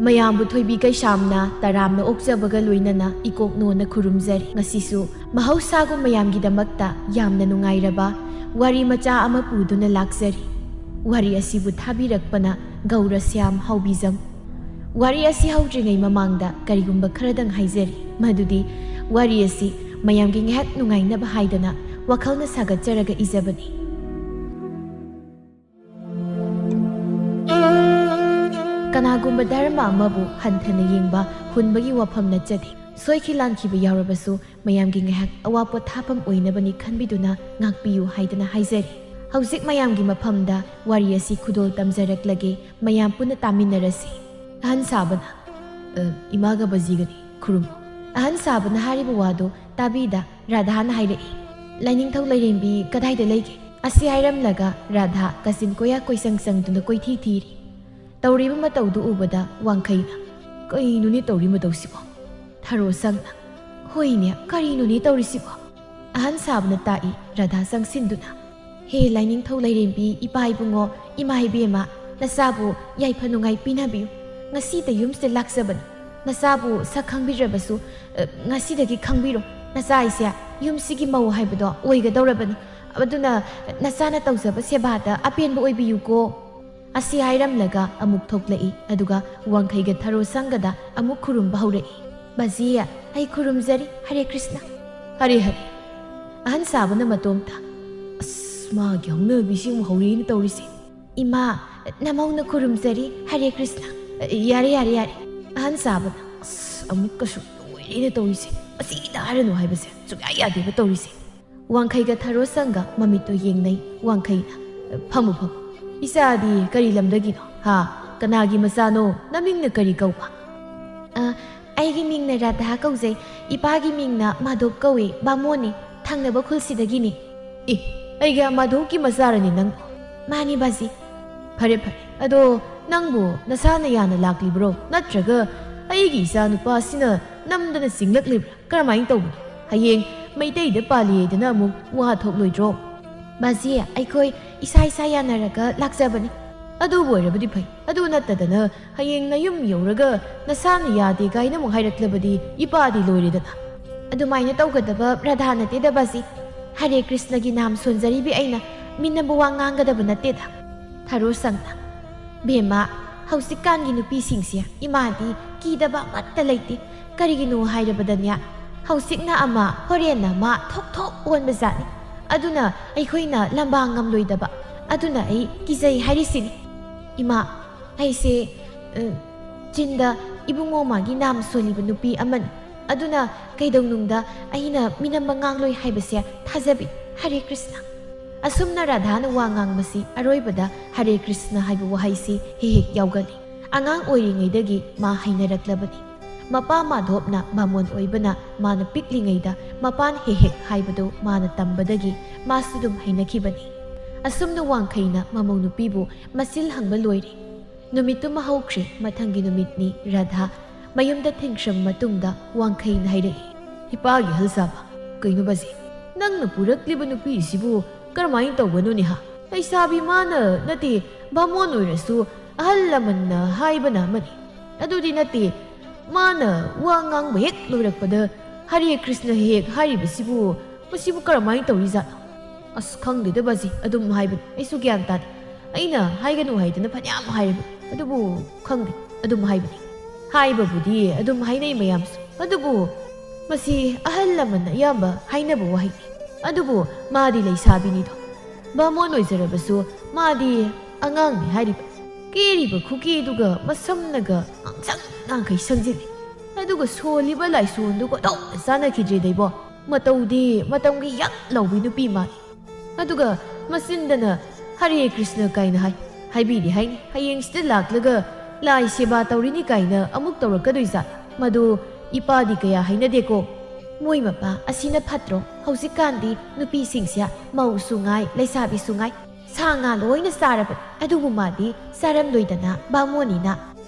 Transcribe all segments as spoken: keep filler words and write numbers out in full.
ꯃꯌꯥꯝꯕꯨ ꯊꯣꯏꯕꯤ ꯀꯩꯁꯥꯝꯅ ꯇꯔꯥꯝꯅ ꯑꯣꯛꯆꯕꯒ ꯂꯣꯏꯅꯅ ꯏꯀꯣꯛꯅꯣꯅ ꯈꯨꯔꯨꯝꯖꯔꯤ꯫ ꯉꯁꯤꯁꯨ ꯃꯍꯧꯁꯥꯒꯨꯝ ꯃꯌꯥꯝꯒꯤꯗꯃꯛꯇ ꯌꯥꯝꯅ ꯅꯨꯡꯉꯥꯏꯔꯕ ꯋꯥꯔꯤ ꯃꯆꯥ ꯑꯃ ꯄꯨꯗꯨꯅ ꯂꯥꯛꯆꯔꯤ꯫ ꯋꯥꯔꯤ ꯑꯁꯤꯕꯨ ꯊꯥꯕꯤꯔꯛꯄꯅ ꯒꯧꯔ ꯁ꯭ꯌꯥꯝ ꯍꯥꯎꯕꯤꯖꯝ꯫ ꯋꯥꯔꯤ ꯑꯁꯤ ꯍꯧꯗ꯭ꯔꯤꯉꯩ ꯃꯃꯥꯡꯗ ꯀꯔꯤꯒꯨꯝꯕ ꯈꯔꯗꯪ ꯍꯥꯏꯖꯔꯤ, ꯃꯗꯨꯗꯤ ꯋꯥꯔꯤ ꯑꯁꯤ ꯃꯌꯥꯝꯒꯤ ꯉꯥꯏꯍꯥꯛ ꯅꯨꯡꯉꯥꯏꯅꯕ ꯍꯥꯏꯗꯅ ꯋꯥꯈꯜꯅ ꯁꯥꯒꯠꯆꯔꯒ ꯏꯖꯕꯅꯤ꯫ ꯀꯅꯥꯒꯨꯝꯕ ꯙꯔꯃ ꯑꯃꯕꯨ ꯍꯟꯊꯅ ꯌꯦꯡꯕ ꯍꯨꯟꯕꯒꯤ ꯋꯥꯐꯝ ꯅꯠꯆꯗꯦ꯫ ꯁꯣꯏꯈꯤ ꯂꯥꯟꯈꯤꯕ ꯌꯥꯎꯔꯕꯁꯨ ꯃꯌꯥꯝꯒꯤ ꯉꯥꯏꯍꯥꯛ ꯑꯋꯥ ꯄꯣꯊꯥꯐꯝ ꯑꯣꯏꯅꯕꯅꯤ ꯈꯟꯕꯤꯗꯨꯅ ꯉꯥꯛꯄꯤꯌꯨ ꯍꯥꯏꯗꯅ ꯍꯥꯏꯖꯔꯤ꯫ ꯍꯧꯖꯤꯛ ꯃꯌꯥꯝꯒꯤ ꯃꯐꯝꯗ ꯋꯥꯔꯤ ꯑꯁꯤ ꯈꯨꯗꯣꯜ ꯇꯝꯖꯔꯛꯂꯒꯦ, ꯃꯌꯥꯝ ꯄꯨꯟꯅ ꯇꯥꯃꯤꯟꯅꯔꯁꯤ꯫ ꯑꯍꯟ ꯁꯥꯕꯅ, "ꯑ, ꯏꯃꯥꯒ ꯕꯖꯤꯒꯅꯤ, ꯈꯨꯔꯨꯝꯃꯨ꯫" ꯑꯍꯟ ꯁꯥꯕꯅ ꯍꯥꯏꯔꯤꯕ ꯋꯥꯗꯨ ꯇꯥꯕꯤꯗ ꯔꯥꯙꯥꯅ ꯍꯥꯏꯔꯛꯏ, "ꯂꯥꯏꯅꯤꯡꯊꯧ ꯂꯥꯏꯔꯦꯝꯕꯤ ꯀꯗꯥꯏꯗ ꯂꯩꯒꯦ?" ꯑꯁꯤ ꯍꯥꯏꯔꯝꯂꯒ ꯔꯥꯙꯥ ꯀꯥꯆꯤꯟ ꯀꯣꯌꯥ ꯀꯣꯏꯁꯪ ꯁꯪꯗꯨꯅ ꯀꯣꯏꯊꯤ ꯊꯤꯔꯤ꯫ ꯇꯧꯔꯤꯕ ꯃꯇꯧꯗꯨ ꯎꯕꯗ ꯋꯥꯡꯈꯩꯅ, "ꯀꯩꯅꯣꯅꯦ ꯇꯧꯔꯤ ꯃꯇꯧꯁꯤꯕꯣ?" ꯊꯔꯣ ꯁꯪꯅ, "ꯍꯣꯏꯅꯦ, ꯀꯔꯤꯅꯣꯅꯦ ꯇꯧꯔꯤꯁꯤꯕꯣ?" ꯑꯍꯟ ꯁꯥꯕꯅ ꯇꯥꯛꯏ ꯔꯥꯙꯥ ꯆꯪꯁꯤꯟꯗꯨꯅ, "ꯍꯦ ꯂꯥꯏꯅꯤꯡꯊꯧ ꯂꯥꯏꯔꯦꯝꯕꯤ, ꯏꯄꯥ ꯏꯕꯨꯡꯉꯣ, ꯏꯃꯥ ꯏꯕꯦꯝꯃ, ꯅꯆꯥꯕꯨ ꯌꯥꯏꯐ ꯅꯨꯡꯉꯥꯏ ꯄꯤꯅꯕꯤꯌꯨ꯫ ꯉꯁꯤꯗ ꯌꯨꯝꯁꯤꯗ ꯂꯥꯛꯆꯕꯅꯤ꯫ ꯅꯆꯥꯕꯨ ꯁꯛ ꯈꯪꯕꯤꯗ꯭ꯔꯕꯁꯨ, ꯑ, ꯉꯁꯤꯗꯒꯤ ꯈꯪꯕꯤꯔꯣ꯫ ꯅꯆꯥ ꯑꯩꯁꯦ ꯌꯨꯝꯁꯤꯒꯤ ꯃꯧ ꯍꯥꯏꯕꯗꯣ ꯑꯣꯏꯒꯗꯧꯔꯕꯅꯤ꯫ ꯑꯗꯨꯅ ꯅꯆꯥꯅ ꯇꯧꯖꯕ ꯁꯦꯕꯥꯗ ꯑꯄꯦꯟꯕ ꯑꯣꯏꯕꯤꯌꯨꯀꯣ꯫" ꯑꯁꯤ ꯍꯥꯏꯔꯝꯂꯒ ꯑꯃꯨꯛ ꯊꯣꯛꯂꯛꯏ꯫ ꯑꯗꯨꯒ ꯋꯥꯡꯈꯩꯒ ꯊꯔꯣ ꯁꯪꯒꯗ ꯑꯃꯨꯛ ꯈꯨꯔꯨꯝꯕ ꯍꯧꯔꯛꯏ꯫ "ꯕꯥꯖꯤ, ꯑꯩ ꯈꯨꯔꯨꯝꯖꯔꯤ꯫ ꯍꯔꯦ ꯀ꯭ꯔꯤꯁꯅ꯫" "ꯍꯔꯦ ꯍꯔꯦ꯫" ꯑꯍꯟ ꯁꯥꯕꯅ ꯃꯇꯣꯝꯇ, "ꯑꯁ, ꯃꯥꯒꯤ ꯍꯧꯅꯕꯤꯁꯤ ꯑꯃꯨꯛ ꯍꯧꯔꯛꯏꯅ ꯇꯧꯔꯤꯁꯦ꯫" "ꯏꯃꯥ, ꯅꯃꯧꯅ ꯈꯨꯔꯨꯝꯖꯔꯤ꯫ ꯍꯔꯦ ꯀ꯭ꯔꯤꯁꯅ꯫" "ꯌꯥꯔꯦ, ꯌꯥꯔꯦ, ꯌꯥꯔꯦ꯫" ꯑꯍꯟ ꯁꯥꯕꯅ, "ꯑꯁ, ꯑꯃꯨꯛꯀꯁꯨ ꯂꯣꯏꯔꯦꯅ ꯇꯧꯔꯤꯁꯦ꯫ ꯃꯁꯤꯗ ꯍꯥꯏꯔꯅꯨ ꯍꯥꯏꯕꯁꯦ ꯁꯨꯡꯌꯥ ꯌꯥꯗꯦꯕ ꯇꯧꯔꯤꯁꯦ꯫" ꯋꯥꯡꯈꯩꯒ ꯊꯔꯣ ꯁꯪꯒ ꯃꯃꯤꯠꯇꯨ ꯌꯦꯡꯅꯩ꯫ ꯋꯥꯡꯈꯩꯅ, "ꯐꯝꯃꯨ, ꯐꯝꯃꯨ꯫ ꯏꯆꯥꯗꯤ ꯀꯔꯤ ꯂꯝꯗꯒꯤꯅꯣ? ꯍꯥ? ꯀꯅꯥꯒꯤ ꯃꯆꯥꯅꯣ? ꯅꯃꯤꯡꯅ ꯀꯔꯤ ꯀꯧꯕ?" "ꯑ, ꯑꯩꯒꯤ ꯃꯤꯡꯅ ꯔꯥꯙꯥ ꯀꯧꯖꯩ꯫ ꯏꯄꯥꯒꯤ ꯃꯤꯡꯅ ꯃꯥꯙꯣꯞ ꯀꯧꯏ, ꯕꯥꯃꯣꯟꯅꯤ, ꯊꯪꯅꯕ ꯈꯨꯜꯁꯤꯗꯒꯤꯅꯤ꯫" "ꯑꯦ, ꯑꯩꯒꯤ ꯃꯥꯙꯣꯞꯀꯤ ꯃꯆꯥꯔꯅꯤ ꯅꯪ?" "ꯃꯥꯅꯤ ꯕꯥꯖꯤ꯫" "ꯐꯔꯦ, ꯐꯔꯦ꯫ ꯑꯗꯣ ꯅꯪꯕꯨ ꯅꯁꯥꯅ ꯌꯥꯅ ꯂꯥꯛꯂꯤꯕ꯭ꯔꯣ? ꯅꯠꯇ꯭ꯔꯒ ꯑꯩꯒꯤ ꯏꯆꯥ ꯅꯨꯄꯥꯁꯤꯅ ꯅꯝꯗꯅ ꯆꯤꯡꯂꯛꯂꯤꯕ꯭ꯔꯥ? ꯀꯔꯝꯍꯥꯏꯅ ꯇꯧꯕꯅꯣ?" ꯍꯌꯦꯡ ꯃꯩꯇꯩꯗ ꯄꯥꯜꯂꯤꯗꯅ ꯑꯃꯨꯛ ꯋꯥ ꯊꯣꯛꯂꯣꯏꯗ꯭ꯔꯣ? ꯕꯥꯖꯤ, ꯑꯩꯈꯣꯏ ꯏꯁꯥ ꯏꯁꯥ ꯌꯥꯅꯔꯒ ꯂꯥꯛꯆꯕꯅꯤ꯫ ꯑꯗꯨꯕꯨ ꯑꯣꯏꯔꯕꯗꯤ ꯐꯩ꯫ ꯑꯗꯨ ꯅꯠꯇꯗꯅ ꯍꯌꯦꯡ ꯅꯌꯨꯝ ꯌꯧꯔꯒ ꯅꯁꯥꯅ ꯌꯥꯗꯦ ꯀꯥꯏꯅ ꯑꯃꯨꯛ ꯍꯥꯏꯔꯛꯂꯕꯗꯤ ꯏꯄꯥꯗꯤ ꯂꯣꯏꯔꯦꯗꯅ꯫ ꯑꯗꯨꯃꯥꯏꯅ ꯇꯧꯒꯗꯕ ꯔꯥꯙꯥ ꯅꯠꯇꯦꯗ ꯕꯥꯖꯤ꯫ ꯍꯔꯦ ꯀ꯭ꯔꯤꯁꯅꯒꯤ ꯅꯥꯝ ꯁꯣꯟꯖꯔꯤꯕꯤ ꯑꯩꯅ ꯃꯤꯅꯕꯨ ꯋꯥ ꯉꯥꯡꯒꯗꯕ ꯅꯠꯇꯦꯗ꯫ ꯊꯔꯣ ꯁꯪꯅ, ꯕꯦꯝꯃ, ꯍꯧꯖꯤꯛꯀꯥꯟꯒꯤ ꯅꯨꯄꯤꯁꯤꯡꯁꯦ ꯏꯃꯥꯗꯤ ꯀꯤꯗꯕ ꯑꯃꯠꯇ ꯂꯩꯇꯦ꯫ ꯀꯔꯤꯒꯤꯅꯣ ꯍꯥꯏꯔꯕꯗꯅꯦ, ꯍꯧꯖꯤꯛꯅ ꯑꯃ ꯍꯣꯔꯦꯟꯅ ꯑꯃ ꯊꯣꯛ ꯊꯣꯛ ꯑꯣꯟꯕ ꯖꯥꯠꯅꯤ꯫ ꯑꯗꯨꯅ ꯑꯩꯈꯣꯏꯅ ꯂꯝꯕꯥ ꯉꯝꯂꯣꯏꯗꯕ꯫ ꯑꯗꯨꯅ ꯑꯩ ꯀꯤꯖꯩ ꯍꯥꯏꯔꯤꯁꯤꯅꯤ꯫ ꯏꯃꯥ, ꯑꯩꯁꯦ, ꯑ, ꯆꯤꯟꯗ ꯏꯕꯨꯡꯉꯣ ꯃꯥꯒꯤ ꯅꯥꯝ ꯁꯣꯜꯂꯤꯕ ꯅꯨꯄꯤ ꯑꯃꯅꯤ꯫ ꯑꯗꯨꯅ ꯀꯩꯗꯧꯅꯨꯡꯗ ꯑꯩꯅ ꯃꯤꯅꯝꯕ ꯉꯥꯡꯂꯣꯏ ꯍꯥꯏꯕꯁꯦ ꯊꯥꯖꯕꯤ꯫ ꯍꯔꯦ ꯀ꯭ꯔꯤꯁꯅ꯫ ꯑꯁꯨꯝꯅ ꯔꯥꯙꯥꯅ ꯋꯥ ꯉꯥꯡꯕꯁꯤ ꯑꯔꯣꯏꯕꯗ ꯍꯔꯦ ꯀ꯭ꯔꯤꯁꯅ ꯍꯥꯏꯕ ꯋꯥꯍꯩꯁꯤ ꯍꯦꯛ ꯍꯦꯛ ꯌꯥꯎꯒꯜꯂꯤ꯫ ꯑꯉꯥꯡ ꯑꯣꯏꯔꯤꯉꯩꯗꯒꯤ ꯃꯥ ꯍꯩꯅꯔꯛꯂꯕꯅꯤ꯫ ꯃꯄꯥ ꯃꯥꯙꯣꯞꯅ ꯕꯥꯃꯣꯟ ꯑꯣꯏꯕꯅ ꯃꯥꯅ ꯄꯤꯛꯂꯤꯉꯩꯗ ꯃꯄꯥꯟ ꯍꯦꯛ ꯍꯦꯛ ꯍꯥꯏꯕꯗꯨ ꯃꯥꯅ ꯇꯝꯕꯗꯒꯤ ꯃꯥꯁꯨ ꯑꯗꯨꯝ ꯍꯩꯅꯈꯤꯕꯅꯤ꯫ ꯑꯁꯨꯝꯅ ꯋꯥꯡꯈꯩꯅ ꯃꯃꯧ ꯅꯨꯄꯤꯕꯨ ꯃꯆꯤꯜ ꯍꯪꯕ ꯂꯣꯏꯔꯦ꯫ ꯅꯨꯃꯤꯠꯇꯨꯃ ꯍꯧꯈ꯭ꯔꯦ꯫ ꯃꯊꯪꯒꯤ ꯅꯨꯃꯤꯠꯅꯤ꯫ ꯔꯥꯙꯥ ꯃꯌꯨꯝꯗ ꯊꯤꯟꯈ꯭ꯔꯕ ꯃꯇꯨꯡꯗ ꯋꯥꯡꯈꯩꯅ ꯍꯥꯏꯔꯛꯏ, "ꯏꯄꯥꯒꯤ ꯑꯍꯜ ꯁꯥꯕ, ꯀꯩꯅꯣ ꯕꯥꯖꯤ? ꯅꯪꯅ ꯄꯨꯔꯛꯂꯤꯕ ꯅꯨꯄꯤꯁꯤꯕꯨ ꯀꯔꯝꯍꯥꯏꯅ ꯇꯧꯕꯅꯣꯅꯦ ꯍꯥ? ꯂꯩꯁꯥꯕꯤ ꯃꯥꯅ ꯅꯠꯇꯦ, ꯕꯥꯃꯣꯟ ꯑꯣꯏꯔꯁꯨ ꯑꯍꯜ ꯂꯃꯟꯅ ꯍꯥꯏꯕꯅ ꯑꯃꯅꯤ꯫ ꯑꯗꯨꯗꯤ ꯅꯠꯇꯦ, ꯃꯥꯅ ꯋꯥ ꯉꯥꯡꯕ ꯍꯦꯛ ꯂꯣꯏꯔꯛꯄꯗ ꯍꯔꯦ ꯀ꯭ꯔꯤꯁꯅ ꯍꯦꯛ ꯍꯥꯏꯔꯤꯕꯁꯤꯕꯨ, ꯃꯁꯤꯕꯨ ꯀꯔꯝꯍꯥꯏꯅ ꯇꯧꯔꯤꯖꯥꯠꯅꯣ? ꯑꯁ, ꯈꯪꯗꯦꯗ ꯕꯥꯖꯤ, ꯑꯗꯨꯝ ꯍꯥꯏꯕꯅꯤ꯫ ꯑꯩꯁꯨ ꯒ꯭ꯌꯥꯟ ꯇꯥꯗꯦ꯫ ꯑꯩꯅ ꯍꯥꯏꯒꯅꯨ ꯍꯥꯏꯗꯅ ꯐꯅꯌꯥꯝ ꯍꯥꯏꯔꯕꯅꯤ, ꯑꯗꯨꯕꯨ ꯈꯪꯗꯦ, ꯑꯗꯨꯝ ꯍꯥꯏꯕꯅꯤ꯫ ꯍꯥꯏꯕꯕꯨꯗꯤ ꯑꯗꯨꯝ ꯍꯥꯏꯅꯩ ꯃꯌꯥꯝꯁꯨ, ꯑꯗꯨꯕꯨ ꯃꯁꯤ ꯑꯍꯜ ꯂꯃꯟ ꯑꯌꯥꯝꯕ ꯍꯥꯏꯅꯕ ꯋꯥꯍꯩꯅꯤ꯫ ꯑꯗꯨꯕꯨ ꯃꯥꯗꯤ ꯂꯩꯁꯥꯕꯤꯅꯤꯗꯣ꯫ ꯕꯥꯃꯣꯟ ꯑꯣꯏꯖꯔꯕꯁꯨ ꯃꯥꯗꯤ ꯑꯉꯥꯡꯅꯤ ꯍꯥꯏꯔꯤꯕ꯫ ꯀꯦꯔꯤꯕ ꯈꯨꯀꯦꯗꯨꯒ ꯃꯁꯝꯅꯒ ꯉꯥꯡꯁꯪ ꯉꯥꯡꯈꯩ ꯁꯪꯖꯤꯜꯂꯤ꯫ ꯑꯗꯨꯒ ꯁꯣꯜꯂꯤꯕ ꯂꯥꯏꯁꯣꯟꯗꯨꯒ ꯑꯣꯟꯊꯣꯛꯅ ꯆꯥꯟꯅꯈꯤꯗ꯭ꯔꯦꯗ ꯏꯕꯣ꯫ ꯃꯇꯧꯗꯤ ꯃꯇꯝꯒꯤ ꯌꯛ ꯂꯥꯎꯕꯤ ꯅꯨꯄꯤ ꯃꯥꯜꯂꯤ꯫ ꯑꯗꯨꯒ ꯃꯆꯤꯟꯗꯅ "ꯍꯔꯦ ꯀ꯭ꯔꯤꯁꯅ" ꯀꯥꯏꯅ ꯍꯥꯏ꯫ ꯍꯥꯏꯕꯤꯔꯤ ꯍꯥꯏꯅꯤ, ꯍꯌꯦꯡꯁꯤꯗ ꯂꯥꯛꯂꯒ ꯂꯥꯏ ꯁꯦꯕꯥ ꯇꯧꯔꯤꯅꯤ ꯀꯥꯏꯅ ꯑꯃꯨꯛ ꯇꯧꯔꯛꯀꯗꯣꯏꯖꯥꯠ꯫ ꯃꯗꯨ ꯏꯄꯥꯗꯤ ꯀꯌꯥ ꯍꯩꯅꯗꯦꯀꯣ꯫ ꯃꯣꯏ ꯃꯄꯥ ꯑꯁꯤꯅ ꯐꯠꯇ꯭ꯔꯣ? ꯍꯧꯖꯤꯛꯀꯥꯟꯗꯤ ꯅꯨꯄꯤꯁꯤꯡꯁꯦ ꯃꯧꯁꯨ ꯉꯥꯏ, ꯂꯩꯁꯥꯕꯤꯁꯨ ꯉꯥꯏ, ꯁꯥ ꯉꯥ ꯂꯣꯏꯅ ꯆꯥꯔꯕꯅꯤ꯫ ꯑꯗꯨꯕꯨ ꯃꯥꯗꯤ ꯆꯥꯔꯝꯂꯣꯏꯗꯅ ꯕꯥꯃꯣꯟꯅꯤꯅ꯫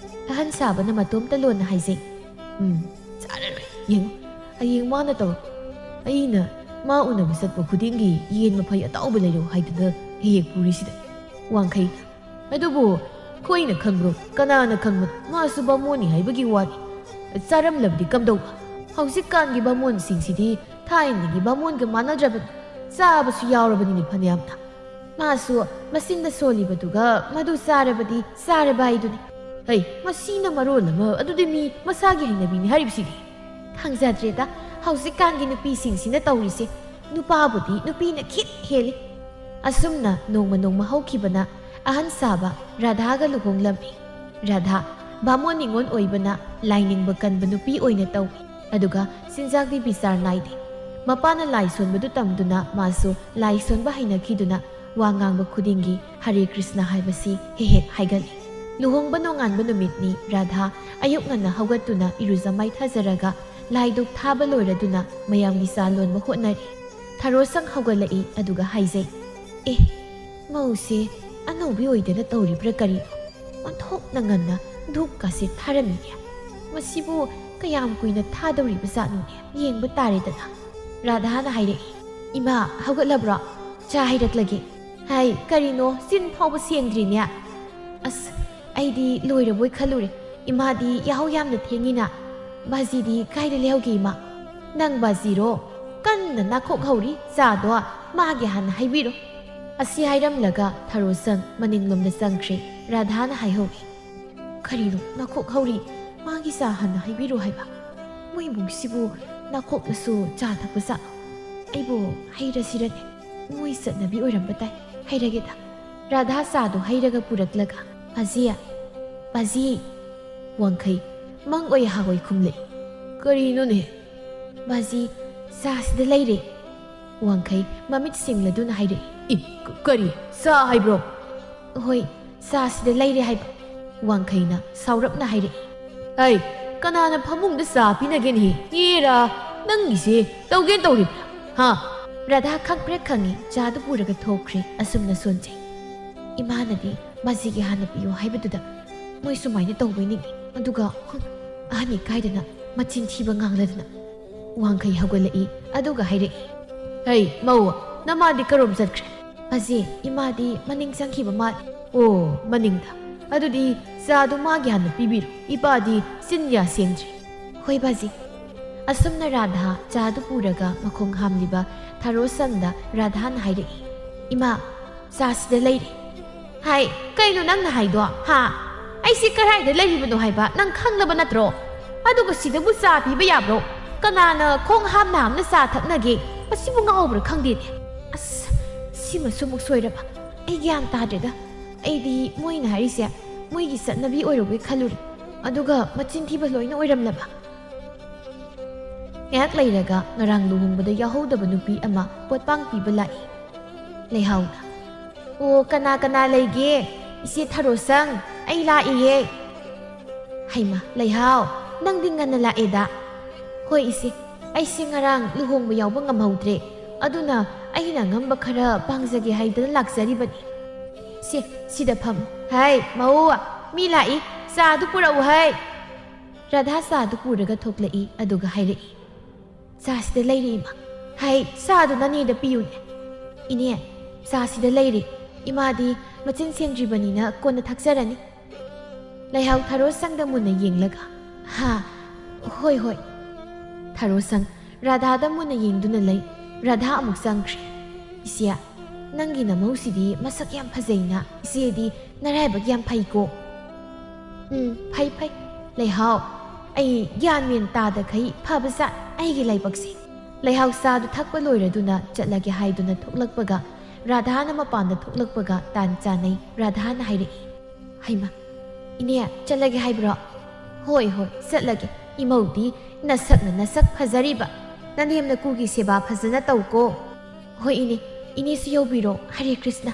ꯑꯍꯟ ꯁꯥꯕꯅ ꯃꯇꯣꯝꯇ ꯂꯣꯟꯅ ꯍꯥꯏꯖꯩ, "ꯎꯝ, ꯆꯥꯔꯔꯣꯏ꯫ ꯌꯦꯡꯉꯨ, ꯍꯌꯦꯡ ꯃꯥꯅ ꯇꯧꯔꯛꯄ ꯑꯩꯅ ꯃꯥ ꯎꯅꯕ ꯆꯠꯄ ꯈꯨꯗꯤꯡꯒꯤ ꯌꯦꯟ ꯃꯐꯩ ꯑꯇꯥꯎꯕ ꯂꯩꯔꯛꯎ ꯍꯥꯏꯗꯅ ꯍꯦꯛ ꯍꯦꯛ ꯄꯨꯔꯤꯁꯤꯗ꯫ ꯋꯥꯡꯈꯩ, ꯑꯗꯨꯕꯨ ꯑꯩꯈꯣꯏꯅ ꯈꯪꯕ꯭ꯔꯣ? ꯀꯅꯥꯅ ꯈꯪꯕꯅꯣ? ꯃꯥꯁꯨ ꯕꯥꯃꯣꯟꯅꯤ ꯍꯥꯏꯕꯒꯤ ꯋꯥꯅꯤ꯫ ꯆꯥꯔꯝꯂꯕꯗꯤ ꯀꯝꯗꯧꯕ? ꯍꯧꯖꯤꯛꯀꯥꯟꯒꯤ ꯕꯥꯃꯣꯟꯁꯤꯡꯁꯤꯗꯤ ꯊꯥꯏꯅꯒꯤ ꯕꯥꯃꯣꯟꯒ ꯃꯥꯟꯅꯗ꯭ꯔꯕꯅꯤ꯫ ꯆꯥꯕꯁꯨ ꯌꯥꯎꯔꯕꯅꯤꯅꯦ ꯐꯅꯌꯥꯝꯅ꯫ ꯃꯥꯁꯨ ꯃꯆꯤꯟꯗ ꯁꯣꯜꯂꯤꯕꯗꯨꯒ ꯃꯗꯨ ꯆꯥꯔꯕꯗꯤ ꯆꯥꯔꯕ ꯍꯥꯏꯗꯨꯅꯤ꯫ ꯍꯩ, ꯃꯁꯤꯅ ꯃꯔꯣꯜ ꯑꯃ, ꯑꯗꯨꯗꯤ ꯃꯤ ꯃꯁꯥꯒꯤ ꯍꯩꯅꯕꯤꯅꯤ ꯍꯥꯏꯔꯤꯕꯁꯤꯗꯤ꯫ ꯈꯪꯖꯗ꯭ꯔꯦꯗ, ꯍꯧꯖꯤꯛꯀꯥꯟꯒꯤ ꯅꯨꯄꯤꯁꯤꯡꯁꯤꯅ ꯇꯧꯔꯤꯁꯦ꯫ ꯅꯨꯄꯥꯕꯨꯗꯤ ꯅꯨꯄꯤꯅ ꯈꯤꯠ ꯍꯦꯜꯂꯤ꯫ ꯑꯁꯨꯝꯅ ꯅꯣꯡꯃ ꯅꯣꯡꯃ ꯍꯧꯈꯤꯕꯅ ꯑꯍꯟ ꯁꯥꯕ ꯔꯥꯙꯥꯒ ꯂꯨꯍꯣꯡꯂꯝꯃꯤ꯫ ꯔꯥꯙꯥ ꯕꯥꯃꯣꯟ ꯅꯤꯉꯣꯜ ꯑꯣꯏꯕꯅ ꯂꯥꯏꯅꯤꯡꯕ ꯀꯟꯕ ꯅꯨꯄꯤ ꯑꯣꯏꯅ ꯇꯧꯏ꯫ ꯑꯗꯨꯒ ꯆꯤꯟꯖꯥꯛꯇꯤ ꯕꯤꯆꯥꯔ ꯅꯥꯏꯗꯦ꯫ ꯃꯄꯥꯅ ꯂꯥꯏ ꯁꯣꯟꯕꯗꯨ ꯇꯝꯗꯨꯅ ꯃꯥꯁꯨ ꯂꯥꯏ ꯁꯣꯟꯕ ꯍꯩꯅꯈꯤꯗꯨꯅ ꯋꯥ ꯉꯥꯡꯕ ꯈꯨꯗꯤꯡꯒꯤ ꯍꯔꯦ ꯀ꯭ꯔꯤꯁꯅ ꯍꯥꯏꯕꯁꯤ ꯍꯦꯛ ꯍꯦꯛ ꯍꯥꯏꯒꯜꯂꯤ꯫ ꯂꯨꯍꯣꯡꯕ ꯅꯣꯡꯉꯥꯟꯕ ꯅꯨꯃꯤꯠꯅꯤ꯫ ꯔꯥꯙꯥ ꯑꯌꯨꯛ ꯉꯟꯅ ꯍꯧꯒꯠꯇꯨꯅ ꯏꯔꯨꯖ ꯃꯥꯏꯊꯖꯔꯒ ꯂꯥꯏ ꯙꯨꯛ ꯊꯥꯕ ꯂꯣꯏꯔꯗꯨꯅ ꯃꯌꯥꯝꯒꯤ ꯆꯥ ꯂꯣꯟꯕ ꯍꯣꯠꯅꯔꯤ꯫ ꯊꯔꯣꯁꯪ ꯍꯧꯒꯠꯂꯛꯏ ꯑꯗꯨꯒ ꯍꯥꯏꯖꯩ, "ꯑꯦ, ꯃꯧꯁꯦ ꯑꯅꯧꯕꯤ ꯑꯣꯏꯗꯅ ꯇꯧꯔꯤꯕ꯭ꯔꯥ ꯀꯔꯤꯅꯣ? ꯑꯣꯟꯊꯣꯛꯅ ꯉꯟꯅ ꯙꯨꯞꯀꯁꯦ ꯊꯥꯔꯝꯃꯤꯅꯦ꯫ ꯃꯁꯤꯕꯨ ꯀꯌꯥꯝ ꯀꯨꯏꯅ ꯊꯥꯗꯧꯔꯤꯕ ꯖꯥꯠꯅꯣꯅꯦ? ꯌꯦꯡꯕ ꯇꯥꯔꯦꯗꯅ꯫" ꯔꯥꯙꯥꯅ ꯍꯥꯏꯔꯛꯏ, "ꯏꯃꯥ, ꯍꯧꯒꯠꯂꯕ꯭ꯔꯣ? ꯆꯥ ꯍꯩꯔꯛꯂꯒꯦ꯫" "ꯍꯥꯏ, ꯀꯔꯤꯅꯣ, ꯆꯤꯟ ꯐꯥꯎꯕ ꯁꯦꯡꯗ꯭ꯔꯤꯅꯦ?" "ꯑꯁ, ꯑꯩꯗꯤ ꯂꯣꯏꯔꯕꯣꯏ ꯈꯜꯂꯨꯔꯦ꯫ ꯏꯃꯥꯗꯤ ꯌꯥꯍꯧ ꯌꯥꯝꯅ ꯊꯦꯡꯉꯤꯅ꯫ ꯕꯥꯖꯤꯗꯤ ꯀꯥꯏꯗ ꯂꯩꯍꯧꯒꯦ, ꯏꯃꯥ?" "ꯅꯪ ꯕꯥꯖꯤꯔꯣ? ꯀꯟꯅ ꯅꯥꯈꯣꯛ ꯍꯧꯔꯤ꯫ ꯆꯥꯗꯣ ꯃꯥꯒꯤ ꯍꯥꯟꯅ ꯍꯩꯕꯤꯔꯣ꯫" ꯑꯁꯤ ꯍꯥꯏꯔꯝꯂꯒ ꯊꯔꯣꯁꯪ ꯃꯅꯤꯡꯂꯣꯝꯗ ꯆꯪꯈ꯭ꯔꯦ꯫ ꯔꯥꯙꯥꯅ ꯍꯥꯏꯍꯧꯏ, "ꯀꯔꯤꯅꯣ ꯅꯥꯈꯣꯛ ꯍꯧꯔꯤ? ꯃꯥꯒꯤ ꯆꯥ ꯍꯥꯟꯅ ꯍꯩꯕꯤꯔꯣ ꯍꯥꯏꯕ? ꯃꯣꯏ ꯏꯃꯨꯡꯁꯤꯕꯨ ꯅꯥꯈꯣꯛꯂꯁꯨ ꯆꯥ ꯊꯛꯄ ꯖꯥꯠꯂꯣ? ꯑꯩꯕꯨ ꯍꯩꯔꯁꯤꯔꯅꯦ? ꯃꯣꯏ ꯆꯠꯅꯕꯤ ꯑꯣꯏꯔꯝꯕ ꯇꯥꯏ꯫ ꯍꯩꯔꯒꯦꯗ꯫" ꯔꯥꯙꯥ ꯆꯥꯗꯨ ꯍꯩꯔꯒ ꯄꯨꯔꯛꯂꯒ, "ꯕꯥꯖꯤ, ꯕꯥꯖꯤ꯫" ꯋꯥꯡꯈꯩ ꯃꯪ ꯑꯣꯏ ꯍꯥ ꯑꯣꯏ ꯈꯨꯝꯂꯛꯏ, "ꯀꯔꯤꯅꯣꯅꯦ?" "ꯕꯥꯖꯤ, ꯆꯥꯁꯤꯗ ꯂꯩꯔꯦ꯫" ꯋꯥꯡꯈꯩ ꯃꯃꯤꯠ ꯁꯤꯡꯂꯗꯨꯅ ꯍꯥꯏꯔꯛꯏ, "ꯏ, ꯀ-, ꯀꯔꯤ? ꯆꯥ ꯍꯥꯏꯕ꯭ꯔꯣ?" "ꯍꯣꯏ, ꯆꯥꯁꯤꯗ ꯂꯩꯔꯦ ꯍꯥꯏꯕ꯫" ꯋꯥꯡꯈꯩꯅ ꯁꯥꯎꯔꯞꯅ ꯍꯥꯏꯔꯛꯏ, "ꯍꯩ, ꯀꯅꯥꯅ ꯐꯃꯨꯡꯗ ꯆꯥ ꯄꯤꯅꯒꯦꯅꯦꯍꯦ? ꯌꯦꯔꯥ, ꯅꯪꯒꯤꯁꯦ ꯇꯧꯒꯦꯅ ꯇꯧꯔꯤꯕ꯭ꯔꯥ? ꯍꯥ?" ꯔꯥꯙꯥ ꯈꯪꯄ꯭ꯔꯦꯛ ꯈꯪꯉꯤ, ꯆꯥꯗꯨ ꯄꯨꯔꯒ ꯊꯣꯛꯈ꯭ꯔꯦ꯫ ꯑꯁꯨꯝꯅ ꯁꯣꯟꯖꯩ꯫ ꯏꯃꯥꯅꯗꯤ ꯃꯁꯤꯒꯤ ꯍꯥꯟꯅ ꯄꯤꯌꯣ ꯍꯥꯏꯕꯗꯨꯗ ꯃꯣꯏ ꯁꯨꯃꯥꯏꯅ ꯇꯧꯕꯩꯅꯤ꯫ ꯑꯗꯨꯒ, ꯍꯨꯝ, ꯑꯍꯟ ꯏꯀꯥꯏꯗꯅ ꯃꯆꯤꯟ ꯊꯤꯕ ꯉꯥꯡꯂꯗꯅ꯫ ꯋꯥꯡꯈꯩ ꯍꯧꯒꯠꯂꯛꯏ, ꯑꯗꯨꯒ ꯍꯥꯏꯔꯛꯏ, "ꯍꯩ, ꯃꯧ, ꯅꯃꯥꯗꯤ ꯀꯔꯣꯝ ꯆꯠꯈ꯭ꯔꯦ?" "ꯑꯖꯦ, ꯏꯃꯥꯗꯤ ꯃꯅꯤꯡ ꯆꯪꯈꯤꯕ ꯃꯥꯜꯂꯤ꯫" "ꯑꯣ, ꯃꯅꯤꯡꯗ꯫ ꯑꯗꯨꯗꯤ ꯆꯥꯗꯨ ꯃꯥꯒꯤ ꯍꯥꯟꯅ ꯄꯤꯕꯤꯔꯣ, ꯏꯄꯥꯗꯤ ꯆꯤꯟ ꯌꯥ ꯁꯦꯡꯗ꯭ꯔꯤ꯫" "ꯍꯣꯏ ꯕꯥꯖꯤ꯫" ꯑꯁꯨꯝꯅ ꯔꯥꯙꯥ ꯆꯥꯗꯨ ꯄꯨꯔꯒ ꯃꯈꯣꯡ ꯍꯥꯝꯂꯤꯕ ꯊꯥꯔꯣꯁꯪꯗ ꯔꯥꯙꯥꯅ ꯍꯥꯏꯔꯛꯏ, "ꯏꯃꯥ, ꯆꯥꯁꯤꯗ ꯂꯩꯔꯦ꯫" "ꯍꯥꯏ, ꯀꯩꯅꯣ ꯅꯪꯅ ꯍꯥꯏꯗꯣ? ꯍꯥ? ꯑꯩꯁꯤ ꯀꯔꯥꯏꯗ ꯂꯩꯔꯤꯕꯅꯣ ꯍꯥꯏꯕ ꯅꯪ ꯈꯪꯂꯕ ꯅꯠꯇ꯭ꯔꯣ? ꯑꯗꯨꯒ ꯁꯤꯗꯕꯨ ꯆꯥ ꯄꯤꯕ ꯌꯥꯕ꯭ꯔꯣ? ꯀꯅꯥꯅ ꯈꯣꯡ ꯍꯥꯝꯅ ꯍꯥꯝꯅ ꯆꯥ ꯊꯛꯅꯒꯦ? ꯃꯁꯤꯕꯨ ꯉꯥꯎꯕ꯭ꯔꯥ ꯈꯪꯗꯦꯅꯦ꯫ ꯑꯁ, ꯁꯤꯃꯁꯨ ꯑꯃꯨꯛ ꯁꯣꯏꯔꯕ꯫ ꯑꯩ ꯒ꯭ꯌꯥꯟ ꯇꯥꯗ꯭ꯔꯦꯗ꯫ ꯑꯩꯗꯤ ꯃꯣꯏꯅ ꯍꯥꯏꯔꯤꯁꯦ ꯃꯣꯏꯒꯤ ꯆꯠꯅꯕꯤ ꯑꯣꯏꯔꯨꯕꯩ ꯈꯜꯂꯨꯔꯦ꯫ ꯑꯗꯨꯒ ꯃꯆꯤꯟ ꯊꯤꯕ ꯂꯣꯏꯅ ꯑꯣꯏꯔꯝꯂꯕ꯫" ꯉꯥꯏꯍꯥꯛ ꯂꯩꯔꯒ ꯉꯔꯥꯡ ꯂꯨꯍꯣꯡꯕꯗ ꯌꯥꯎꯍꯧꯗꯕ ꯅꯨꯄꯤ ꯑꯃ ꯄꯣꯠꯄꯥꯡ ꯄꯤꯕ ꯂꯥꯛꯏ꯫ ꯂꯩꯍꯥꯎꯅ, "ꯑꯣ, ꯀꯅꯥ ꯀꯅꯥ ꯂꯩꯒꯦ? ꯏꯆꯦ ꯊꯔꯣꯁꯪ, ꯑꯩ ꯂꯥꯛꯏꯌꯦ꯫" "ꯍꯩꯃꯥ, ꯂꯩꯍꯥꯎ, ꯅꯪꯗꯤ ꯉꯟꯅ ꯂꯥꯛꯑꯦꯗ꯫" "ꯍꯣꯏ ꯏꯆꯦ, ꯑꯩꯁꯦ ꯉꯔꯥꯡ ꯂꯨꯍꯣꯡꯕ ꯌꯥꯎꯕ ꯉꯝꯍꯧꯗ꯭ꯔꯦ, ꯑꯗꯨꯅ ꯑꯩꯅ ꯑꯉꯝꯕ ꯈꯔ ꯄꯥꯡꯖꯒꯦ ꯍꯥꯏꯗꯅ ꯂꯥꯛꯆꯔꯤꯕꯅꯤ꯫" "ꯁꯦ, ꯁꯤꯗ ꯐꯝ꯫" "ꯍꯥꯏ, ꯃꯧ, ꯃꯤ ꯂꯥꯛꯏ, ꯆꯥꯗꯨ ꯄꯨꯔꯛꯎ ꯍꯥꯏ꯫" ꯔꯥꯙꯥ ꯆꯥꯗꯨ ꯄꯨꯔꯒ ꯊꯣꯛꯂꯛꯏ, ꯑꯗꯨꯒ ꯍꯥꯏꯔꯛꯏ, "ꯆꯥꯁꯤꯗ ꯂꯩꯔꯦ, ꯏꯃꯥ꯫ ꯍꯥꯏ, ꯆꯥꯗꯨ ꯅꯅꯦꯗ ꯄꯤꯌꯨꯅꯦ꯫" "ꯏꯅꯦ, ꯆꯥꯁꯤꯗ ꯂꯩꯔꯦ꯫ ꯏꯃꯥꯗꯤ ꯃꯆꯤꯟ ꯁꯦꯡꯗ꯭ꯔꯤꯕꯅꯤꯅ ꯀꯣꯟꯅ ꯊꯛꯆꯔꯅꯤ꯫" ꯂꯩꯍꯥꯎ ꯊꯔꯣꯁꯪꯗ ꯃꯨꯟꯅ ꯌꯦꯡꯂꯒ, "ꯍꯥ, ꯍꯣꯏ, ꯍꯣꯏ꯫" ꯊꯔꯣꯁꯪ ꯔꯥꯙꯥꯗ ꯃꯨꯟꯅ ꯌꯦꯡꯗꯨꯅ ꯂꯩ꯫ ꯔꯥꯙꯥ ꯑꯃꯨꯛ ꯆꯪꯈ꯭ꯔꯦ꯫ "ꯏꯆꯦ, ꯅꯪꯒꯤ ꯅꯃꯧꯁꯤꯗꯤ ꯃꯁꯛ ꯌꯥꯝ ꯐꯖꯩꯅ꯫ ꯏꯆꯦꯗꯤ ꯅꯔꯥꯏꯕꯛ ꯌꯥꯝ ꯐꯩꯀꯣ꯫" "ꯎꯝ, ꯐꯩ, ꯐꯩ꯫ ꯂꯩꯍꯥꯎ, ꯑꯩ ꯒ꯭ꯌꯥꯟ ꯃꯦꯟ ꯇꯥꯗꯈꯩ ꯐꯕꯖꯥꯠ ꯑꯩꯒꯤ ꯂꯥꯏꯕꯛꯁꯦ꯫" ꯂꯩꯍꯥꯎ ꯆꯥꯗꯨ ꯊꯛꯄ ꯂꯣꯏꯔꯗꯨꯅ ꯆꯠꯂꯒꯦ ꯍꯥꯏꯗꯨꯅ ꯊꯣꯛꯂꯛꯄꯒ ꯔꯥꯙꯥꯅ ꯃꯄꯥꯟꯗ ꯊꯣꯛꯂꯛꯄꯒ ꯇꯥꯟ ꯆꯥꯅꯩ꯫ ꯔꯥꯙꯥꯅ ꯍꯥꯏꯔꯛꯏ, "ꯍꯩꯃꯥ, ꯏꯅꯦ, ꯆꯠꯂꯒꯦ ꯍꯥꯏꯕ꯭ꯔꯣ?" "ꯍꯣꯏ, ꯍꯣꯏ, ꯆꯠꯂꯒꯦ꯫ ꯏꯃꯧꯗꯤ ꯅꯁꯛꯅ ꯅꯁꯛ ꯐꯖꯔꯤꯕ꯫ ꯅꯅꯦꯝ ꯅꯀꯨꯒꯤ ꯁꯦꯕꯥ ꯐꯖꯅ ꯇꯧꯀꯣ꯫" "ꯍꯣꯏ ꯏꯅꯦ, ꯏꯅꯦꯁꯨ ꯌꯧꯕꯤꯔꯣ꯫ ꯍꯔꯦ ꯀ꯭ꯔꯤꯁꯅ꯫"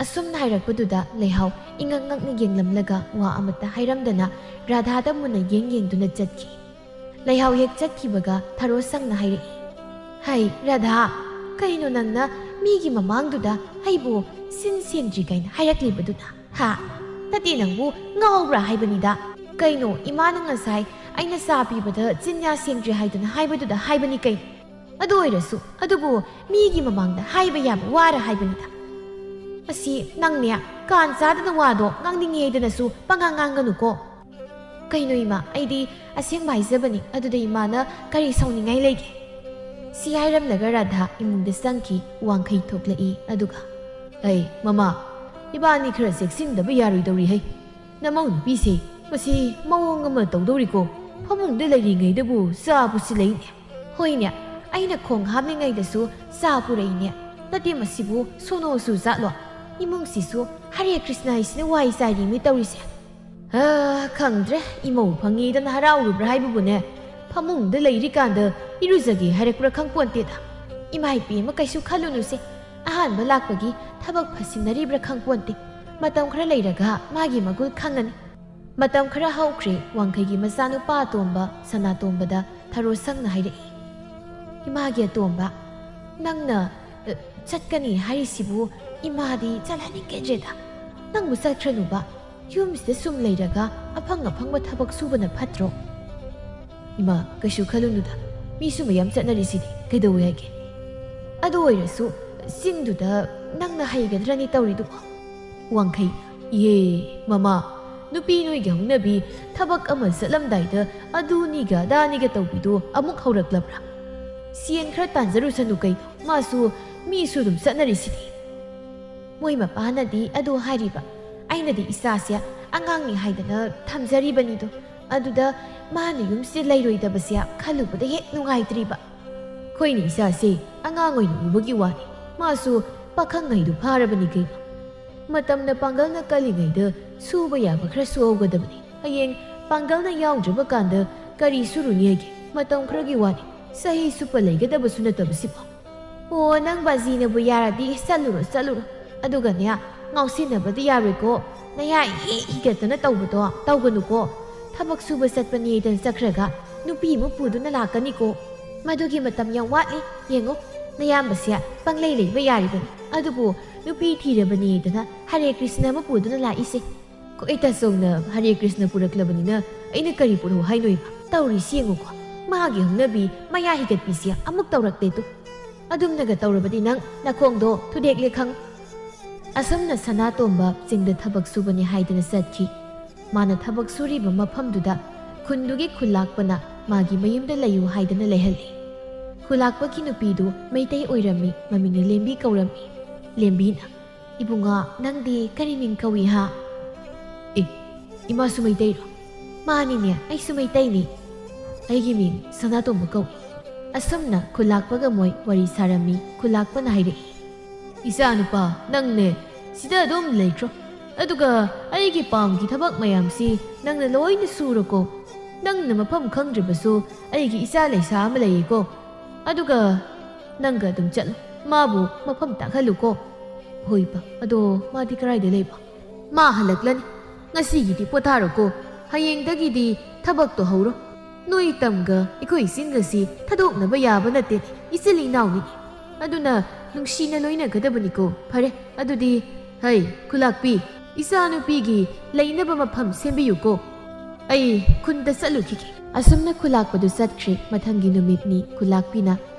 ꯑꯁꯨꯝꯅ ꯍꯥꯏꯔꯛꯄꯗꯨꯗ ꯂꯩꯍꯥꯎ ꯏꯉꯛ ꯉꯛꯅ ꯌꯦꯡꯂꯝꯂꯒ ꯋꯥ ꯑꯃꯠꯇ ꯍꯥꯏꯔꯝꯗꯅ ꯔꯥꯙꯥꯗ ꯃꯨꯟꯅ ꯌꯦꯡ ꯌꯦꯡꯗꯨꯅ ꯆꯠꯈꯤ꯫ ꯂꯩꯍꯥꯎ ꯍꯦꯛ ꯆꯠꯈꯤꯕꯒ ꯊꯔꯣꯁꯪꯅ ꯍꯥꯏꯔꯛꯏ, "ꯍꯩ ꯔꯥꯙꯥ, ꯀꯩꯅꯣ ꯅꯪꯅ ꯃꯤꯒꯤ ꯃꯃꯥꯡꯗꯨꯗ ꯑꯩꯕꯨ ꯆꯤꯟ ꯁꯦꯡꯗ꯭ꯔꯤ ꯀꯥꯏꯅ ꯍꯥꯏꯔꯛꯂꯤꯕꯗꯨꯅ? ꯍꯥ? ꯅꯠꯇꯦ, ꯅꯪꯕꯨ ꯉꯥꯎꯕ꯭ꯔꯥ ꯍꯥꯏꯕꯅꯤꯗ꯫ ꯀꯩꯅꯣ, ꯏꯃꯥꯅ ꯉꯁꯥꯏ ꯑꯩꯅ ꯆꯥ ꯄꯤꯕꯗ ꯆꯤꯟꯌꯥ ꯁꯦꯡꯗ꯭ꯔꯤ ꯍꯥꯏꯗꯅ ꯍꯥꯏꯕꯗꯨꯗ ꯍꯥꯏꯕꯅꯤ ꯀꯩꯅꯣ꯫ ꯑꯗꯨ ꯑꯣꯏꯔꯁꯨ, ꯑꯗꯨꯕꯨ ꯃꯤꯒꯤ ꯃꯃꯥꯡꯗ ꯍꯥꯏꯕ ꯌꯥꯕ ꯋꯥꯔ ꯍꯥꯏꯕꯅꯤꯗ꯫ ꯑꯁꯤ ꯅꯪꯅꯦ, ꯀꯥꯟ ꯆꯥꯗꯅ ꯋꯥꯗꯣ ꯉꯥꯡꯅꯤꯡꯉꯦꯗꯅꯁꯨ ꯄꯉꯥꯡ ꯉꯥꯡꯒꯅꯨꯀꯣ꯫ ꯀꯩꯅꯣ ꯏꯃꯥ, ꯑꯩꯗꯤ ꯑꯁꯦꯡꯕ ꯍꯥꯏꯖꯕꯅꯤ, ꯑꯗꯨꯗ ꯏꯃꯥꯅ ꯀꯔꯤ ꯁꯥꯎꯅꯤꯡꯉꯥꯏ ꯂꯩꯒꯦ? ꯁꯤ ꯍꯥꯏꯔꯝꯂꯒ ꯔꯥꯙꯥ ꯏꯃꯨꯡꯗ ꯆꯪꯈꯤ꯫ ꯋꯥꯡꯈꯩ ꯊꯣꯛꯂꯛꯏ, ꯑꯗꯨꯒ, "ꯑꯩ, ꯃꯃꯥ, ꯏꯕꯥꯅꯤ ꯈꯔ ꯆꯦꯛꯁꯤꯟꯗꯕ ꯌꯥꯔꯣꯏꯗꯧꯔꯤ ꯍꯩ꯫ ꯅꯃꯧ ꯅꯨꯄꯤꯁꯦ, ꯃꯁꯤ ꯃꯑꯣꯡ ꯑꯃ ꯇꯧꯗꯧꯔꯤꯀꯣ꯫ ꯐꯃꯨꯡꯗ ꯂꯩꯔꯤꯉꯩꯗꯕꯨ ꯆꯥ ꯄꯨꯁꯤꯜꯂꯛꯏꯅꯦ꯫ ꯍꯣꯏꯅꯦ, ꯑꯩꯅ ꯈꯣꯡ ꯍꯥꯝꯂꯤꯉꯩꯗꯁꯨ ꯆꯥ ꯄꯨꯔꯛꯏꯅꯦ꯫ ꯅꯠꯇꯦ, ꯃꯁꯤꯕꯨ ꯁꯣꯅꯣꯁꯨ ꯆꯥꯠꯂꯣ꯫ ꯏꯃꯨꯡꯁꯤꯁꯨ ꯍꯔꯦ ꯀ꯭ꯔꯤꯁꯅ ꯍꯥꯏꯁꯤꯅ ꯋꯥꯏ ꯆꯥꯏꯔꯤꯃꯤ ꯇꯧꯔꯤꯁꯦ꯫ ꯑ, ꯈꯪꯗ꯭ꯔꯦ, ꯏꯃꯧ ꯐꯪꯉꯦꯗꯅ ꯍꯔꯥꯎꯔꯨꯕ꯭ꯔꯥ ꯍꯥꯏꯕꯕꯨꯅꯦ, ꯐꯃꯨꯡꯗ ꯂꯩꯔꯤꯀꯥꯟꯗ ꯏꯔꯨꯖꯒꯦ ꯍꯥꯏꯔꯛꯄ꯭ꯔꯥ ꯈꯪꯄꯣꯟꯇꯦꯗ꯫ ꯏꯃꯥ ꯏꯕꯦꯝꯃ, ꯀꯩꯁꯨ ꯈꯜꯂꯨꯅꯨꯁꯦ꯫ ꯑꯍꯥꯟꯕ ꯂꯥꯛꯄꯒꯤ ꯊꯕꯛ ꯐꯁꯤꯟꯅꯔꯤꯕ꯭ꯔꯥ ꯈꯪꯄꯣꯟꯇꯦ꯫ ꯃꯇꯝ ꯈꯔ ꯂꯩꯔꯒ ꯃꯥꯒꯤ ꯃꯒꯨꯜ ꯈꯪꯉꯅꯤ꯫ ꯃꯇꯝ ꯈꯔ ꯍꯧꯈ꯭ꯔꯦ, ꯋꯥꯡꯈꯩꯒꯤ ꯃꯆꯥꯅꯨꯄꯥ ꯑꯇꯣꯝꯕ ꯁꯅꯥꯇꯣꯝꯕꯗ ꯊꯔꯣ ꯁꯪꯅ ꯍꯥꯏꯔꯛꯏ, "ꯏꯃꯥꯒꯤ ꯑꯇꯣꯝꯕ, ꯅꯪꯅ, ꯑ, ꯆꯠꯀꯅꯤ ꯍꯥꯏꯔꯤꯁꯤꯕꯨ ꯏꯃꯥꯗꯤ ꯆꯠꯍꯟꯅꯤꯡꯒꯤꯗ꯭ꯔꯦꯗ꯫ ꯅꯪꯕꯨ ꯆꯠꯈ꯭ꯔꯅꯨꯕ꯫ ꯌꯨꯝꯁꯤꯗ ꯁꯨꯝ ꯂꯩꯔꯒ ꯑꯐꯪ ꯑꯐꯪꯕ ꯊꯕꯛ ꯁꯨꯕꯅ ꯐꯠꯇ꯭ꯔꯣ?" "ꯏꯃꯥ, ꯀꯩꯁꯨ ꯈꯜꯂꯨꯅꯨꯗ꯫ ꯃꯤꯁꯨ ꯃꯌꯥꯝ ꯆꯠꯅꯔꯤꯁꯤꯗꯤ꯫ ꯀꯩꯗꯧꯋꯦ ꯍꯥꯏꯒꯦ? ꯑꯗꯨ ꯑꯣꯏꯔꯁꯨ ꯆꯤꯡꯗꯨꯗ ꯅꯪꯅ ꯍꯩꯒꯗ꯭ꯔꯅꯤ ꯇꯧꯔꯤꯗꯨꯕꯣ?" ꯋꯥꯡꯈꯩ, "ꯏꯍꯦ, ꯃꯃꯥ, ꯅꯨꯄꯤ ꯅꯣꯏꯒꯤ ꯍꯧꯅꯕꯤ ꯊꯕꯛ ꯑꯃ ꯆꯠꯂꯝꯗꯥꯏꯗ ꯑꯗꯨꯅꯤꯒ ꯑꯗꯥꯅꯤꯒ ꯇꯧꯕꯤꯗꯣ ꯑꯃꯨꯛ ꯍꯧꯔꯛꯂꯕ꯭ꯔꯥ? ꯁꯦꯟ ꯈꯔ ꯇꯥꯟꯖꯔꯨꯁꯅꯨ ꯀꯩꯅꯣ, ꯃꯥꯁꯨ ꯃꯤꯁꯨ ꯑꯗꯨꯝ ꯆꯠꯅꯔꯤꯁꯤꯗꯤ꯫" ꯃꯣꯏ ꯃꯄꯥꯅꯗꯤ ꯑꯗꯨ ꯍꯥꯏꯔꯤꯕ, ꯑꯩꯅꯗꯤ ꯏꯆꯥꯁꯦ ꯑꯉꯥꯡꯅꯤ ꯍꯥꯏꯗꯅ ꯊꯝꯖꯔꯤꯕꯅꯤꯗꯣ, ꯑꯗꯨꯗ ꯃꯥꯅ ꯌꯨꯝꯁꯤꯗ ꯂꯩꯔꯣꯏꯗꯕꯁꯦ ꯈꯜꯂꯨꯕꯗ ꯍꯦꯛ ꯅꯨꯡꯉꯥꯏꯇ꯭ꯔꯤꯕ꯫ "ꯑꯩꯈꯣꯏꯅ ꯏꯆꯥꯁꯦ ꯑꯉꯥꯡ ꯑꯣꯏꯅ ꯎꯕꯒꯤ ꯋꯥꯅꯤ, ꯃꯥꯁꯨ ꯄꯥꯈꯪꯉꯩꯗꯨ ꯐꯥꯔꯕꯅꯤ ꯀꯩꯅꯣ꯫ ꯃꯇꯝꯅ ꯄꯥꯡꯒꯜꯅ ꯀꯜꯂꯤꯉꯩꯗ ꯁꯨꯕ ꯌꯥꯕ ꯈꯔ ꯁꯨꯍꯧꯒꯗꯕꯅꯤ꯫ ꯍꯌꯦꯡ ꯄꯥꯡꯒꯜꯅ ꯌꯥꯎꯗ꯭ꯔꯕ ꯀꯥꯟꯗ ꯀꯔꯤ ꯁꯨꯔꯨꯅꯤ ꯍꯥꯏꯒꯦ? ꯃꯇꯝ ꯈꯔꯒꯤ ꯋꯥꯅꯤ, ꯆꯍꯤ ꯆꯨꯞꯄ ꯂꯩꯒꯗꯕꯁꯨ ꯅꯠꯇꯕꯁꯤꯕꯨ꯫" "ꯑꯣ, ꯅꯪ ꯕꯥꯖꯤꯅꯕꯨ ꯌꯥꯔꯗꯤ ꯆꯠꯂꯨꯔꯣ, ꯆꯠꯂꯨꯔꯣ꯫ ꯑꯗꯨꯒꯅꯦ, ꯉꯥꯎꯁꯤꯟꯅꯕꯗꯤ ꯌꯥꯔꯣꯏꯀꯣ꯫ ꯅꯌꯥ ꯏꯍꯤ ꯍꯤꯒꯠꯇꯅ ꯇꯧꯕꯗꯣ ꯇꯧꯒꯅꯨꯀꯣ꯫ ꯊꯕꯛ ꯁꯨꯕ ꯆꯠꯄꯅꯦꯗꯅ ꯆꯠꯈ꯭ꯔꯒ ꯅꯨꯄꯤ ꯑꯃ ꯄꯨꯗꯨꯅ ꯂꯥꯛꯀꯅꯤꯀꯣ꯫ ꯃꯗꯨꯒꯤ ꯃꯇꯝ ꯌꯥꯝ ꯋꯥꯠꯂꯤ꯫ ꯌꯦꯡꯉꯨ, ꯅꯌꯥꯝꯕꯁꯦ ꯄꯪꯂꯩ ꯂꯩꯕ ꯌꯥꯔꯤꯕꯅꯤ꯫ ꯑꯗꯨꯕꯨ ꯅꯨꯄꯤ ꯊꯤꯔꯕꯅꯦꯗꯅ ꯍꯔꯦ ꯀ꯭ꯔꯤꯁꯅ ꯑꯃ ꯄꯨꯗꯨꯅ ꯂꯥꯛꯏꯁꯦ꯫ ꯑꯩ ꯇꯥꯆꯧꯅ ꯍꯔꯦ ꯀ꯭ꯔꯤꯁꯅ ꯄꯨꯔꯛꯂꯕꯅꯤꯅ ꯑꯩꯅ ꯀꯔꯤ ꯄꯨꯔꯛꯎ ꯍꯥꯏꯅꯣꯏꯕ? ꯇꯧꯔꯤꯁꯤ ꯌꯦꯡꯉꯨꯀꯣ, ꯃꯥꯒꯤ ꯍꯧꯅꯕꯤ ꯃꯌꯥ ꯍꯤꯒꯠꯄꯤꯁꯤ ꯑꯃꯨꯛ ꯇꯧꯔꯛꯇꯦ ꯇꯨ꯫ ꯑꯗꯨꯝꯅꯒ ꯇꯧꯔꯕꯗꯤ ꯅꯪ ꯅꯈꯣꯡꯗꯣ ꯊꯨꯗꯦꯛꯂꯦ ꯈꯪ꯫ ꯑꯁꯨꯝꯅ ꯁꯅꯥꯇꯣꯝꯕ ꯆꯤꯡꯗ ꯊꯕꯛ ꯁꯨꯕꯅꯤ ꯍꯥꯏꯗꯅ ꯆꯠꯈꯤ꯫ ꯃꯥꯅ ꯊꯕꯛ ꯁꯨꯔꯤꯕ ꯃꯐꯝꯗꯨꯗ ꯈꯨꯟꯗꯨꯒꯤ ꯈꯨꯜꯂꯥꯛꯄꯅ ꯃꯥꯒꯤ ꯃꯌꯨꯝꯗ ꯂꯩꯌꯨ ꯍꯥꯏꯗꯅ ꯂꯩꯍꯜꯂꯤ꯫ ꯈꯨꯜꯂꯥꯛꯄꯒꯤ ꯅꯨꯄꯤꯗꯨ ꯃꯩꯇꯩ ꯑꯣꯏꯔꯝꯃꯤ, ꯃꯃꯤꯡꯅ ꯂꯦꯝꯕꯤ ꯀꯧꯔꯝꯃꯤ꯫ ꯂꯦꯝꯕꯤꯅ, "ꯏꯕꯨꯡꯉꯣ, ꯅꯪꯗꯤ ꯀꯔꯤ ꯃꯤꯡ ꯀꯧꯏ ꯍꯥ?" "ꯑꯦ, ꯏꯃꯥꯁꯨ ꯃꯩꯇꯩꯔꯣ?" "ꯃꯥꯅꯤꯅꯦ, ꯑꯩꯁꯨ ꯃꯩꯇꯩꯅꯤ꯫ ꯑꯩꯒꯤ ꯃꯤꯡ ꯁꯅꯥꯇꯣꯝꯕ ꯀꯧꯏ꯫" ꯑꯁꯨꯝꯅ ꯈꯨꯜꯂꯥꯛꯄꯒ ꯃꯣꯏ ꯋꯥꯔꯤ ꯁꯥꯔꯝꯃꯤ꯫ ꯈꯨꯜꯂꯥꯛꯄꯅ ꯍꯥꯏꯔꯛꯏ, "ꯏꯆꯥꯅꯨꯄꯥ, ꯅꯪꯅꯦ ꯁꯤꯗ ꯑꯗꯨꯝ ꯂꯩꯈ꯭ꯔꯣ꯫ ꯑꯗꯨꯒ ꯑꯩꯒꯤ ꯄꯥꯝꯒꯤ ꯊꯕꯛ ꯃꯌꯥꯝꯁꯤ ꯅꯪꯅ ꯂꯣꯏꯅ ꯁꯨꯔꯣꯀꯣ꯫ ꯅꯪꯅ ꯃꯐꯝ ꯈꯪꯗ꯭ꯔꯕꯁꯨ ꯑꯩꯒꯤ ꯏꯆꯥ ꯂꯩꯁꯥ ꯑꯃ ꯂꯩꯌꯦꯀꯣ꯫ ꯑꯗꯨꯒ ꯅꯪꯒ ꯑꯗꯨꯝ ꯆꯠꯂꯣ꯫ ꯃꯥꯕꯨ ꯃꯐꯝ ꯇꯥꯛꯍꯜꯂꯨꯀꯣ꯫" "ꯍꯣꯏ ꯄꯥ, ꯑꯗꯣ ꯃꯥꯗꯤ ꯀꯗꯥꯏꯗ ꯂꯩꯕ?" "ꯃꯥ ꯍꯜꯂꯛꯂꯅꯤ꯫ ꯉꯁꯤꯒꯤꯗꯤ ꯄꯣꯊꯥꯔꯣꯀꯣ꯫ ꯍꯌꯦꯡꯗꯒꯤꯗꯤ ꯊꯕꯛꯇꯣ ꯍꯧꯔꯣ꯫ ꯅꯣꯏ ꯇꯝꯒ ꯑꯩꯈꯣꯏ ꯆꯤꯡꯒꯁꯤ ꯊꯥꯗꯣꯛꯅꯕ ꯌꯥꯕ ꯅꯠꯇꯦ, ꯏꯆꯤꯜ ꯏꯅꯥꯎꯅꯤ꯫ ꯑꯗꯨꯅ ꯅꯨꯡꯁꯤꯅ ꯂꯣꯏꯅꯒꯗꯕꯅꯤꯀꯣ꯫ ꯐꯔꯦ, ꯑꯗꯨꯗꯤ, ꯍꯩ, ꯈꯨꯂꯥꯛꯄꯤ, ꯏꯆꯥꯅꯨꯄꯤꯒꯤ ꯂꯩꯅꯕ ꯃꯐꯝ ꯁꯦꯝꯕꯤꯌꯨꯀꯣ꯫ ꯑꯩ ꯈꯨꯟꯗ ꯆꯠꯂꯨꯈꯤꯒꯦ꯫" ꯑꯁꯨꯝꯅ ꯈꯨꯂꯥꯛꯄꯗꯨ ꯆꯠꯈ꯭ꯔꯦ꯫ ꯃꯊꯪꯒꯤ ꯅꯨꯃꯤꯠꯅꯤ꯫ ꯈꯨꯂꯥꯛꯄꯤꯅ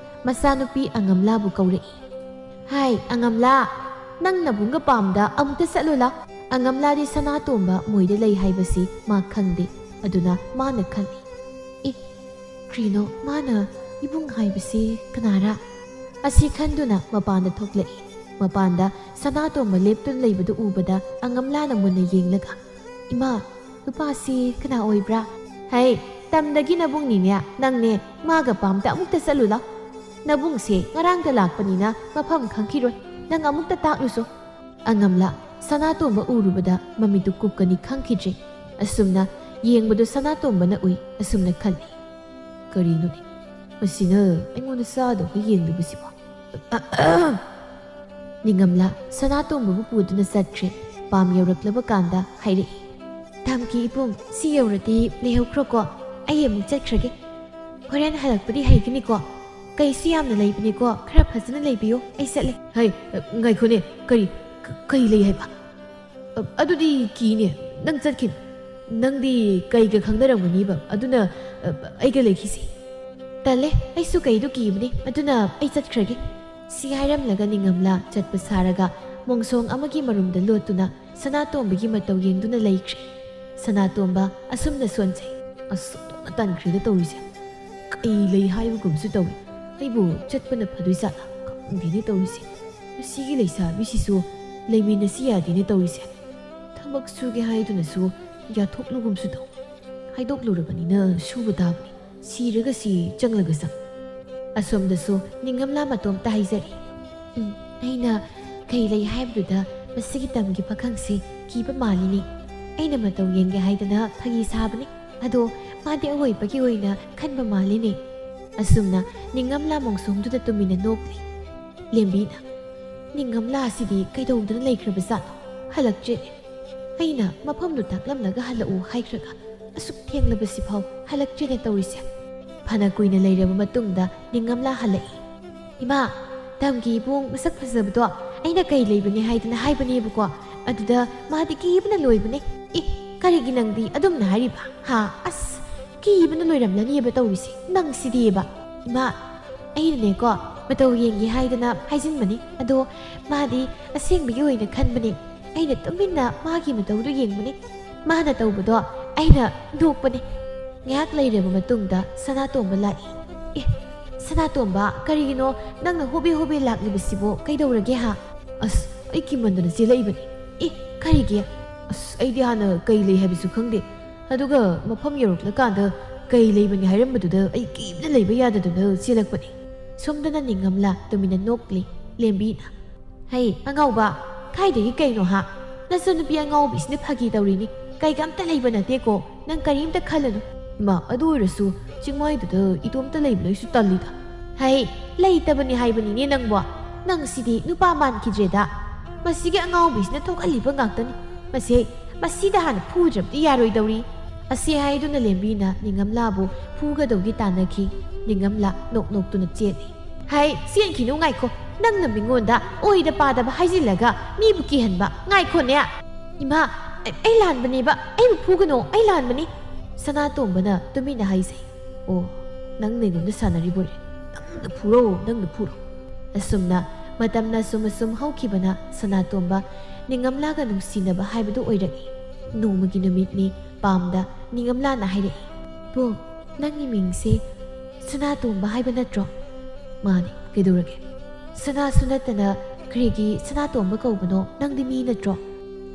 ꯃꯆꯥꯅꯨꯄꯤ ꯑꯉꯝꯂꯥꯕꯨ ꯀꯧꯔꯛꯏ꯫ "ꯍꯥꯏ, ꯑꯉꯝꯂꯥ, ꯅꯪ ꯅꯕꯨꯡꯒ ꯄꯥꯝꯗ ꯑꯃꯨꯛꯇ ꯆꯠꯂꯨ ꯂꯥꯎ꯫" ꯑꯉꯝꯂꯥꯗꯤ ꯁꯅꯥꯇꯣꯝꯕ ꯃꯣꯏꯗ ꯂꯩ ꯍꯥꯏꯕꯁꯤ ꯃꯥ ꯈꯪꯗꯦ꯫ ꯑꯗꯨꯅ ꯃꯥꯅ ꯈꯜꯂꯤ, "ꯑꯦ, ꯀ꯭ꯔꯤꯅꯣ ꯃꯥꯅ ꯏꯕꯨꯡ ꯍꯥꯏꯕꯁꯤ ꯀꯅꯥꯔꯥ?" ꯑꯁꯤ ꯈꯟꯗꯨꯅ ꯃꯄꯥꯟꯗ ꯊꯣꯛꯂꯛꯏ꯫ ꯃꯄꯥꯟꯗ ꯁꯅꯥꯇꯣꯝꯕ ꯂꯦꯞꯇꯨꯅ ꯂꯩꯕꯗꯨ ꯎꯕꯗ ꯑꯉꯝꯂꯥꯅ ꯃꯨꯟꯅ ꯌꯦꯡꯂꯒ, "ꯏꯃꯥ, ꯅꯨꯄꯥꯁꯤ ꯀꯅꯥ ꯑꯣꯏꯕ꯭ꯔꯥ?" "ꯍꯩ, ꯇꯝꯗꯒꯤ ꯅꯕꯨꯡꯅꯤꯅꯦ, ꯅꯪꯅꯦ꯫ ꯃꯥꯒ ꯄꯥꯝꯇ ꯑꯃꯨꯛꯇ ꯆꯠꯂꯨ ꯂꯥꯎ꯫ ꯅꯕꯨꯡꯁꯦ ꯉꯔꯥꯡꯇ ꯂꯥꯛꯄꯅꯤꯅ ꯃꯐꯝ ꯈꯪꯈꯤꯔꯣꯏ꯫ ꯅꯪ ꯑꯃꯨꯛꯇ ꯇꯥꯛꯂꯨꯁꯣ꯫" ꯑꯉꯝꯂꯥ ꯁꯅꯥꯇꯣꯝꯕ ꯎꯔꯨꯕꯗ ꯃꯃꯤꯠꯇꯨ ꯀꯨꯞꯀꯅꯤ ꯈꯪꯈꯤꯗ꯭ꯔꯦ꯫ ꯑꯁꯨꯝꯅ ꯌꯦꯡꯕꯗꯨ ꯁꯅꯥꯇꯣꯝꯕꯅ ꯎꯏ꯫ ꯑꯁꯨꯝꯅ ꯈꯜꯂꯤ, "ꯀꯔꯤꯅꯣꯅꯦ? ꯃꯁꯤꯅ ꯑꯩꯉꯣꯟꯗ ꯆꯥꯗꯧꯅ ꯌꯦꯡꯂꯤꯕꯁꯤꯕꯣ?" ꯅꯤꯡꯉꯝꯂꯥ ꯁꯅꯥꯇꯣꯝꯕꯕꯨ ꯄꯨꯗꯨꯅ ꯆꯠꯈ꯭ꯔꯦ꯫ ꯄꯥꯝ ꯌꯧꯔꯛꯂꯕ ꯀꯥꯟꯗ ꯍꯥꯏꯔꯛꯏ, "ꯇꯝꯒꯤ ꯏꯕꯨꯡ, ꯁꯤ ꯌꯧꯔꯗꯤ ꯂꯩꯍꯧꯈ꯭ꯔꯣꯀꯣ꯫ ꯑꯩ ꯑꯃꯨꯛ ꯆꯠꯈ꯭ꯔꯒꯦ꯫ ꯍꯣꯔꯦꯟ ꯍꯜꯂꯛꯄꯗꯤ ꯍꯩꯒꯅꯤꯀꯣ꯫ ꯀꯩꯁꯨ ꯌꯥꯝꯅ ꯂꯩꯕꯅꯤꯀꯣ꯫ ꯈꯔ ꯐꯖꯅ ꯂꯩꯕꯤꯌꯨ꯫ ꯑꯩ ꯆꯠꯂꯦ꯫" "ꯍꯩ, ꯉꯥꯏꯈꯣꯅꯦ, ꯀꯔꯤ, ꯀ-, ꯀꯩ ꯂꯩ ꯍꯥꯏꯕ? ꯑ, ꯑꯗꯨꯗꯤ ꯀꯤꯅꯦ꯫ ꯅꯪ ꯆꯠꯈꯤꯅꯨ꯫ ꯅꯪꯗꯤ ꯀꯩꯒ ꯈꯪꯅꯔꯝꯒꯅꯤꯕ? ꯑꯗꯨꯅ, ꯑ, ꯑꯩꯒ ꯂꯩꯈꯤꯁꯤ꯫ "ꯇꯜꯂꯦ, ꯑꯩꯁꯨ ꯀꯩꯗꯣ ꯀꯤꯕꯅꯦ, ꯑꯗꯨꯅ ꯑꯩ ꯆꯠꯈ꯭ꯔꯒꯦ꯫" ꯁꯤ ꯍꯥꯏꯔꯝꯂꯒ ꯅꯤꯡꯉꯝꯂꯥ ꯆꯠꯄ ꯁꯥꯔꯒ ꯃꯣꯡꯁꯣꯡ ꯑꯃꯒꯤ ꯃꯔꯨꯝꯗ ꯂꯣꯠꯇꯨꯅ ꯁꯅꯥꯇꯣꯝꯕꯒꯤ ꯃꯇꯧ ꯌꯦꯡꯗꯨꯅ ꯂꯩꯈ꯭ꯔꯦ꯫ ꯁꯅꯥꯇꯣꯝꯕ ꯑꯁꯨꯝꯅ ꯁꯣꯟꯖꯩ꯫ ꯑꯁ, ꯑꯣꯟꯊꯣꯛꯅ ꯇꯟꯈ꯭ꯔꯦꯗ ꯇꯧꯔꯤꯁꯦ꯫ ꯀꯩ ꯂꯩ ꯍꯥꯏꯕꯒꯨꯝꯁꯨ ꯇꯧꯏ꯫ ꯑꯩꯕꯨ ꯆꯠꯄꯅ ꯐꯗꯣꯏ ꯖꯥꯠꯂꯥ? ꯈꯪꯗꯦꯅꯦ ꯇꯧꯔꯤꯁꯦ꯫ ꯃꯁꯤꯒꯤ ꯂꯩꯁꯥꯕꯤꯁꯤꯁꯨ ꯂꯩꯃꯤꯟꯅꯁꯤ ꯌꯥꯗꯦꯅꯦ ꯇꯧꯔꯤꯁꯦ꯫ ꯊꯕꯛ ꯁꯨꯒꯦ ꯍꯥꯏꯗꯨꯅꯁꯨ ꯌꯥꯊꯣꯛꯂꯨꯒꯨꯝꯁꯨ ꯇꯧ꯫ ꯍꯥꯏꯗꯣꯛꯂꯨꯔꯕꯅꯤꯅ ꯁꯨꯕ ꯇꯥꯕꯅꯤ꯫ ꯁꯤꯔꯒ ꯁꯤ, ꯆꯪꯂꯒ ꯆꯪ꯫ ꯑꯁꯣꯝꯗꯁꯨ ꯅꯤꯡꯉꯝꯂꯥ ꯃꯇꯣꯝꯇ ꯍꯥꯏꯖꯔꯤ꯫ "ꯎꯝ, ꯑꯩꯅ ꯀꯩ ꯂꯩ ꯍꯥꯏꯕꯗꯨꯗ ꯃꯁꯤꯒꯤ ꯇꯝꯒꯤ ꯄꯥꯈꯪꯁꯤ ꯀꯤꯕ ꯃꯥꯜꯂꯤꯅꯦ꯫ ꯑꯩꯅ ꯃꯇꯧ ꯌꯦꯡꯒꯦ ꯍꯥꯏꯗꯅ ꯐꯥꯒꯤ ꯁꯥꯕꯅꯤ꯫ ꯑꯗꯣ ꯃꯥꯗꯤ ꯑꯋꯣꯏꯕꯒꯤ ꯑꯣꯏꯅ ꯈꯟꯕ ꯃꯥꯜꯂꯤꯅꯦ꯫" ꯑꯁꯨꯝꯅ ꯅꯤꯡꯉꯝꯂꯥ ꯃꯣꯡꯁꯣꯡꯗꯨꯗ ꯇꯨꯃꯤꯟꯅ ꯅꯣꯛꯂꯤ꯫ ꯂꯦꯝꯕꯤꯅ, "ꯅꯤꯡꯉꯝꯂꯥ ꯑꯁꯤꯗꯤ ꯀꯩꯗꯧꯗꯨꯅ ꯂꯩꯈ꯭ꯔꯕꯖꯥꯠꯅꯣ? ꯍꯜꯂꯛꯇ꯭ꯔꯦꯅꯦ꯫ ꯑꯩꯅ ꯃꯐꯝꯗꯨ ꯇꯥꯛꯂꯝꯂꯒ ꯍꯜꯂꯛꯎ ꯍꯥꯏꯈ꯭ꯔꯒ ꯑꯁꯨꯛ ꯊꯦꯡꯂꯕꯁꯤꯐꯥꯎ ꯍꯜꯂꯛꯇ꯭ꯔꯦꯅꯦ ꯇꯧꯔꯤꯁꯦ꯫" ꯐꯅ ꯀꯨꯏꯅ ꯂꯩꯔꯕ ꯃꯇꯨꯡꯗ ꯅꯤꯡꯉꯝꯂꯥ ꯍꯜꯂꯛꯏ꯫ "ꯏꯃꯥ, ꯇꯝꯒꯤ ꯏꯕꯨꯡ ꯃꯁꯛ ꯐꯖꯕꯗꯣ ꯑꯩꯅ ꯀꯩ ꯂꯩꯕꯅꯦ ꯍꯥꯏꯗꯅ ꯍꯥꯏꯕꯅꯦꯕꯀꯣ꯫ ꯑꯗꯨꯗ ꯃꯥꯗꯤ ꯀꯤꯕꯅ ꯂꯣꯏꯕꯅꯦ꯫" "ꯑꯦ, ꯀꯔꯤꯒꯤ ꯅꯪꯗꯤ ꯑꯗꯨꯝꯅ ꯍꯥꯏꯔꯤꯕ? ꯍꯥ? ꯑꯁ, ꯀꯤꯕꯅ ꯂꯣꯏꯔꯝꯂꯅꯤꯕ ꯇꯧꯔꯤꯁꯦ꯫ ꯅꯪꯁꯤꯗꯤꯕ꯫" "ꯏꯃꯥ, ꯑꯩꯅꯅꯦꯀꯣ, ꯃꯇꯧ ꯌꯦꯡꯒꯦ ꯍꯥꯏꯗꯅ ꯍꯥꯏꯖꯤꯟꯕꯅꯤ꯫ ꯑꯗꯣ ꯃꯥꯗꯤ ꯑꯁꯦꯡꯕꯒꯤ ꯑꯣꯏꯅ ꯈꯟꯕꯅꯦ꯫ ꯑꯩꯅ ꯇꯨꯃꯤꯟꯅ ꯃꯥꯒꯤ ꯃꯇꯧꯗꯨ ꯌꯦꯡꯕꯅꯦ꯫ ꯃꯥꯅ ꯇꯧꯕꯗꯣ ꯑꯩꯅ ꯅꯣꯛꯄꯅꯦ꯫" ꯉꯥꯏꯍꯥꯛ ꯂꯩꯔꯕ ꯃꯇꯨꯡꯗ ꯁꯅꯥꯇꯣꯝꯕ ꯂꯥꯛꯏ꯫ "ꯑꯦ, ꯁꯅꯥꯇꯣꯝꯕ, ꯀꯔꯤꯒꯤꯅꯣ ꯅꯪꯅ ꯍꯣꯕꯦ ꯍꯣꯕꯦ ꯂꯥꯛꯂꯤꯕꯁꯤꯕꯣ? ꯀꯩꯗꯧꯔꯒꯦ ꯍꯥ?" "ꯑꯁ, ꯑꯩ ꯀꯤꯃꯟꯗꯅ ꯆꯦꯜꯂꯛꯏꯕꯅꯤ꯫" "ꯑꯦ, ꯀꯔꯤꯒꯤ?" "ꯑꯁ, ꯑꯩꯗꯤ ꯍꯥꯟꯅ ꯀꯩ ꯂꯩ ꯍꯥꯏꯕꯁꯨ ꯈꯪꯗꯦ꯫ ꯑꯗꯨꯒ ꯃꯐꯝ ꯌꯧꯔꯛꯂꯀꯥꯟꯗ ꯀꯩ ꯂꯩꯕꯅꯤ ꯍꯥꯏꯔꯝꯕꯗꯨꯗ ꯑꯩ ꯀꯤꯕꯅ ꯂꯩꯕ ꯌꯥꯗꯗꯅ ꯆꯦꯜꯂꯛꯄꯅꯤ꯫" ꯁꯣꯝꯗꯅ ꯅꯤꯡꯉꯝꯂꯥ ꯇꯨꯃꯤꯟꯅ ꯅꯣꯛꯂꯤ꯫ ꯂꯦꯝꯕꯤꯅ, "ꯍꯩ, ꯑꯉꯥꯎꯕ, ꯀꯥꯏꯗꯒꯤ ꯀꯩꯅꯣ ꯍꯥ? ꯅꯆꯟꯅꯨꯄꯤ ꯑꯉꯥꯎꯕꯤꯁꯤꯅ ꯐꯥꯒꯤ ꯇꯧꯔꯤꯅꯤ꯫ ꯀꯩꯒ ꯑꯝꯇ ꯂꯩꯕ ꯅꯠꯇꯦꯀꯣ, ꯅꯪ ꯀꯔꯤꯝꯇ ꯈꯜꯂꯅꯨ꯫" "ꯏꯃꯥ, ꯑꯗꯨ ꯑꯣꯏꯔꯁꯨ ꯆꯤꯡꯃꯥꯏꯗꯨꯗ ꯏꯇꯣꯝꯇ ꯂꯩꯕꯗꯣ ꯑꯩꯁꯨ ꯇꯜꯂꯤꯗ꯫" "ꯍꯩ, ꯂꯩꯇꯕꯅꯤ ꯍꯥꯏꯕꯅꯤꯅꯦ ꯅꯪꯕꯣ꯫ ꯅꯪꯁꯤꯗꯤ ꯅꯨꯄꯥ ꯃꯥꯟꯈꯤꯗ꯭ꯔꯦꯗ꯫ ꯃꯁꯤꯒꯤ ꯑꯉꯥꯎꯕꯤꯁꯤꯅ ꯊꯣꯛꯍꯜꯂꯤꯕ ꯉꯥꯛꯇꯅꯤ꯫ ꯃꯁꯤ, ꯃꯁꯤꯗ ꯍꯥꯟꯅ ꯐꯨꯗ꯭ꯔꯕꯗꯤ ꯌꯥꯔꯣꯏꯗꯧꯔꯤ꯫" ꯑꯁꯤ ꯍꯥꯏꯗꯨꯅ ꯂꯦꯝꯕꯤꯅ ꯅꯤꯡꯉꯝꯂꯥꯕꯨ ꯐꯨꯒꯗꯧꯒꯤ ꯇꯥꯟꯅꯈꯤ꯫ ꯅꯤꯡꯉꯝꯂꯥ ꯅꯣꯛ ꯅꯣꯛꯇꯨꯅ ꯆꯦꯜꯂꯤ꯫ "ꯍꯩ, ꯆꯦꯟꯈꯤꯅꯨ, ꯉꯥꯏꯈꯣ꯫ ꯅꯪꯅ ꯃꯤꯉꯣꯟꯗ ꯑꯣꯏꯗ ꯄꯥꯗꯕ ꯍꯥꯏꯖꯤꯜꯂꯒ ꯃꯤꯕꯨ ꯀꯤꯍꯟꯕ꯫ ꯉꯥꯏꯈꯣꯅꯦ꯫" "ꯏꯃꯥ, ꯑꯩ ꯑꯩ ꯂꯥꯟꯕꯅꯦꯕ꯫ ꯑꯩꯕꯨ ꯐꯨꯒꯅꯣ꯫ ꯑꯩ ꯂꯥꯟꯕꯅꯤ꯫ ꯁꯅꯥꯇꯣꯝꯕꯅ ꯇꯨꯃꯤꯟꯅ ꯍꯥꯏꯖꯩ꯫ ꯑꯣ, ꯅꯪꯅ ꯑꯩꯉꯣꯟꯗ ꯁꯥꯟꯅꯔꯤꯕꯣꯏꯔꯦ꯫ ꯅꯪꯅ ꯐꯨꯔꯣ, ꯅꯪꯅ ꯐꯨꯔꯣ꯫ ꯑꯁꯨꯝꯅ ꯃꯇꯝꯅ ꯁꯨꯝ ꯑꯁꯨꯝ ꯍꯧꯈꯤꯕꯅ ꯁꯅꯥꯇꯣꯝꯕ ꯅꯤꯡꯉꯝꯂꯥꯒ ꯅꯨꯡꯁꯤꯅꯕ ꯍꯥꯏꯕꯗꯨ ꯑꯣꯏꯔꯛꯏ꯫ ꯅꯣꯡꯃꯒꯤ ꯅꯨꯃꯤꯠꯅꯤ꯫ ꯄꯥꯝꯗ ꯅꯤꯡꯉꯝꯂꯥꯅ ꯍꯥꯏꯔꯛꯏ, "ꯄꯣ, ꯅꯪꯒꯤ ꯃꯤꯡꯁꯦ ꯁꯅꯥꯇꯣꯝꯕ ꯍꯥꯏꯕ ꯅꯠꯇ꯭ꯔꯣ?" "ꯃꯥꯅꯤ, ꯀꯩꯗꯧꯔꯒꯦ?" "ꯁꯅꯥꯁꯨ ꯅꯠꯇꯅ ꯀꯔꯤꯒꯤ ꯁꯅꯥꯇꯣꯝꯕ ꯀꯧꯕꯅꯣ? ꯅꯪꯗꯤ ꯃꯤ ꯅꯠꯇ꯭ꯔꯣ?"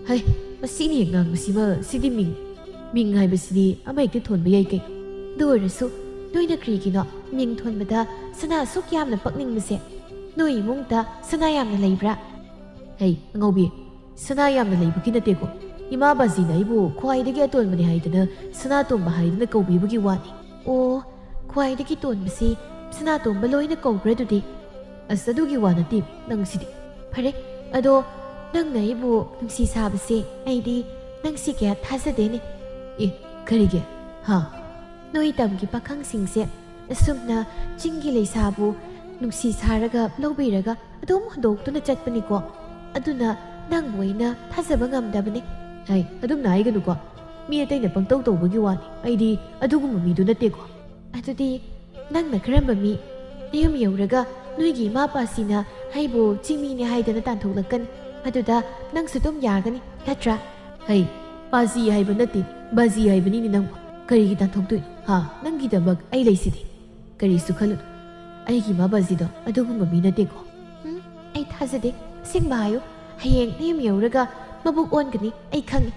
"ꯍꯩ, ꯃꯁꯤꯅꯤ ꯉꯥꯡꯕꯁꯤꯃ, ꯁꯤꯗꯤ ꯃꯤꯡ꯫ ꯃꯤꯡ ꯍꯥꯏꯕꯁꯤꯗꯤ ꯑꯃ ꯍꯦꯛꯇ ꯊꯣꯟꯕ ꯌꯥꯏ ꯀꯩꯅꯣ꯫ ꯑꯗꯨ ꯑꯣꯏꯔꯁꯨ ꯅꯣꯏꯅ ꯀꯔꯤꯒꯤꯅꯣ ꯃꯤꯡ ꯊꯣꯟꯕꯗ ꯁꯅꯥ ꯑꯁꯨꯛ ꯌꯥꯝꯅ ꯄꯛꯅꯤꯡꯕꯁꯦ? ꯅꯣꯏ ꯏꯃꯨꯡꯗ ꯁꯅꯥ ꯌꯥꯝꯅ ꯂꯩꯕ꯭ꯔꯥ?" "ꯍꯩ, ꯑꯉꯧꯕꯤ, ꯁꯅꯥ ꯌꯥꯝꯅ ꯂꯩꯕꯒꯤ ꯅꯠꯇꯦꯀꯣ꯫ ꯏꯃꯥ ꯕꯥꯖꯤꯅ ꯑꯩꯕꯨ ꯈ꯭ꯋꯥꯏꯗꯒꯤ ꯑꯇꯣꯟꯕꯅꯤ ꯍꯥꯏꯗꯅ ꯁꯅꯥꯇꯣꯝꯕ ꯍꯥꯏꯗꯨꯅ ꯀꯧꯕꯤꯕꯒꯤ ꯋꯥꯅꯤ꯫" "ꯑꯣ, ꯈ꯭ꯋꯥꯏꯗꯒꯤ ꯇꯣꯟꯕꯁꯤ ꯁꯅꯥꯇꯣꯝꯕ ꯂꯣꯏꯅ ꯀꯧꯕ꯭ꯔꯥ ꯑꯗꯨꯗꯤ?" "ꯑꯁ, ꯑꯗꯨꯒꯤ ꯋꯥ ꯅꯠꯇꯦ ꯅꯪꯁꯤꯗꯤ꯫ ꯐꯔꯦ, ꯑꯗꯣ ꯅꯪꯅ ꯑꯩꯕꯨ ꯅꯨꯡꯁꯤ ꯁꯥꯕꯁꯦ ꯑꯩꯗꯤ ꯅꯪꯁꯤ ꯀꯌꯥ ꯊꯥꯖꯗꯦꯅꯦ꯫" "ꯑꯦ, ꯀꯔꯤꯒꯤ? ꯍꯥ?" "ꯅꯣꯏ ꯇꯝꯒꯤ ꯄꯥꯈꯪꯁꯤꯡꯁꯦ ꯑꯁꯨꯝꯅ ꯆꯤꯡꯒꯤ ꯂꯩꯁꯥꯕꯨ ꯅꯨꯡꯁꯤ ꯁꯥꯔꯒ ꯂꯧꯕꯤꯔꯒ ꯑꯗꯨꯝ ꯍꯨꯟꯗꯣꯛꯇꯨꯅ ꯆꯠꯄꯅꯤꯀꯣ꯫ ꯑꯗꯨꯅ ꯅꯪꯕꯨ ꯑꯩꯅ ꯊꯥꯖꯕ ꯉꯝꯗꯕꯅꯤ꯫" "ꯍꯩ, ꯑꯗꯨꯝꯅ ꯍꯥꯏꯒꯅꯨꯀꯣ꯫ ꯃꯤ ꯑꯇꯩꯅ ꯄꯪꯇꯧ ꯇꯧꯕꯒꯤ ꯋꯥꯅꯤ꯫ ꯑꯩꯗꯤ ꯑꯗꯨꯒꯨꯝꯕ ꯃꯤꯗꯨ ꯅꯠꯇꯦꯀꯣ꯫" "ꯑꯗꯨꯗꯤ ꯅꯪꯅ ꯀꯔꯝꯕ ꯃꯤ? ꯅꯌꯨꯝ ꯌꯧꯔꯒ ꯅꯣꯏꯒꯤ ꯏꯃꯥ ꯄꯥꯁꯤꯅ ꯑꯩꯕꯨ ꯆꯤꯡꯃꯤꯅꯤ ꯍꯥꯏꯗꯅ ꯇꯥꯟꯊꯣꯛꯂꯛꯀꯅꯤ꯫ ꯑꯗꯨꯗ ꯅꯪꯁꯨ ꯑꯗꯨꯝ ꯌꯥꯒꯅꯤ, ꯅꯠꯇ꯭ꯔꯥ?" "ꯍꯩ, ꯄꯥꯖꯤ ꯍꯥꯏꯕ ꯅꯠꯇꯦ, ꯕꯥꯖꯤ ꯍꯥꯏꯕꯅꯤꯅꯦ ꯅꯪꯕꯨ꯫ ꯀꯔꯤꯒꯤ ꯇꯥꯟꯊꯣꯛꯇꯣꯏꯅꯣ? ꯍꯥ? ꯅꯪꯒꯤꯗꯃꯛ ꯑꯩ ꯂꯩꯁꯤꯗꯤ꯫ ꯀꯔꯤꯁꯨ ꯈꯜꯂꯨꯅꯨ꯫ ꯑꯩꯒꯤ ꯏꯃꯥ ꯕꯥꯖꯤꯗꯣ ꯑꯗꯨꯒꯨꯝꯕ ꯃꯤ ꯅꯠꯇꯦꯀꯣ꯫" "ꯎꯝ, ꯑꯩ ꯊꯥꯖꯗꯦ꯫ ꯑꯁꯦꯡꯕ ꯍꯥꯏꯌꯨ꯫ ꯍꯌꯦꯡ ꯅꯌꯨꯝ ꯌꯧꯔꯒ ꯃꯕꯨꯛ ꯑꯣꯟꯒꯅꯤ, ꯑꯩ ꯈꯪꯉꯤ꯫"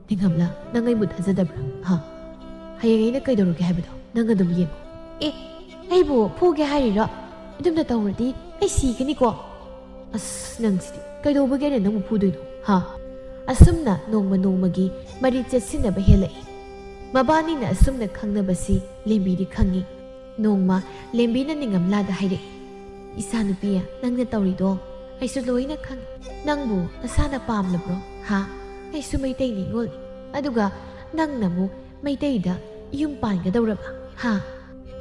"ꯅꯤꯡꯉꯝꯂꯥ, ꯅꯪ ꯑꯩꯕꯨ ꯊꯥꯖꯗꯕ꯭ꯔꯥ? ꯍꯥ? ꯍꯌꯦꯡ ꯑꯩꯅ ꯀꯩꯗꯧꯔꯒꯦ ꯍꯥꯏꯕꯗꯣ ꯅꯪ ꯑꯗꯨꯝ ꯌꯦꯡꯉꯨ꯫" "ꯑꯦ, ꯑꯩꯕꯨ ꯐꯨꯒꯦ ꯍꯥꯏꯔꯤꯔꯣ? ꯑꯗꯨꯝꯅ ꯇꯧꯔꯗꯤ ꯑꯩ ꯁꯤꯒꯅꯤꯀꯣ꯫" "ꯑꯁ, ꯅꯪꯁꯤꯗꯤ ꯀꯩꯗꯧꯕꯒꯤ ꯑꯩꯅ ꯅꯪꯕꯨ ꯐꯨꯗꯣꯏꯅꯣ? ꯍꯥ?" ꯑꯁꯨꯝꯅ ꯅꯣꯡꯃ ꯅꯣꯡꯃꯒꯤ ꯃꯔꯤ ꯆꯦꯠꯁꯤꯟꯅꯕ ꯍꯦꯜꯂꯛꯏ꯫ ꯃꯕꯥꯅꯤꯅ ꯑꯁꯨꯝꯅ ꯈꯪꯅꯕꯁꯤ ꯂꯦꯝꯕꯤꯗꯤ ꯈꯪꯉꯤ꯫ ꯅꯣꯡꯃ ꯂꯦꯝꯕꯤꯅ ꯅꯤꯡꯉꯝꯂꯥꯗ ꯍꯥꯏꯔꯛꯏ, "ꯏꯆꯥꯅꯨꯄꯤ, ꯅꯪꯅ ꯇꯧꯔꯤꯗꯣ ꯑꯩꯁꯨ ꯂꯣꯏꯅ ꯈꯪꯉꯤ꯫ ꯅꯪꯕꯨ ꯅꯁꯥꯅ ꯄꯥꯝꯂꯕ꯭ꯔꯣ? ꯍꯥ? ꯑꯩꯁꯨ ꯃꯩꯇꯩ ꯅꯤꯉꯣꯜꯅꯤ꯫ ꯑꯗꯨꯒ ꯅꯪꯅ ꯑꯃꯨꯛ ꯃꯩꯇꯩꯗ ꯌꯨꯝ ꯄꯥꯟꯒꯗꯧꯔꯕ? ꯍꯥ?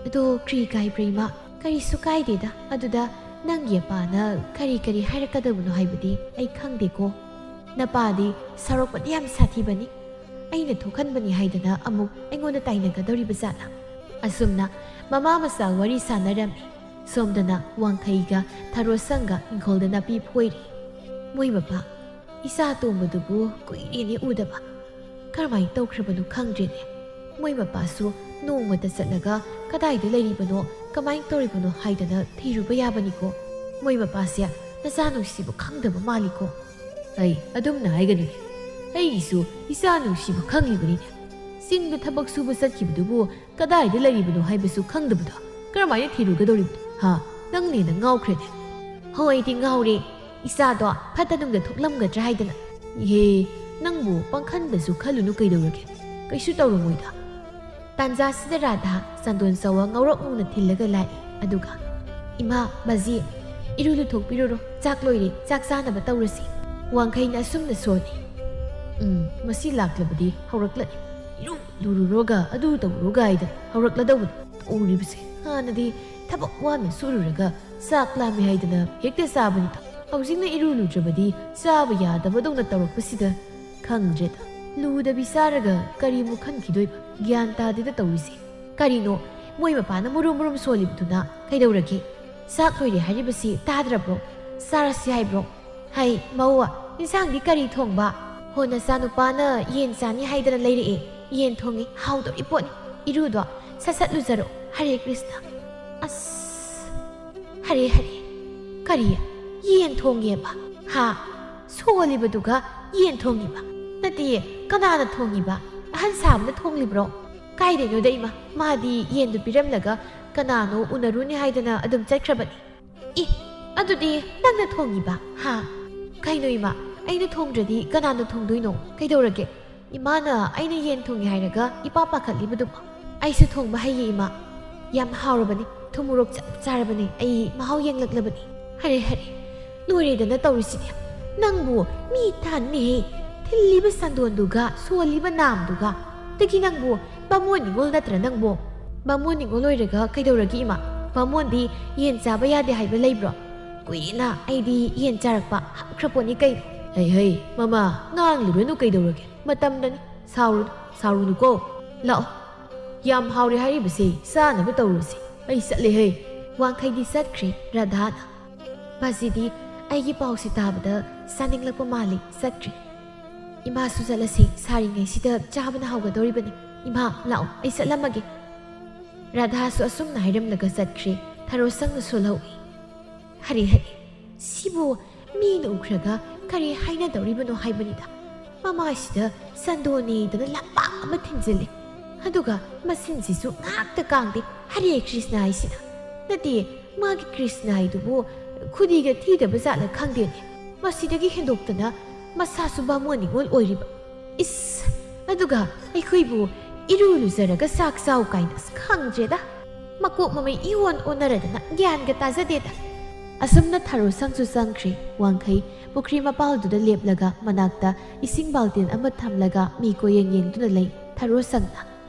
ꯑꯗꯣ ꯀ꯭ꯔꯤ ꯀꯥꯏꯕ꯭ꯔꯥ ꯏꯃꯥ?" "ꯀꯔꯤꯁꯨ ꯀꯥꯏꯗꯦꯗ꯫ ꯑꯗꯨꯗ ꯅꯪꯒꯤ ꯑꯄꯥꯅ ꯀꯔꯤ ꯀꯔꯤ ꯍꯥꯏꯔꯛꯀꯗꯕꯅꯣ ꯍꯥꯏꯕꯗꯤ ꯑꯩ ꯈꯪꯗꯦꯀꯣ꯫" "ꯅꯄꯥꯗꯤ ꯁꯥꯎꯔꯛꯄꯗꯤ ꯌꯥꯝ ꯁꯥꯊꯤꯕꯅꯤ꯫ ꯑꯩꯅ ꯊꯣꯛꯍꯟꯕꯅꯤ ꯍꯥꯏꯗꯅ ꯑꯃꯨꯛ ꯑꯩꯉꯣꯟꯗ ꯇꯥꯏꯅꯒꯗꯧꯔꯤꯕ ꯖꯥꯠꯂꯥ?" ꯑꯁꯨꯝꯅ ꯃꯃꯥ ꯃꯆꯥ ꯋꯥꯔꯤ ꯁꯥꯟꯅꯔꯝꯃꯤ꯫ ꯁꯣꯝꯗꯅ ꯋꯥꯡꯈꯩꯒ ꯊꯔꯣꯁꯪꯒ ꯏꯪꯈꯣꯜꯗ ꯅꯥꯄꯤ ꯐꯣꯏꯔꯤ꯫ "ꯃꯣꯏ ꯃꯄꯥ, ꯏꯆꯥ ꯑꯇꯣꯝꯕꯗꯨꯕꯨ ꯀꯨꯏꯔꯦꯅꯦ ꯎꯗꯕ꯫ ꯀꯔꯝꯍꯥꯏꯅ ꯇꯧꯈ꯭ꯔꯕꯅꯣ ꯈꯪꯗ꯭ꯔꯦꯅꯦ꯫ ꯃꯣꯏ ꯃꯄꯥꯁꯨ ꯅꯣꯡꯃꯇ ꯆꯠꯂꯒ ꯀꯗꯥꯏꯗ ꯂꯩꯔꯤꯕꯅꯣ, ꯀꯃꯥꯏꯅ ꯇꯧꯔꯤꯕꯅꯣ ꯍꯥꯏꯗꯅ ꯊꯤꯔꯨꯕ ꯌꯥꯕꯅꯤꯀꯣ꯫ ꯃꯣꯏ ꯃꯄꯥꯁꯦ ꯅꯆꯥ ꯅꯨꯡꯁꯤꯕ ꯈꯪꯗꯕ ꯃꯥꯜꯂꯤꯀꯣ꯫" "ꯑꯩ ꯑꯗꯨꯝꯅ ꯍꯥꯏꯒꯅꯨꯅꯦ꯫ ꯑꯩꯒꯤꯁꯨ ꯏꯆꯥ ꯅꯨꯡꯁꯤꯕ ꯈꯪꯂꯤꯕꯅꯤꯅꯦ꯫ ꯆꯤꯡꯗ ꯊꯕꯛ ꯁꯨꯕ ꯆꯠꯈꯤꯕꯗꯨꯕꯨ ꯀꯗꯥꯏꯗ ꯂꯩꯔꯤꯕꯅꯣ ꯍꯥꯏꯕꯁꯨ ꯈꯪꯗꯕꯗꯣ ꯀꯔꯝꯍꯥꯏꯅ ꯊꯤꯔꯨꯒꯗꯧꯔꯤꯕꯅꯣ? ꯍꯥ? ꯅꯪꯅ ꯍꯦꯟꯅ ꯉꯥꯎꯈ꯭ꯔꯦꯅꯦ꯫" "ꯍꯣ, ꯑꯩꯗꯤ ꯉꯥꯎꯔꯦ꯫ ꯏꯆꯥꯗꯣ ꯐꯠꯇ ꯅꯨꯡꯗ ꯊꯣꯛꯂꯝꯒꯗ꯭ꯔꯥ ꯍꯥꯏꯗꯅ꯫" "ꯏꯍꯦ, ꯅꯪꯕꯨ ꯄꯪꯈꯟꯗꯁꯨ ꯈꯜꯂꯨꯅꯨ, ꯀꯩꯗꯧꯔꯒꯦ? ꯀꯩꯁꯨ ꯇꯧꯔꯝꯃꯣꯏꯗ꯫" ꯇꯥꯟꯖꯥꯁꯤꯗ ꯔꯥꯙꯥ ꯆꯟꯗꯣꯟ ꯆꯋꯥ ꯉꯧꯔꯣꯛ ꯉꯧꯅ ꯊꯤꯜꯂꯒ ꯂꯥꯛꯏ꯫ ꯑꯗꯨꯒ, "ꯏꯃꯥ, ꯕꯥꯖꯤ, ꯏꯔꯨ ꯂꯨꯊꯣꯛꯄꯤꯔꯨꯔꯣ, ꯆꯥꯛ ꯂꯣꯏꯔꯦ, ꯆꯥꯛ ꯆꯥꯅꯕ ꯇꯧꯔꯁꯤ꯫" ꯋꯥꯡꯈꯩꯅ ꯑꯁꯨꯝꯅ ꯁꯣꯜꯂꯤ꯫ "ꯎꯝ, ꯃꯁꯤ ꯂꯥꯛꯂꯕꯗꯤ ꯍꯧꯔꯛꯂꯅꯤ꯫ ꯏꯔꯨ ꯂꯨꯔꯨꯔꯣꯒ ꯑꯗꯨ ꯇꯧꯔꯨꯔꯣꯒ ꯍꯥꯏꯗꯅ ꯍꯧꯔꯛꯂꯗꯧꯕꯅꯤ꯫ ꯇꯧꯔꯤꯕꯁꯦ, ꯍꯥꯟꯅꯗꯤ ꯊꯕꯛ ꯋꯥꯅ ꯁꯨꯔꯨꯔꯒ ꯆꯥꯛ ꯂꯥꯝꯃꯦ ꯍꯥꯏꯗꯅ ꯍꯦꯛꯇ ꯆꯥꯕꯅꯤꯗꯣ꯫ ꯍꯧꯖꯤꯛꯅ ꯏꯔꯨ ꯂꯨꯗ꯭ꯔꯕꯗꯤ ꯆꯥꯕ ꯌꯥꯗꯕꯗꯧꯅ ꯇꯧꯔꯛꯄꯁꯤꯗ ꯈꯪꯗ꯭ꯔꯦꯗ꯫ ꯂꯨꯗꯕꯤ ꯆꯥꯔꯒ ꯀꯔꯤꯃꯨꯛ ꯈꯟꯈꯤꯗꯣꯏꯕ? ꯒ꯭ꯌꯥꯟ ꯇꯥꯗꯦꯗ ꯇꯧꯔꯤꯁꯦ꯫ ꯀꯔꯤꯅꯣ ꯃꯣꯏ ꯃꯄꯥꯅ ꯃꯨꯔꯨꯝ ꯃꯨꯔꯨꯝ ꯁꯣꯜꯂꯤꯕꯗꯨꯅ? ꯀꯩꯗꯧꯔꯒꯦ? ꯆꯥꯛ ꯂꯣꯏꯔꯦ ꯍꯥꯏꯔꯤꯕꯁꯤ ꯇꯥꯗ꯭ꯔꯕ꯭ꯔꯣ? ꯆꯥꯔꯁꯤ ꯍꯥꯏꯕ꯭ꯔꯣ? ꯍꯩ, ꯃꯧ, ꯏꯟꯁꯥꯡꯗꯤ ꯀꯔꯤ ꯊꯣꯡꯕ? ꯍꯣ, ꯅꯆꯥꯅꯨꯄꯥꯅ ꯌꯦꯟ ꯆꯥꯅꯤ ꯍꯥꯏꯗꯅ ꯂꯩꯔꯛꯑꯦ꯫ ꯌꯦꯟ ꯊꯣꯡꯉꯤ, ꯍꯥꯎꯗꯧꯔꯤ ꯄꯣꯠꯅꯤ꯫ ꯏꯔꯨꯗꯣ ꯁꯠ ꯁꯠ ꯂꯨꯖꯔꯣ꯫ ꯍꯔꯦ ꯀ꯭ꯔꯤꯁꯅ꯫ ꯑꯁ, ꯍꯔꯦ ꯍꯔꯦ꯫ ꯀꯔꯤ? ꯌꯦꯟ ꯊꯣꯡꯉꯦꯕ? ꯍꯥ? ꯁꯣꯜꯂꯤꯕꯗꯨꯒ ꯌꯦꯟ ꯊꯣꯡꯉꯤꯕ? ꯅꯠꯇꯦ, ꯀꯅꯥꯅ ꯊꯣꯡꯉꯤꯕ? ꯑꯍꯟ ꯁꯥꯕꯅ ꯊꯣꯡꯂꯤꯕ꯭ꯔꯣ? ꯀꯥꯏꯗꯩꯅꯣꯗ ꯏꯃꯥ, ꯃꯥꯗꯤ ꯌꯦꯟꯗꯨ ꯄꯤꯔꯝꯂꯒ ꯀꯅꯥꯅꯣ ꯎꯅꯔꯨꯅꯤ ꯍꯥꯏꯗꯅ ꯑꯗꯨꯝ ꯆꯠꯈ꯭ꯔꯕꯅꯤ꯫ ꯏ, ꯑꯗꯨꯗꯤ ꯅꯪꯅ ꯊꯣꯡꯉꯤꯕ? ꯍꯥ? ꯀꯩꯅꯣ ꯏꯃꯥ, ꯑꯩꯅ ꯊꯣꯡꯗ꯭ꯔꯗꯤ ꯀꯅꯥꯅ ꯊꯣꯡꯗꯣꯏꯅꯣ? ꯀꯩꯗꯧꯔꯒꯦ? ꯏꯃꯥꯅ ꯑꯩꯅ ꯌꯦꯟ ꯊꯣꯡꯉꯦ ꯍꯥꯏꯔꯒ ꯏꯄꯥ ꯄꯥꯈꯠꯂꯤꯕꯗꯨꯕꯨ꯫ ꯑꯩꯁꯨ ꯊꯣꯡꯕ ꯍꯩꯌꯦ ꯏꯃꯥ꯫ ꯌꯥꯝ ꯍꯥꯎꯔꯕꯅꯤ, ꯊꯨꯝ ꯃꯣꯔꯣꯛ ꯆꯞ ꯆꯥꯔꯕꯅꯤ, ꯑꯩ ꯃꯍꯥꯎ ꯌꯦꯡꯂꯛꯂꯕꯅꯤ꯫ ꯍꯔꯦ ꯍꯔꯦ, ꯂꯣꯏꯔꯦꯗꯅ ꯇꯧꯔꯤꯁꯤꯗꯤ꯫ ꯅꯪꯕꯨ ꯃꯤ ꯇꯥꯟꯅꯦꯍꯦ, ꯊꯤꯜꯂꯤꯕ ꯆꯟꯗꯣꯟꯗꯨꯒ ꯁꯣꯜꯂꯤꯕ ꯅꯥꯝꯗꯨꯒ꯫ ꯑꯗꯒꯤ ꯅꯪꯕꯨ ꯕꯥꯃꯣꯟ ꯅꯤꯉꯣꯜ ꯅꯠꯇ꯭ꯔ ꯅꯪꯕꯨ? ꯕꯥꯃꯣꯟ ꯅꯤꯉꯣꯜ ꯑꯣꯏꯔꯒ ꯀꯩꯗꯧꯔꯒꯦ ꯏꯃꯥ? ꯕꯥꯃꯣꯟꯗꯤ ꯌꯦꯟ ꯆꯥꯕ ꯌꯥꯗꯦ ꯍꯥꯏꯕ ꯂꯩꯕ꯭ꯔꯣ? ꯀꯨꯏꯅ ꯑꯩꯗꯤ ꯌꯦꯟ ꯆꯥꯔꯛꯄ ꯍꯥꯞꯈ꯭ꯔ ꯄꯣꯠꯅꯤ ꯀꯩꯅꯣ꯫ "ꯍꯩ ꯍꯩ, ꯃꯃꯥ, ꯉꯥꯡꯂꯨꯔꯅꯨ, ꯀꯩꯗꯧꯔꯒꯦ? ꯃꯇꯝꯅꯅꯤ, ꯁꯥꯎꯔꯨꯅꯨ, ꯁꯥꯎꯔꯨꯅꯨꯀꯣ꯫ ꯂꯥꯛꯑꯣ, ꯌꯥꯝ ꯍꯥꯎꯔꯦ ꯍꯥꯏꯔꯤꯕꯁꯦ ꯆꯥꯅꯕ ꯇꯧꯔꯨꯁꯤ꯫ ꯑꯩ ꯆꯠꯂꯦ ꯍꯩ꯫" ꯋꯥꯡꯈꯩꯗꯤ ꯆꯠꯈ꯭ꯔꯦ ꯔꯥꯙꯥꯅ꯫ ꯃꯁꯤꯗꯤ ꯑꯩꯒꯤ ꯄꯥꯎꯁꯤ ꯇꯥꯕꯗ ꯆꯥꯅꯤꯡꯂꯛꯄ ꯃꯥꯜꯂꯤ, ꯆꯠꯈ꯭ꯔꯦ꯫ "ꯏꯃꯥꯁꯨ ꯆꯠꯂꯁꯤ, ꯁꯥꯔꯤꯉꯩꯁꯤꯗ ꯆꯥꯕꯅ ꯍꯥꯎꯒꯗꯧꯔꯤꯕꯅꯤ꯫ ꯏꯃꯥ, ꯂꯥꯛꯑꯣ, ꯑꯩ ꯆꯠꯂꯝꯃꯒꯦ꯫" ꯔꯥꯙꯥꯁꯨ ꯑꯁꯨꯝꯅ ꯍꯥꯏꯔꯝꯂꯒ ꯆꯠꯈ꯭ꯔꯦ꯫ ꯊꯔꯣ ꯁꯪꯅ ꯁꯣꯜꯍꯧꯏ꯫ "ꯍꯔꯦ ꯍꯔꯦ, ꯁꯤꯕꯨ ꯃꯤꯅ ꯎꯈ꯭ꯔꯒ ꯀꯔꯤ ꯍꯥꯏꯅꯗꯧꯔꯤꯕꯅꯣ ꯍꯥꯏꯕꯅꯤꯗ꯫ ꯃꯃꯥꯏꯁꯤꯗ ꯆꯟꯗꯣꯟꯅꯦꯗꯅ ꯂꯝꯄꯥꯛ ꯑꯃ ꯊꯤꯟꯖꯤꯜꯂꯦ꯫ ꯑꯗꯨꯒ ꯃꯆꯤꯟꯁꯤꯁꯨ ꯉꯥꯛꯇ ꯀꯥꯡꯗꯦ, ꯍꯔꯦ ꯀ꯭ꯔꯤꯁꯅ ꯍꯥꯏꯁꯤꯅ꯫ ꯅꯠꯇꯦ, ꯃꯥꯒꯤ ꯀ꯭ꯔꯤꯁꯅ ꯍꯥꯏꯗꯨꯕꯨ ꯈꯨꯗꯤꯒ ꯊꯤꯗꯕ ꯖꯥꯠꯂ ꯈꯪꯗꯦꯅꯦ꯫ ꯃꯁꯤꯗꯒꯤ ꯍꯦꯟꯗꯣꯛꯇꯅ ꯃꯁꯥꯁꯨ ꯕꯥꯃꯣꯟ ꯅꯤꯉꯣꯜ ꯑꯣꯏꯔꯤꯕ꯫ ꯏꯁ, ꯑꯗꯨꯒ ꯑꯩꯈꯣꯏꯕꯨ ꯏꯔꯨ ꯂꯨꯖꯔꯒ ꯆꯥꯛ ꯆꯥꯎ ꯀꯥꯏꯅ, ꯑꯁ, ꯈꯪꯗ꯭ꯔꯦꯗ꯫ ꯃꯀꯣꯛ ꯃꯃꯩ ꯏꯑꯣꯟ ꯑꯣꯟꯅꯔꯗꯅ ꯒ꯭ꯌꯥꯟꯒ ꯇꯥꯖꯗꯦꯗ꯫" ꯑꯁꯨꯝꯅ ꯊꯔꯣ ꯁꯪꯁꯨ ꯆꯪꯈ꯭ꯔꯦ꯫ ꯋꯥꯡꯈꯩ ꯄꯨꯈ꯭ꯔꯤ ꯃꯄꯥꯜꯗꯨꯗ ꯂꯦꯞꯂꯒ ꯃꯅꯥꯛꯇ ꯏꯁꯤꯡ ꯕꯥꯜꯇꯤꯟ ꯑꯃ ꯊꯝꯂꯒ ꯃꯤ ꯀꯣꯌꯦꯡ ꯌꯦꯡꯗꯨꯅ ꯂꯩ꯫ ꯊꯔꯣ ꯁꯪꯅ,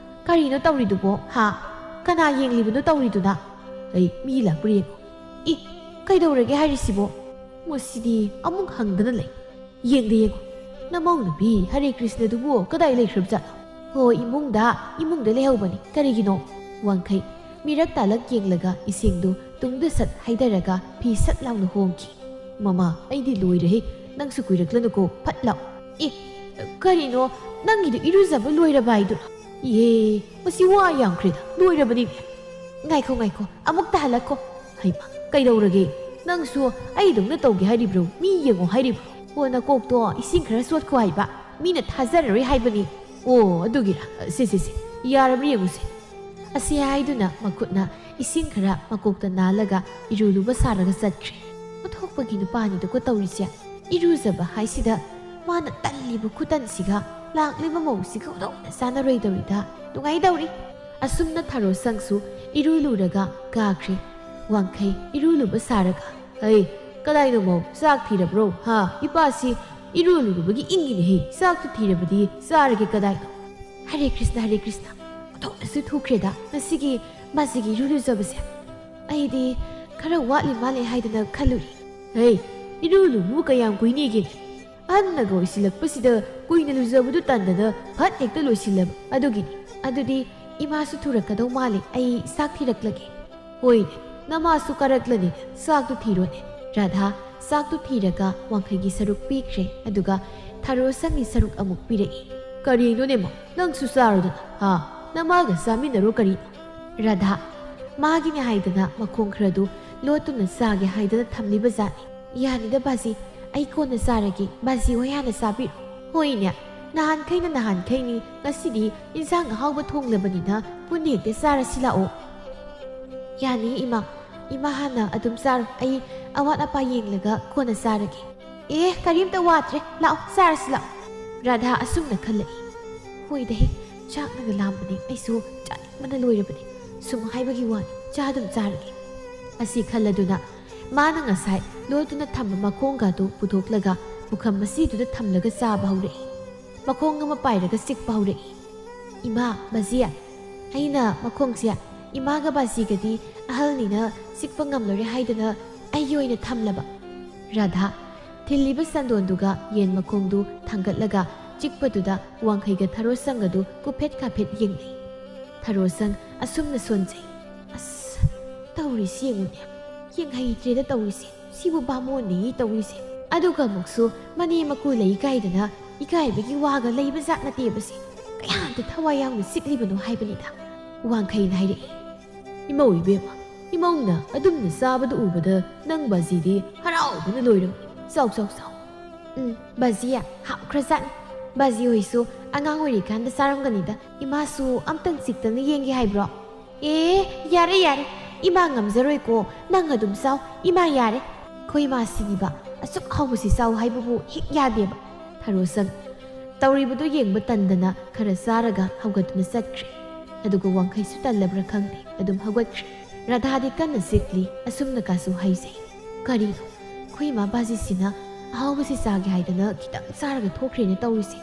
"ꯀꯔꯤꯅꯣ ꯇꯧꯔꯤꯗꯨꯕꯣ, ꯍꯥ? ꯀꯅꯥ ꯌꯦꯡꯂꯤꯕꯅꯣ ꯇꯧꯔꯤꯗꯨꯅ?" "ꯑꯩ ꯃꯤ ꯂꯥꯛꯄ꯭ꯔꯥ ꯌꯦꯡꯉꯨ꯫" "ꯏ, ꯀꯩꯗꯧꯔꯒꯦ ꯍꯥꯏꯔꯤꯁꯤꯕꯣ? ꯃꯁꯤꯗꯤ ꯑꯃꯨꯛ ꯍꯪꯗꯅ ꯂꯩ꯫ ꯌꯦꯡꯗ ꯌꯦꯡꯉꯨ, ꯅꯃꯧ ꯅꯨꯄꯤ ꯍꯔꯦ ꯀ꯭ꯔꯤꯁꯅꯗꯨꯕꯨ ꯀꯗꯥꯏ ꯂꯩꯈ꯭ꯔꯕꯖꯥꯠꯅꯣ?" "ꯍꯣ, ꯏꯃꯨꯡꯗ, ꯏꯃꯨꯡꯗ ꯂꯩꯍꯧꯕꯅꯤ꯫ ꯀꯔꯤꯒꯤꯅꯣ?" ꯋꯥꯡꯈꯩ ꯃꯤꯔꯛ ꯇꯥꯂꯛ ꯌꯦꯡꯂꯒ ꯏꯁꯤꯡꯗꯨ ꯇꯨꯡꯗ ꯁꯠ ꯍꯩꯊꯔꯒ ꯐꯤ ꯁꯠ ꯂꯥꯎꯅ ꯍꯣꯡꯈꯤ꯫ "ꯃꯃꯥ, ꯑꯩꯗꯤ ꯂꯣꯏꯔꯦꯍꯦ꯫ ꯅꯪꯁꯨ ꯀꯨꯏꯔꯛꯂꯅꯨꯀꯣ, ꯐꯠ ꯂꯥꯎ꯫" "ꯑꯦ, ꯀꯔꯤꯅꯣ? ꯅꯪꯒꯤꯗꯨ ꯏꯔꯨꯖꯕ ꯂꯣꯏꯔꯕ ꯍꯥꯏꯗꯨꯔꯣ? ꯏꯍꯦ, ꯃꯁꯤ ꯋꯥ ꯌꯥꯝꯈ꯭ꯔꯦꯗ, ꯂꯣꯏꯔꯕꯅꯤꯅꯦ꯫" "ꯉꯥꯏꯈꯣ, ꯉꯥꯏꯈꯣ, ꯑꯃꯨꯛ ꯇꯥꯍꯜꯂꯛꯈꯣ꯫" "ꯍꯩꯃꯥ, ꯀꯩꯗꯧꯔꯒꯦ? ꯅꯪꯁꯨ ꯑꯩꯗꯧꯅ ꯇꯧꯒꯦ ꯍꯥꯏꯔꯤꯕ꯭ꯔꯣ? ꯃꯤ ꯌꯦꯡꯉꯣ ꯍꯥꯏꯔꯤꯕ꯭ꯔꯣ?" "ꯑꯣ, ꯅꯀꯣꯛꯇꯣ ꯏꯁꯤꯡ ꯈꯔ ꯆꯣꯠꯈꯣ ꯍꯥꯏꯕ, ꯃꯤꯅ ꯊꯥꯖꯔꯔꯣꯏ ꯍꯥꯏꯕꯅꯤ꯫" "ꯑꯣ, ꯑꯗꯨꯒꯤꯔ? ꯁꯦ, ꯁꯦ, ꯁꯦ, ꯌꯥꯔꯕ꯭ꯔꯥ ꯌꯦꯡꯉꯨꯁꯦ꯫" ꯑꯁꯤ ꯍꯥꯏꯗꯨꯅ ꯃꯈꯨꯠꯅ ꯏꯁꯤꯡ ꯈꯔ ꯃꯀꯣꯛꯇ ꯅꯥꯜꯂꯒ ꯏꯔꯨ ꯂꯨꯕ ꯁꯥꯔꯒ ꯆꯠꯈ꯭ꯔꯦ꯫ ꯑꯣꯟꯊꯣꯛꯄꯒꯤ ꯅꯨꯄꯥꯅꯤꯗꯀꯣ ꯇꯧꯔꯤꯁꯦ꯫ ꯏꯔꯨꯖꯕ ꯍꯥꯏꯁꯤꯗ ꯃꯥꯅ ꯇꯜꯂꯤꯕ ꯈꯨꯇꯟꯁꯤꯒ ꯂꯥꯛꯂꯤꯕ ꯃꯧꯁꯤꯒ ꯑꯣꯟꯊꯣꯛꯅ ꯆꯥꯟꯅꯔꯣꯏꯗꯧꯔꯤꯗ꯫ ꯅꯨꯡꯉꯥꯏꯗꯧꯔꯤ꯫ ꯑꯁꯨꯝꯅ ꯊꯔꯣ ꯁꯪꯁꯨ ꯏꯔꯨ ꯂꯨꯔꯒ ꯀꯥꯈ꯭ꯔꯦ꯫ ꯋꯥꯡꯈꯩ ꯏꯔꯨ ꯂꯨꯕ ꯁꯥꯔꯒ, "ꯍꯩ, ꯀꯗꯥꯏꯅꯣ ꯃꯧ? ꯆꯥꯛ ꯊꯤꯔꯕ꯭ꯔꯣ? ꯍꯥ? ꯏꯄꯥꯁꯤ ꯏꯔꯨ ꯂꯨꯔꯨꯕꯒꯤ ꯏꯪꯉꯤꯅꯦꯍꯦ꯫ ꯆꯥꯛꯇꯨ ꯊꯤꯔꯕꯗꯤ ꯆꯥꯔꯒꯦ꯫ ꯀꯗꯥꯏꯅꯣ?" "ꯍꯔꯦ ꯀ꯭ꯔꯤꯁꯅ, ꯍꯔꯦ ꯀ꯭ꯔꯤꯁꯅ꯫ ꯑꯣꯟꯊꯣꯛꯅꯁꯨ ꯊꯨꯈ꯭ꯔꯦꯗ ꯉꯁꯤꯒꯤ ꯃꯥꯁꯤꯒꯤ ꯏꯔꯨ ꯂꯨꯖꯕꯁꯦ꯫ ꯑꯩꯗꯤ ꯈꯔ ꯋꯥꯠꯂꯤ ꯃꯥꯜꯂꯦ ꯍꯥꯏꯗꯅ ꯈꯜꯂꯨꯔꯤ꯫" "ꯍꯩ, ꯏꯔꯨ ꯂꯨꯕꯕꯨ ꯀꯌꯥꯝ ꯀꯨꯏꯅꯤꯒꯦꯅꯦ? ꯑꯍꯟꯅꯒ ꯑꯣꯏꯁꯤꯜꯂꯛꯄꯁꯤꯗ ꯀꯨꯏꯅ ꯂꯨꯖꯕꯗꯨ ꯇꯟꯗꯅ ꯐꯠ ꯍꯦꯛꯇ ꯂꯣꯏꯁꯤꯜꯂꯕ ꯑꯗꯨꯒꯤꯅꯤ꯫ ꯑꯗꯨꯗꯤ ꯏꯃꯥꯁꯨ ꯊꯨꯔꯛꯀꯗꯧ ꯃꯥꯜꯂꯦ, ꯑꯩ ꯆꯥꯛ ꯊꯤꯔꯛꯂꯒꯦ꯫ ꯍꯣꯏꯅꯦ, ꯅꯃꯥꯁꯨ ꯀꯥꯔꯛꯂꯅꯤ, ꯆꯥꯛꯇꯨ ꯊꯤꯔꯣꯅꯦ꯫ ꯔꯥꯙꯥ ꯆꯥꯛꯇꯨ ꯊꯤꯔꯒ ꯋꯥꯡꯈꯩꯒꯤ ꯁꯔꯨꯛ ꯄꯤꯈ꯭ꯔꯦ, ꯑꯗꯨꯒ ꯊꯔꯣꯁꯪꯒꯤ ꯁꯔꯨꯛ ꯑꯃꯨꯛ ꯄꯤꯔꯛꯏ꯫ ꯀꯔꯤꯅꯣꯅꯦ ꯃꯥ, ꯅꯪꯁꯨ ꯆꯥꯔꯣꯗꯅ꯫ ꯍꯥ? ꯅꯃꯥꯒ ꯆꯥꯃꯤꯟꯅꯔꯣ ꯀꯔꯤꯅꯣ? ꯔꯥꯙꯥ ꯃꯥꯒꯤꯅꯦ ꯍꯥꯏꯗꯅ ꯃꯈꯣꯡ ꯈꯔꯗꯨ ꯂꯣꯠꯇꯨꯅ ꯆꯥꯒꯦ ꯍꯥꯏꯗꯅ ꯊꯝꯂꯤꯕ ꯖꯥꯠꯅꯤ꯫ ꯌꯥꯅꯤꯗ ꯕꯥꯖꯤ, ꯑꯩ ꯀꯣꯟꯅ ꯆꯥꯔꯒꯦ, ꯕꯥꯖꯤ ꯍꯣꯏ ꯍꯥꯟꯅ ꯆꯥꯕꯤꯔꯣ꯫ ꯍꯣꯏꯅꯦ, ꯅꯍꯥꯟꯈꯩꯅ ꯅꯍꯥꯟꯈꯩꯅꯤ, ꯉꯁꯤꯗꯤ ꯏꯟꯁꯥꯡ ꯑꯍꯥꯎꯕ ꯊꯣꯡꯂꯕꯅꯤꯅ ꯄꯨꯟꯅ ꯍꯦꯛꯇ ꯆꯥꯔꯁꯤ ꯂꯥꯛꯑꯣ꯫ ꯌꯥꯅꯤ ꯏꯃꯥ, ꯏꯃꯥ ꯍꯥꯟꯅ ꯑꯗꯨꯝ ꯆꯥꯔꯣ, ꯑꯩ ꯑꯋꯥꯠ ꯑꯄꯥ ꯌꯦꯡꯂꯒ ꯀꯣꯟꯅ ꯆꯥꯔꯒꯦ꯫ ꯑꯦ, ꯀꯔꯤꯝꯇ ꯋꯥꯠꯇ꯭ꯔꯦ, ꯂꯥꯛꯑꯣ ꯆꯥꯔꯁꯤ ꯂꯥꯛꯑꯣ꯫ ꯔꯥꯙꯥ ꯑꯁꯨꯝꯅ ꯈꯜꯂꯛꯏ꯫ ꯍꯣꯏꯗ ꯍꯦ, ꯆꯥꯛꯅꯒ ꯂꯥꯝꯕꯅꯦ, ꯑꯩꯁꯨ ꯆꯥꯅꯤꯡꯕꯅ ꯂꯣꯏꯔꯕꯅꯦ꯫ ꯁꯨꯝ ꯍꯥꯏꯕꯒꯤ ꯋꯥꯅꯤ, ꯆꯥ ꯑꯗꯨꯝ ꯆꯥꯔꯒꯦ꯫ ꯑꯁꯤ ꯈꯜꯂꯗꯨꯅ ꯃꯥꯅ ꯉꯁꯥꯏ ꯂꯣꯠꯇꯨꯅ ꯊꯝꯕ ꯃꯈꯣꯡꯒꯗꯨ ꯄꯨꯊꯣꯛꯂꯒ ꯄꯨꯈꯝ ꯃꯆꯤꯗꯨꯗ ꯊꯝꯂꯒ ꯆꯥꯕ ꯍꯧꯔꯛꯏ꯫ ꯃꯈꯣꯡ ꯑꯃ ꯄꯥꯏꯔꯒ ꯆꯤꯛꯄ ꯍꯧꯔꯛꯏ꯫ ꯏꯃꯥ, ꯕꯥꯖꯤ, ꯑꯩꯅ ꯃꯈꯣꯡꯁꯦ ꯏꯃꯥꯒ ꯕꯥꯖꯤꯒꯗꯤ ꯑꯍꯜꯅꯤꯅ ꯆꯤꯛꯄ ꯉꯝꯂꯣꯏꯔꯦ ꯍꯥꯏꯗꯅ ꯑꯩꯒꯤ ꯑꯣꯏꯅ ꯊꯝꯂꯕ꯫ ꯔꯥꯙꯥ ꯊꯤꯜꯂꯤꯕ ꯆꯟꯗꯣꯟꯗꯨꯒ ꯌꯦꯟ ꯃꯈꯣꯡꯗꯨ ꯊꯥꯡꯒꯠꯂꯒ ꯆꯤꯛꯄꯗꯨꯗ ꯋꯥꯡꯈꯩꯒ ꯊꯔꯣꯁꯪꯒꯗꯨ ꯀꯨꯐꯦꯠ ꯀꯥꯐꯦꯠ ꯌꯦꯡꯅꯩ꯫ ꯊꯔꯣꯁꯪ ꯑꯁꯨꯝꯅ ꯁꯣꯟꯖꯩ꯫ ꯑꯁ, ꯇꯧꯔꯤꯁꯤ ꯌꯦꯡꯉꯨꯅꯦ, ꯌꯦꯡꯍꯩꯇ꯭ꯔꯦꯗ ꯇꯧꯔꯤꯁꯦ꯫ ꯁꯤꯕꯨ ꯕꯥꯃꯣꯟꯅꯦꯌꯦ ꯇꯧꯔꯤꯁꯦ꯫ ꯑꯗꯨꯒ ꯑꯃꯨꯛꯁꯨ ꯃꯅꯦꯝ ꯃꯀꯨ ꯂꯩ ꯀꯥꯏꯗꯅ ꯏꯀꯥꯏꯕꯒꯤ ꯋꯥꯒ ꯂꯩꯕ ꯖꯥꯠ ꯅꯠꯇꯦꯕꯁꯦ꯫ ꯀꯌꯥꯗ ꯊꯋꯥꯏ ꯌꯥꯎꯅ ꯆꯤꯛꯂꯤꯕꯅꯣ ꯍꯥꯏꯕꯅꯤꯗ꯫ ꯋꯥꯡꯈꯩꯅ ꯍꯥꯏꯔꯛꯏ꯫ ꯏꯃꯧ ꯏꯕꯦꯝꯃ, ꯏꯃꯧꯅ ꯑꯗꯨꯝꯅ ꯆꯥꯕꯗꯨ ꯎꯕꯗ ꯅꯪ ꯕꯥꯖꯤꯗꯤ ꯍꯔꯥꯎꯕꯅ ꯂꯣꯏꯔꯝꯃꯤ꯫ ꯆꯥꯎ, ꯆꯥꯎ, ꯆꯥꯎ꯫ ꯎꯝ, ꯕꯥꯖꯤ, ꯍꯥꯎꯈ꯭ꯔꯖꯥꯠꯅꯤ꯫ ꯕꯥꯖꯤ ꯍꯣꯏꯁꯨ ꯑꯉꯥꯡ ꯑꯣꯏꯔꯤꯀꯥꯟꯗ ꯆꯥꯔꯝꯒꯅꯤꯗ꯫ ꯏꯃꯥꯁꯨ ꯑꯝꯇꯪ ꯆꯤꯛꯇꯅ ꯌꯦꯡꯒꯦ ꯍꯥꯏꯕ꯭ꯔꯣ? ꯑꯦ, ꯌꯥꯔꯦ, ꯌꯥꯔꯦ꯫ ꯏꯃꯥ ꯉꯝꯖꯔꯣꯏꯀꯣ꯫ ꯅꯪ ꯑꯗꯨꯝ ꯆꯥꯎ꯫ ꯏꯃꯥ ꯌꯥꯔꯦ꯫ ꯑꯩꯈꯣꯏ ꯏꯃꯥꯁꯤꯗꯤꯕ ꯑꯁꯨꯛ ꯍꯥꯎꯕꯁꯤ ꯆꯥꯎ ꯍꯥꯏꯕꯕꯨ ꯍꯦꯛ ꯌꯥꯗꯦꯕ꯫ ꯊꯔꯣꯁꯪ ꯇꯧꯔꯤꯕꯗꯨ ꯌꯦꯡꯕ ꯇꯟꯗꯅ ꯈꯔ ꯆꯥꯔꯒ ꯍꯧꯒꯠꯇꯨꯅ ꯆꯠꯈ꯭ꯔꯦ꯫ ꯑꯗꯨꯒ ꯋꯥꯡꯈꯩꯁꯨ ꯇꯜꯂꯕ꯭ꯔꯥ ꯈꯪꯗꯦ, ꯑꯗꯨꯝ ꯍꯧꯒꯠꯈ꯭ꯔꯦ꯫ ꯔꯥꯙꯥꯗꯤ ꯀꯟꯅ ꯆꯤꯛꯂꯤ, ꯑꯁꯨꯝꯅ ꯀꯥꯁꯨ ꯍꯥꯏꯖꯩ꯫ ꯀꯔꯤꯅꯣ? ꯑꯩꯈꯣꯏ ꯏꯃꯥ ꯕꯥꯖꯤꯁꯤꯅ ꯑꯍꯥꯎꯕꯁꯤ ꯆꯥꯒꯦ ꯍꯥꯏꯗꯅ ꯈꯤꯇꯪ ꯆꯥꯔꯒ ꯊꯣꯛꯈ꯭ꯔꯦꯅ ꯇꯧꯔꯤꯁꯦ꯫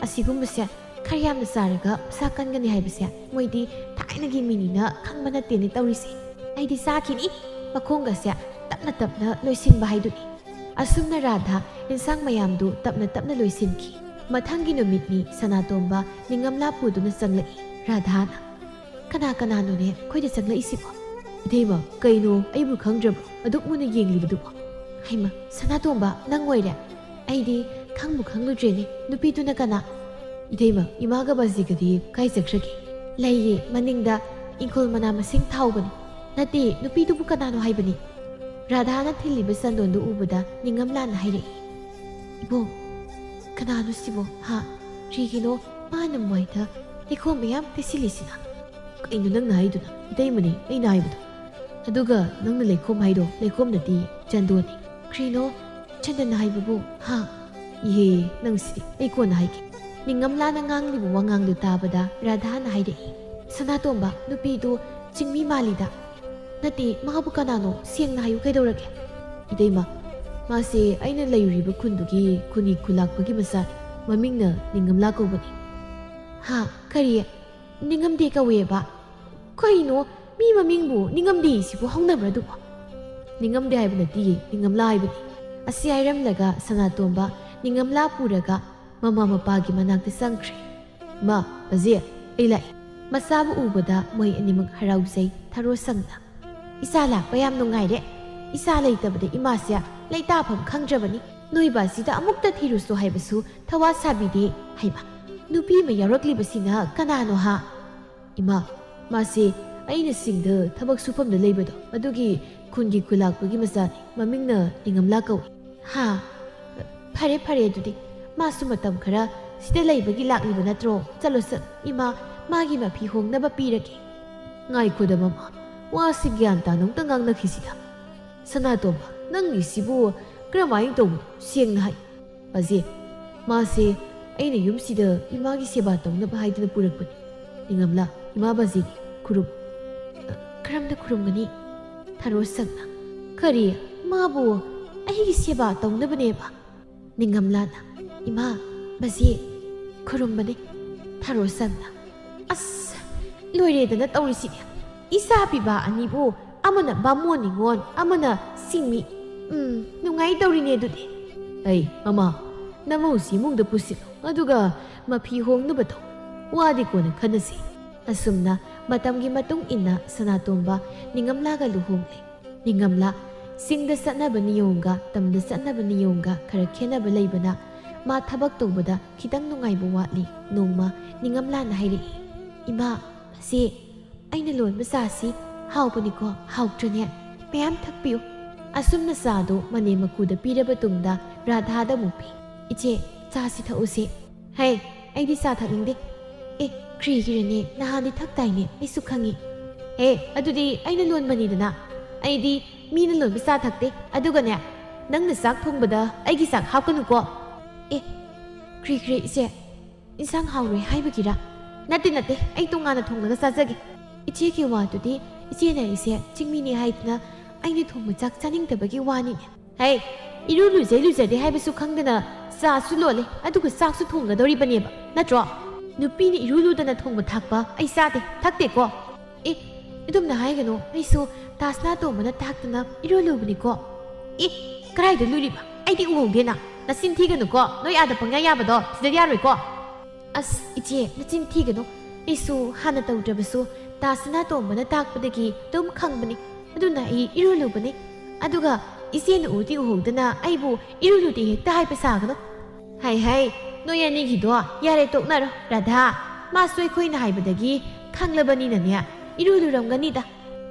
ꯑꯁꯤꯒꯨꯝꯕꯁꯦ ꯈꯔ ꯌꯥꯝꯅ ꯆꯥꯔꯒ ꯃꯁꯥ ꯀꯟꯒꯅꯤ ꯍꯥꯏꯕꯁꯦ ꯃꯣꯏꯗꯤ ꯊꯥꯏꯅꯒꯤ ꯃꯤꯅꯤꯅ ꯈꯪꯕ ꯅꯠꯇꯦꯅꯦ ꯇꯧꯔꯤꯁꯦ꯫ ꯑꯩꯗꯤ ꯆꯥꯈꯤꯅꯤ, ꯃꯈꯣꯡꯒꯁꯦ ꯇꯞꯅ ꯇꯞꯅ ꯂꯣꯏꯁꯤꯟꯕ ꯍꯥꯏꯗꯨꯅꯤ꯫ ꯑꯁꯨꯝꯅ ꯔꯥꯙꯥ ꯏꯟꯁꯥꯡ ꯃꯌꯥꯝꯗꯨ ꯇꯞꯅ ꯇꯞꯅ ꯂꯣꯏꯁꯤꯟꯈꯤ꯫ ꯃꯊꯪꯒꯤ ꯅꯨꯃꯤꯠꯅꯤ ꯁꯅꯥꯇꯣꯝꯕ ꯅꯤꯡꯉꯝꯂꯥ ꯄꯨꯗꯨꯅ ꯆꯪꯂꯛꯏ꯫ ꯔꯥꯙꯥꯅ, "ꯀꯅꯥ ꯀꯅꯥꯅꯣꯅꯦ ꯑꯩꯈꯣꯏꯗ ꯆꯪꯂꯛꯏꯁꯤꯕꯣ?" "ꯏꯇꯩꯃ, ꯀꯩꯅꯣ ꯑꯩꯕꯨ ꯈꯪꯗ꯭ꯔꯕ꯭ꯔꯣ ꯑꯗꯨꯛ ꯃꯨꯟꯅ ꯌꯦꯡꯂꯤꯕꯗꯨꯕꯣ?" "ꯍꯩꯃ, ꯁꯅꯥꯇꯣꯝꯕ, ꯅꯪ ꯑꯣꯏꯔꯦ? ꯑꯩꯗꯤ ꯈꯪꯕꯨ ꯈꯪꯂꯨꯗ꯭ꯔꯦꯅꯦ, ꯅꯨꯄꯤꯗꯨꯅ ꯀꯅꯥ?" "ꯏꯇꯩꯃ, ꯏꯃꯥꯒ ꯕꯥꯖꯤꯒꯗꯤ ꯀꯥꯏ ꯆꯠꯈ꯭ꯔꯒꯦ?" "ꯂꯩꯌꯦ, ꯃꯅꯤꯡꯗ ꯏꯪꯈꯣꯜ ꯃꯅꯥ ꯃꯁꯤꯡ ꯊꯥꯎꯕꯅꯤ꯫ ꯅꯠꯇꯦ, ꯅꯨꯄꯤꯗꯨꯕꯨ ꯀꯅꯥꯅꯣ ꯍꯥꯏꯕꯅꯤ?" ꯔꯥꯙꯥꯅ ꯊꯤꯜꯂꯤꯕ ꯆꯟꯗꯣꯟꯗꯨ ꯎꯕꯗ ꯅꯤꯡꯉꯝꯂꯥꯅ ꯍꯥꯏꯔꯛꯏ, "ꯏꯕꯣꯛ, ꯀꯅꯥꯅꯣ ꯁꯤꯕꯣ? ꯍꯥ? ꯀꯔꯤꯒꯤꯅꯣ ꯃꯥꯅ ꯃꯥꯏꯗ ꯂꯩꯈꯣꯝ ꯃꯌꯥꯝ ꯇꯩꯁꯤꯜꯂꯤꯁꯤꯅ?" "ꯀꯩꯅꯣ ꯅꯪꯅ ꯍꯥꯏꯗꯨꯅ? ꯏꯇꯩꯃꯅꯤ ꯑꯩꯅ ꯍꯥꯏꯕꯗꯣ꯫ ꯑꯗꯨꯒ ꯅꯪꯅ ꯂꯩꯈꯣꯝ ꯍꯥꯏꯗꯣ ꯂꯩꯈꯣꯝ ꯅꯠꯇꯦ, ꯆꯟꯗꯣꯟꯅꯤ꯫" "ꯀꯔꯤꯅꯣ ꯆꯟꯗꯣꯟ ꯍꯥꯏꯕꯕꯨ? ꯍꯥ?" "ꯏꯍꯦ, ꯅꯪꯁꯤꯗꯤ ꯑꯩ ꯀꯣꯟꯅ ꯍꯥꯏꯒꯦ꯫" ꯅꯤꯡꯉꯝꯂꯥꯅ ꯉꯥꯡꯂꯤꯕ ꯋꯥꯉꯥꯡꯗꯨ ꯇꯥꯕꯗ ꯔꯥꯙꯥꯅ ꯍꯥꯏꯔꯛꯏ, "ꯁꯅꯥꯇꯣꯝꯕ, ꯅꯨꯄꯤꯗꯨ ꯆꯤꯡꯃꯤ ꯃꯥꯜꯂꯤꯗ꯫ ꯅꯠꯇꯦ, ꯃꯥꯕꯨ ꯀꯅꯥꯅꯣ? ꯁꯦꯡꯅ ꯍꯥꯏꯌꯨ, ꯀꯩꯗꯧꯔꯒꯦ?" "ꯏꯇꯩꯃ, ꯃꯥꯁꯦ ꯑꯩꯅ ꯂꯩꯔꯤꯕ ꯈꯨꯟꯗꯨꯒꯤ ꯈꯨꯟꯒꯤ ꯈꯨꯂꯥꯛꯄꯒꯤ ꯃꯆꯥꯅꯤ꯫ ꯃꯃꯤꯡꯅ ꯅꯤꯡꯉꯝꯂꯥ ꯀꯧꯕꯅꯤ꯫" "ꯍꯥ? ꯀꯔꯤ? ꯅꯤꯡꯉꯝꯗꯦ ꯀꯧꯋꯦꯕ? ꯀꯩꯅꯣ, ꯃꯤ ꯃꯃꯤꯡꯕꯨ ꯅꯤꯡꯉꯝꯗꯦ ꯁꯤꯕꯨ ꯍꯧꯅꯕ꯭ꯔꯥ ꯑꯗꯨꯕꯨ?" "ꯅꯤꯡꯉꯝꯗꯦ ꯍꯥꯏꯕ ꯅꯠꯇꯤꯌꯦ, ꯅꯤꯡꯉꯝꯂꯥ ꯍꯥꯏꯕꯅꯤ꯫" ꯑꯁꯤ ꯍꯥꯏꯔꯝꯂꯒ ꯁꯅꯥꯇꯣꯝꯕ ꯅꯤꯡꯉꯝꯂꯥ ꯄꯨꯔꯒ ꯃꯃꯥ ꯃꯄꯥꯒꯤ ꯃꯅꯥꯛꯇ ꯆꯪꯈ꯭ꯔꯦ꯫ "ꯏꯃꯥ, ꯕꯥꯖꯤ, ꯑꯩ ꯂꯥꯛꯑꯦ꯫" ꯃꯆꯥꯕꯨ ꯎꯕꯗ ꯃꯣꯏ ꯑꯅꯤꯃꯛ ꯍꯔꯥꯎꯖꯩ꯫ ꯊꯔꯣ ꯁꯪꯅ, "ꯏꯆꯥ ꯂꯥꯛꯄ ꯌꯥꯝ ꯅꯨꯡꯉꯥꯏꯔꯦ꯫ ꯏꯆꯥ ꯂꯩꯇꯕꯗ ꯏꯃꯥꯁꯦ ꯂꯩꯇꯥꯐꯝ ꯈꯪꯗ꯭ꯔꯕꯅꯤ꯫ ꯅꯣꯏ ꯕꯥꯖꯤꯗ ꯑꯃꯨꯛꯇ ꯊꯤꯔꯨꯁꯣ ꯍꯥꯏꯕꯁꯨ ꯊꯋꯥ ꯁꯥꯕꯤꯗꯦ ꯍꯥꯏꯕ꯫ ꯅꯨꯄꯤ ꯑꯃ ꯌꯥꯎꯔꯛꯂꯤꯕꯁꯤꯅ ꯀꯅꯥꯅꯣ ꯍꯥ?" "ꯏꯃꯥ, ꯃꯥꯁꯦ ꯑꯩꯅ ꯆꯤꯡꯗ ꯊꯕꯛ ꯁꯨꯐꯝꯗ ꯂꯩꯕꯗꯣ, ꯑꯗꯨꯒꯤ ꯈꯨꯟꯒꯤ ꯈꯨꯂꯥꯛꯄꯒꯤ ꯃꯆꯥꯅꯤ꯫ ꯃꯃꯤꯡꯅ ꯅꯤꯡꯉꯝꯂꯥ ꯀꯧꯏ꯫" "ꯍꯥ? ꯐꯔꯦ, ꯐꯔꯦ, ꯑꯗꯨꯗꯤ ꯃꯥꯁꯨ ꯃꯇꯝ ꯈꯔ ꯁꯤꯗ ꯂꯩꯕꯒꯤ ꯂꯥꯛꯂꯤꯕ ꯅꯠꯇ꯭ꯔꯣ? ꯆꯠꯂꯣ, ꯆꯠꯂꯣ, ꯏꯃꯥ ꯃꯥꯒꯤ ꯃꯐꯤ ꯍꯣꯡꯅꯕ ꯄꯤꯔꯒꯦ꯫" "ꯉꯥꯏꯈꯣꯗ ꯃꯃꯥ, ꯋꯥꯁꯤ ꯒ꯭ꯌꯥꯟ ꯇꯥꯅ ꯑꯝꯇ ꯉꯥꯡꯅꯈꯤꯁꯤꯗ꯫ ꯁꯅꯥꯇꯣꯝꯕ, ꯅꯪꯒꯤꯁꯤꯕꯨ ꯀꯔꯝꯍꯥꯏꯅ ꯇꯧꯕꯅꯣ? ꯁꯦꯡꯅ ꯍꯥꯏ꯫" "ꯕꯥꯖꯤ, ꯃꯥꯁꯦ ꯑꯩꯅ ꯌꯨꯝꯁꯤꯗ ꯏꯃꯥꯒꯤ ꯁꯦꯕꯥ ꯇꯧꯅꯕ ꯍꯥꯏꯗꯨꯅ ꯄꯨꯔꯛꯄꯅꯤ꯫ ꯅꯤꯡꯉꯝꯂꯥ, ꯏꯃꯥ ꯕꯥꯖꯤꯅꯤ, ꯈꯨꯔꯨꯝ꯫" "ꯀꯔꯝꯅ ꯈꯨꯔꯨꯝꯒꯅꯤ?" ꯊꯔꯣ ꯁꯪꯅ, "ꯀꯔꯤ? ꯃꯥꯕꯨ ꯑꯩꯒꯤ ꯁꯦꯕꯥ ꯇꯧꯅꯕꯅꯦꯕ?" ꯅꯤꯡꯉꯝꯂꯥꯅ, "ꯏꯃꯥ, ꯕꯥꯖꯤ, ꯈꯨꯔꯨꯝꯕꯅꯤ꯫" ꯊꯔꯣ ꯁꯪꯅ, "ꯑꯁ, ꯂꯣꯏꯔꯦꯗꯅ ꯇꯧꯔꯤꯁꯤꯗꯤ꯫ ꯏꯆꯥ ꯄꯤꯕ ꯑꯅꯤꯕꯨ ꯑꯃꯅ ꯕꯥꯃꯣꯟ ꯅꯤꯉꯣꯜ, ꯑꯃꯅ ꯆꯤꯡꯃꯤ꯫ "ꯎꯝ, ꯅꯨꯡꯉꯥꯏ ꯇꯧꯔꯤꯅꯦ ꯑꯗꯨꯗꯤ꯫ ꯑꯩ, ꯃꯃꯥ, ꯅꯃꯧꯁꯤ ꯏꯃꯨꯡꯗ ꯄꯨꯁꯤꯜꯂꯣ, ꯑꯗꯨꯒ ꯃꯐꯤ ꯍꯣꯡꯅꯕ ꯇꯧ꯫ ꯋꯥꯗꯤ ꯀꯣꯟꯅ ꯈꯟꯅꯁꯤ꯫" ꯑꯁꯨꯝꯅ ꯃꯇꯝꯒꯤ ꯃꯇꯨꯡ ꯏꯟꯅ ꯁꯅꯥꯇꯣꯝꯕ ꯅꯤꯡꯉꯝꯂꯥꯒ ꯂꯨꯍꯣꯡꯂꯦ꯫ ꯅꯤꯡꯉꯝꯂꯥ ꯆꯤꯡꯗ ꯆꯠꯅꯕ ꯅꯤꯌꯣꯝꯒ ꯇꯝꯗ ꯆꯠꯅꯕ ꯅꯤꯌꯣꯝꯒ ꯈꯔ ꯈꯦꯠꯅꯕ ꯂꯩꯕꯅ, ꯃꯥ ꯊꯕꯛ ꯇꯧꯕꯗ ꯈꯤꯇꯪ ꯅꯨꯡꯉꯥꯏꯕ ꯋꯥꯠꯂꯤ꯫ ꯅꯣꯡꯃ ꯅꯤꯡꯉꯝꯂꯥꯅ ꯍꯥꯏꯔꯛꯏ, "ꯏꯃꯥ, ꯃꯁꯤ ꯑꯩꯅ ꯂꯣꯟꯕ ꯆꯥꯁꯤ ꯍꯥꯎꯕꯅꯤꯀꯣ, ꯍꯥꯎꯇ꯭ꯔꯅꯦ? ꯃꯌꯥꯝ ꯊꯛꯄꯤꯌꯨ꯫" ꯑꯁꯨꯝꯅ ꯆꯥꯗꯨ ꯃꯅꯦꯝ ꯃꯀꯨꯗ ꯄꯤꯔꯕ ꯇꯨꯡꯗ ꯔꯥꯙꯥꯗ ꯑꯃꯨꯛ ꯄꯤ꯫ "ꯏꯆꯦ, ꯆꯥꯁꯤ ꯊꯛꯎꯁꯦ꯫" "ꯍꯩ, ꯑꯩꯗꯤ ꯆꯥ ꯊꯛꯅꯤꯡꯗꯦ꯫" "ꯑꯦ, ꯀ꯭ꯔꯤꯒꯤꯔꯅꯦ? ꯅꯍꯥꯟꯗꯤ ꯊꯛꯇꯥꯏꯅꯦ, ꯑꯩꯁꯨ ꯈꯪꯉꯤ꯫" "ꯑꯦ, ꯑꯗꯨꯗꯤ ꯑꯩꯅ ꯂꯣꯟꯕꯅꯤꯗꯅ꯫ ꯑꯩꯗꯤ ꯃꯤꯅ ꯂꯣꯟꯕ ꯆꯥ ꯊꯛꯇꯦ꯫ ꯑꯗꯨꯒꯅꯦ, ꯅꯪꯅ ꯆꯥꯛ ꯊꯣꯡꯕꯗ ꯑꯩꯒꯤ ꯆꯥꯛ ꯍꯥꯞꯀꯅꯨꯀꯣ꯫" "ꯑꯦ, ꯀ꯭ꯔꯤ ꯀ꯭ꯔꯤ ꯏꯆꯦ? ꯏꯟꯁꯥꯡ ꯍꯥꯎꯔꯣꯏ ꯍꯥꯏꯕꯒꯤꯔ?" "ꯅꯠꯇꯦ, ꯅꯠꯇꯦ, ꯑꯩ ꯇꯣꯉꯥꯟꯅ ꯊꯣꯡꯂꯒ ꯆꯥꯖꯒꯦ꯫" "ꯏꯆꯦꯒꯤ ꯋꯥꯗꯨꯗꯤ ꯏꯆꯦꯅ ꯑꯩꯁꯦ ꯆꯤꯡꯃꯤꯅꯤ ꯍꯥꯏꯗꯅ ꯑꯩꯅ ꯊꯣꯡꯕ ꯆꯥꯛ ꯆꯥꯅꯤꯡꯗꯕꯒꯤ ꯋꯥꯅꯤꯅꯦ꯫" "ꯍꯩ, ꯏꯔꯨ ꯂꯨꯖꯩ ꯂꯨꯖꯗꯦ ꯍꯥꯏꯕꯁꯨ ꯈꯪꯗꯅ ꯆꯥꯁꯨ ꯂꯣꯜꯂꯦ, ꯑꯗꯨꯒ ꯆꯥꯛꯁꯨ ꯊꯣꯡꯒꯗꯧꯔꯤꯕꯅꯦꯕ, ꯅꯠꯇ꯭ꯔꯣ? ꯅꯨꯄꯤꯅ ꯏꯔꯨ ꯂꯨꯗꯅ ꯊꯣꯡꯕ ꯊꯥꯛꯄ ꯑꯩ ꯆꯥꯗꯦ, ꯊꯛꯇꯦꯀꯣ꯫" "ꯑꯦ, ꯑꯗꯨꯝꯅ ꯍꯥꯏꯒꯅꯨ, ꯑꯩꯁꯨ ꯇꯥꯁꯅꯥ ꯇꯣꯝꯕꯅ ꯊꯥꯛꯇꯅ ꯏꯔꯨ ꯂꯨꯕꯅꯤꯀꯣ꯫" "ꯑꯦ, ꯀꯗꯥꯏꯗ ꯂꯨꯔꯤꯕ? ꯑꯩꯗꯤ ꯎꯍꯧꯗꯦꯅ꯫ ꯅꯆꯤꯟ ꯊꯤꯒꯅꯨꯀꯣ, ꯅꯣꯏ ꯑꯥꯗ ꯄꯪꯌꯥ ꯌꯥꯕꯗꯣ ꯁꯤꯗ ꯌꯥꯔꯣꯏꯀꯣ꯫" "ꯑꯁ, ꯏꯆꯦ, ꯅꯆꯤꯟ ꯊꯤꯒꯅꯨ꯫ ꯑꯩꯁꯨ ꯍꯥꯟꯅ ꯇꯧꯗ꯭ꯔꯕꯁꯨ ꯇꯥꯁꯅꯥ ꯇꯣꯝꯕꯅ ꯇꯥꯛꯄꯗꯒꯤ ꯑꯗꯨꯝ ꯈꯪꯕꯅꯤ꯫ ꯑꯗꯨꯅ ꯑꯩ ꯏꯔꯨ ꯂꯨꯕꯅꯤ꯫ ꯑꯗꯨꯒ ꯏꯆꯦꯅ ꯎꯗꯤ ꯎꯍꯧꯗꯅ ꯑꯩꯕꯨ ꯏꯔꯨ ꯂꯨꯗꯦ ꯍꯦꯛꯇ ꯍꯥꯏꯕ ꯁꯥꯒꯅꯨ꯫" "ꯍꯩ ꯍꯩ, ꯅꯣꯏ ꯑꯅꯤꯒꯤꯗꯣ ꯌꯥꯔꯦ, ꯇꯣꯛꯅꯔꯣ꯫ ꯔꯥꯙꯥ, ꯃꯥꯁꯨ ꯑꯩꯈꯣꯏꯅ ꯍꯥꯏꯕꯗꯒꯤ ꯈꯪꯂꯕꯅꯤꯅꯅꯦ, ꯏꯔꯨ ꯂꯨꯔꯝꯒꯅꯤꯗ꯫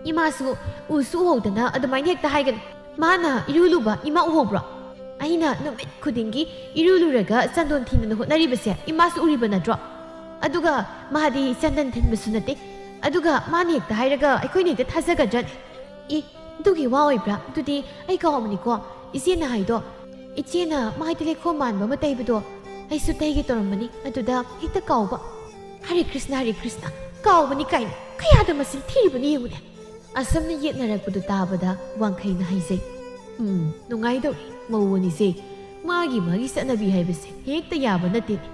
ꯏꯃꯥꯁꯨ ꯎꯁꯨ ꯎꯍꯧꯗꯅ ꯑꯗꯨꯃꯥꯏꯅ ꯍꯦꯛꯇ ꯍꯥꯏꯒꯅꯨ꯫ ꯃꯥꯅ ꯏꯔꯨ ꯂꯨꯕ ꯏꯃꯥ ꯎꯍꯧꯕ꯭ꯔꯣ? ꯑꯩꯅ ꯅꯨꯃꯤꯠ ꯈꯨꯗꯤꯡꯒꯤ ꯏꯔꯨ ꯂꯨꯔꯒ ꯆꯟꯗꯣꯟ ꯊꯤꯟꯗꯅ ꯍꯣꯠꯅꯔꯤꯕꯁꯦ ꯏꯃꯥꯁꯨ ꯎꯔꯤꯕ ꯅꯠꯇ꯭ꯔꯣ? ꯑꯗꯨꯒ ꯃꯥꯗꯤ ꯆꯟꯗꯟ ꯊꯤꯟꯕꯁꯨ ꯅꯠꯇꯦ꯫ ꯑꯗꯨꯒ ꯃꯥꯅ ꯍꯦꯛꯇ ꯍꯥꯏꯔꯒ ꯑꯩꯈꯣꯏꯅ ꯍꯦꯛꯇ ꯊꯥꯖꯒꯗ꯭ꯔꯅꯦ?" "ꯑꯦ, ꯑꯗꯨꯒꯤ ꯋꯥ ꯑꯣꯏꯕ꯭ꯔꯥ? ꯑꯗꯨꯗꯤ ꯑꯩ ꯀꯥꯎꯕꯅꯤꯀꯣ꯫ ꯏꯆꯦꯅ ꯍꯥꯏꯗꯣ, ꯏꯆꯦꯅ ꯃꯥꯏꯗ ꯂꯩꯈꯣꯝ ꯃꯥꯟꯕ ꯑꯃ ꯇꯩꯕꯗꯣ ꯑꯩꯁꯨ ꯇꯩꯒꯦ ꯇꯧꯔꯝꯕꯅꯤ, ꯑꯗꯨꯗ ꯍꯦꯛꯇ ꯀꯥꯎꯕ꯫" "ꯍꯔꯦ ꯀ꯭ꯔꯤꯁꯅ, ꯍꯔꯦ ꯀ꯭ꯔꯤꯁꯅ, ꯀꯥꯎꯕꯅꯤ ꯀꯥꯏꯅ ꯀꯌꯥꯗ ꯃꯆꯤꯟ ꯊꯤꯔꯤꯕꯅꯤ ꯌꯦꯡꯉꯨꯅꯦ꯫" ꯑꯁꯨꯝꯅ ꯌꯦꯠꯅꯔꯛꯄꯗꯨ ꯇꯥꯕꯗ ꯋꯥꯡꯈꯩꯅ ꯍꯥꯏꯖꯩ, "ꯎꯝ, ꯅꯨꯡꯉꯥꯏꯗꯧꯔꯤ꯫ ꯃꯧ ꯑꯅꯤꯁꯦ ꯃꯥꯒꯤ ꯃꯥꯒꯤ ꯆꯠꯅꯕꯤ ꯍꯥꯏꯕꯁꯦ ꯍꯦꯛꯇ ꯌꯥꯕ ꯅꯠꯇꯦꯅꯦ꯫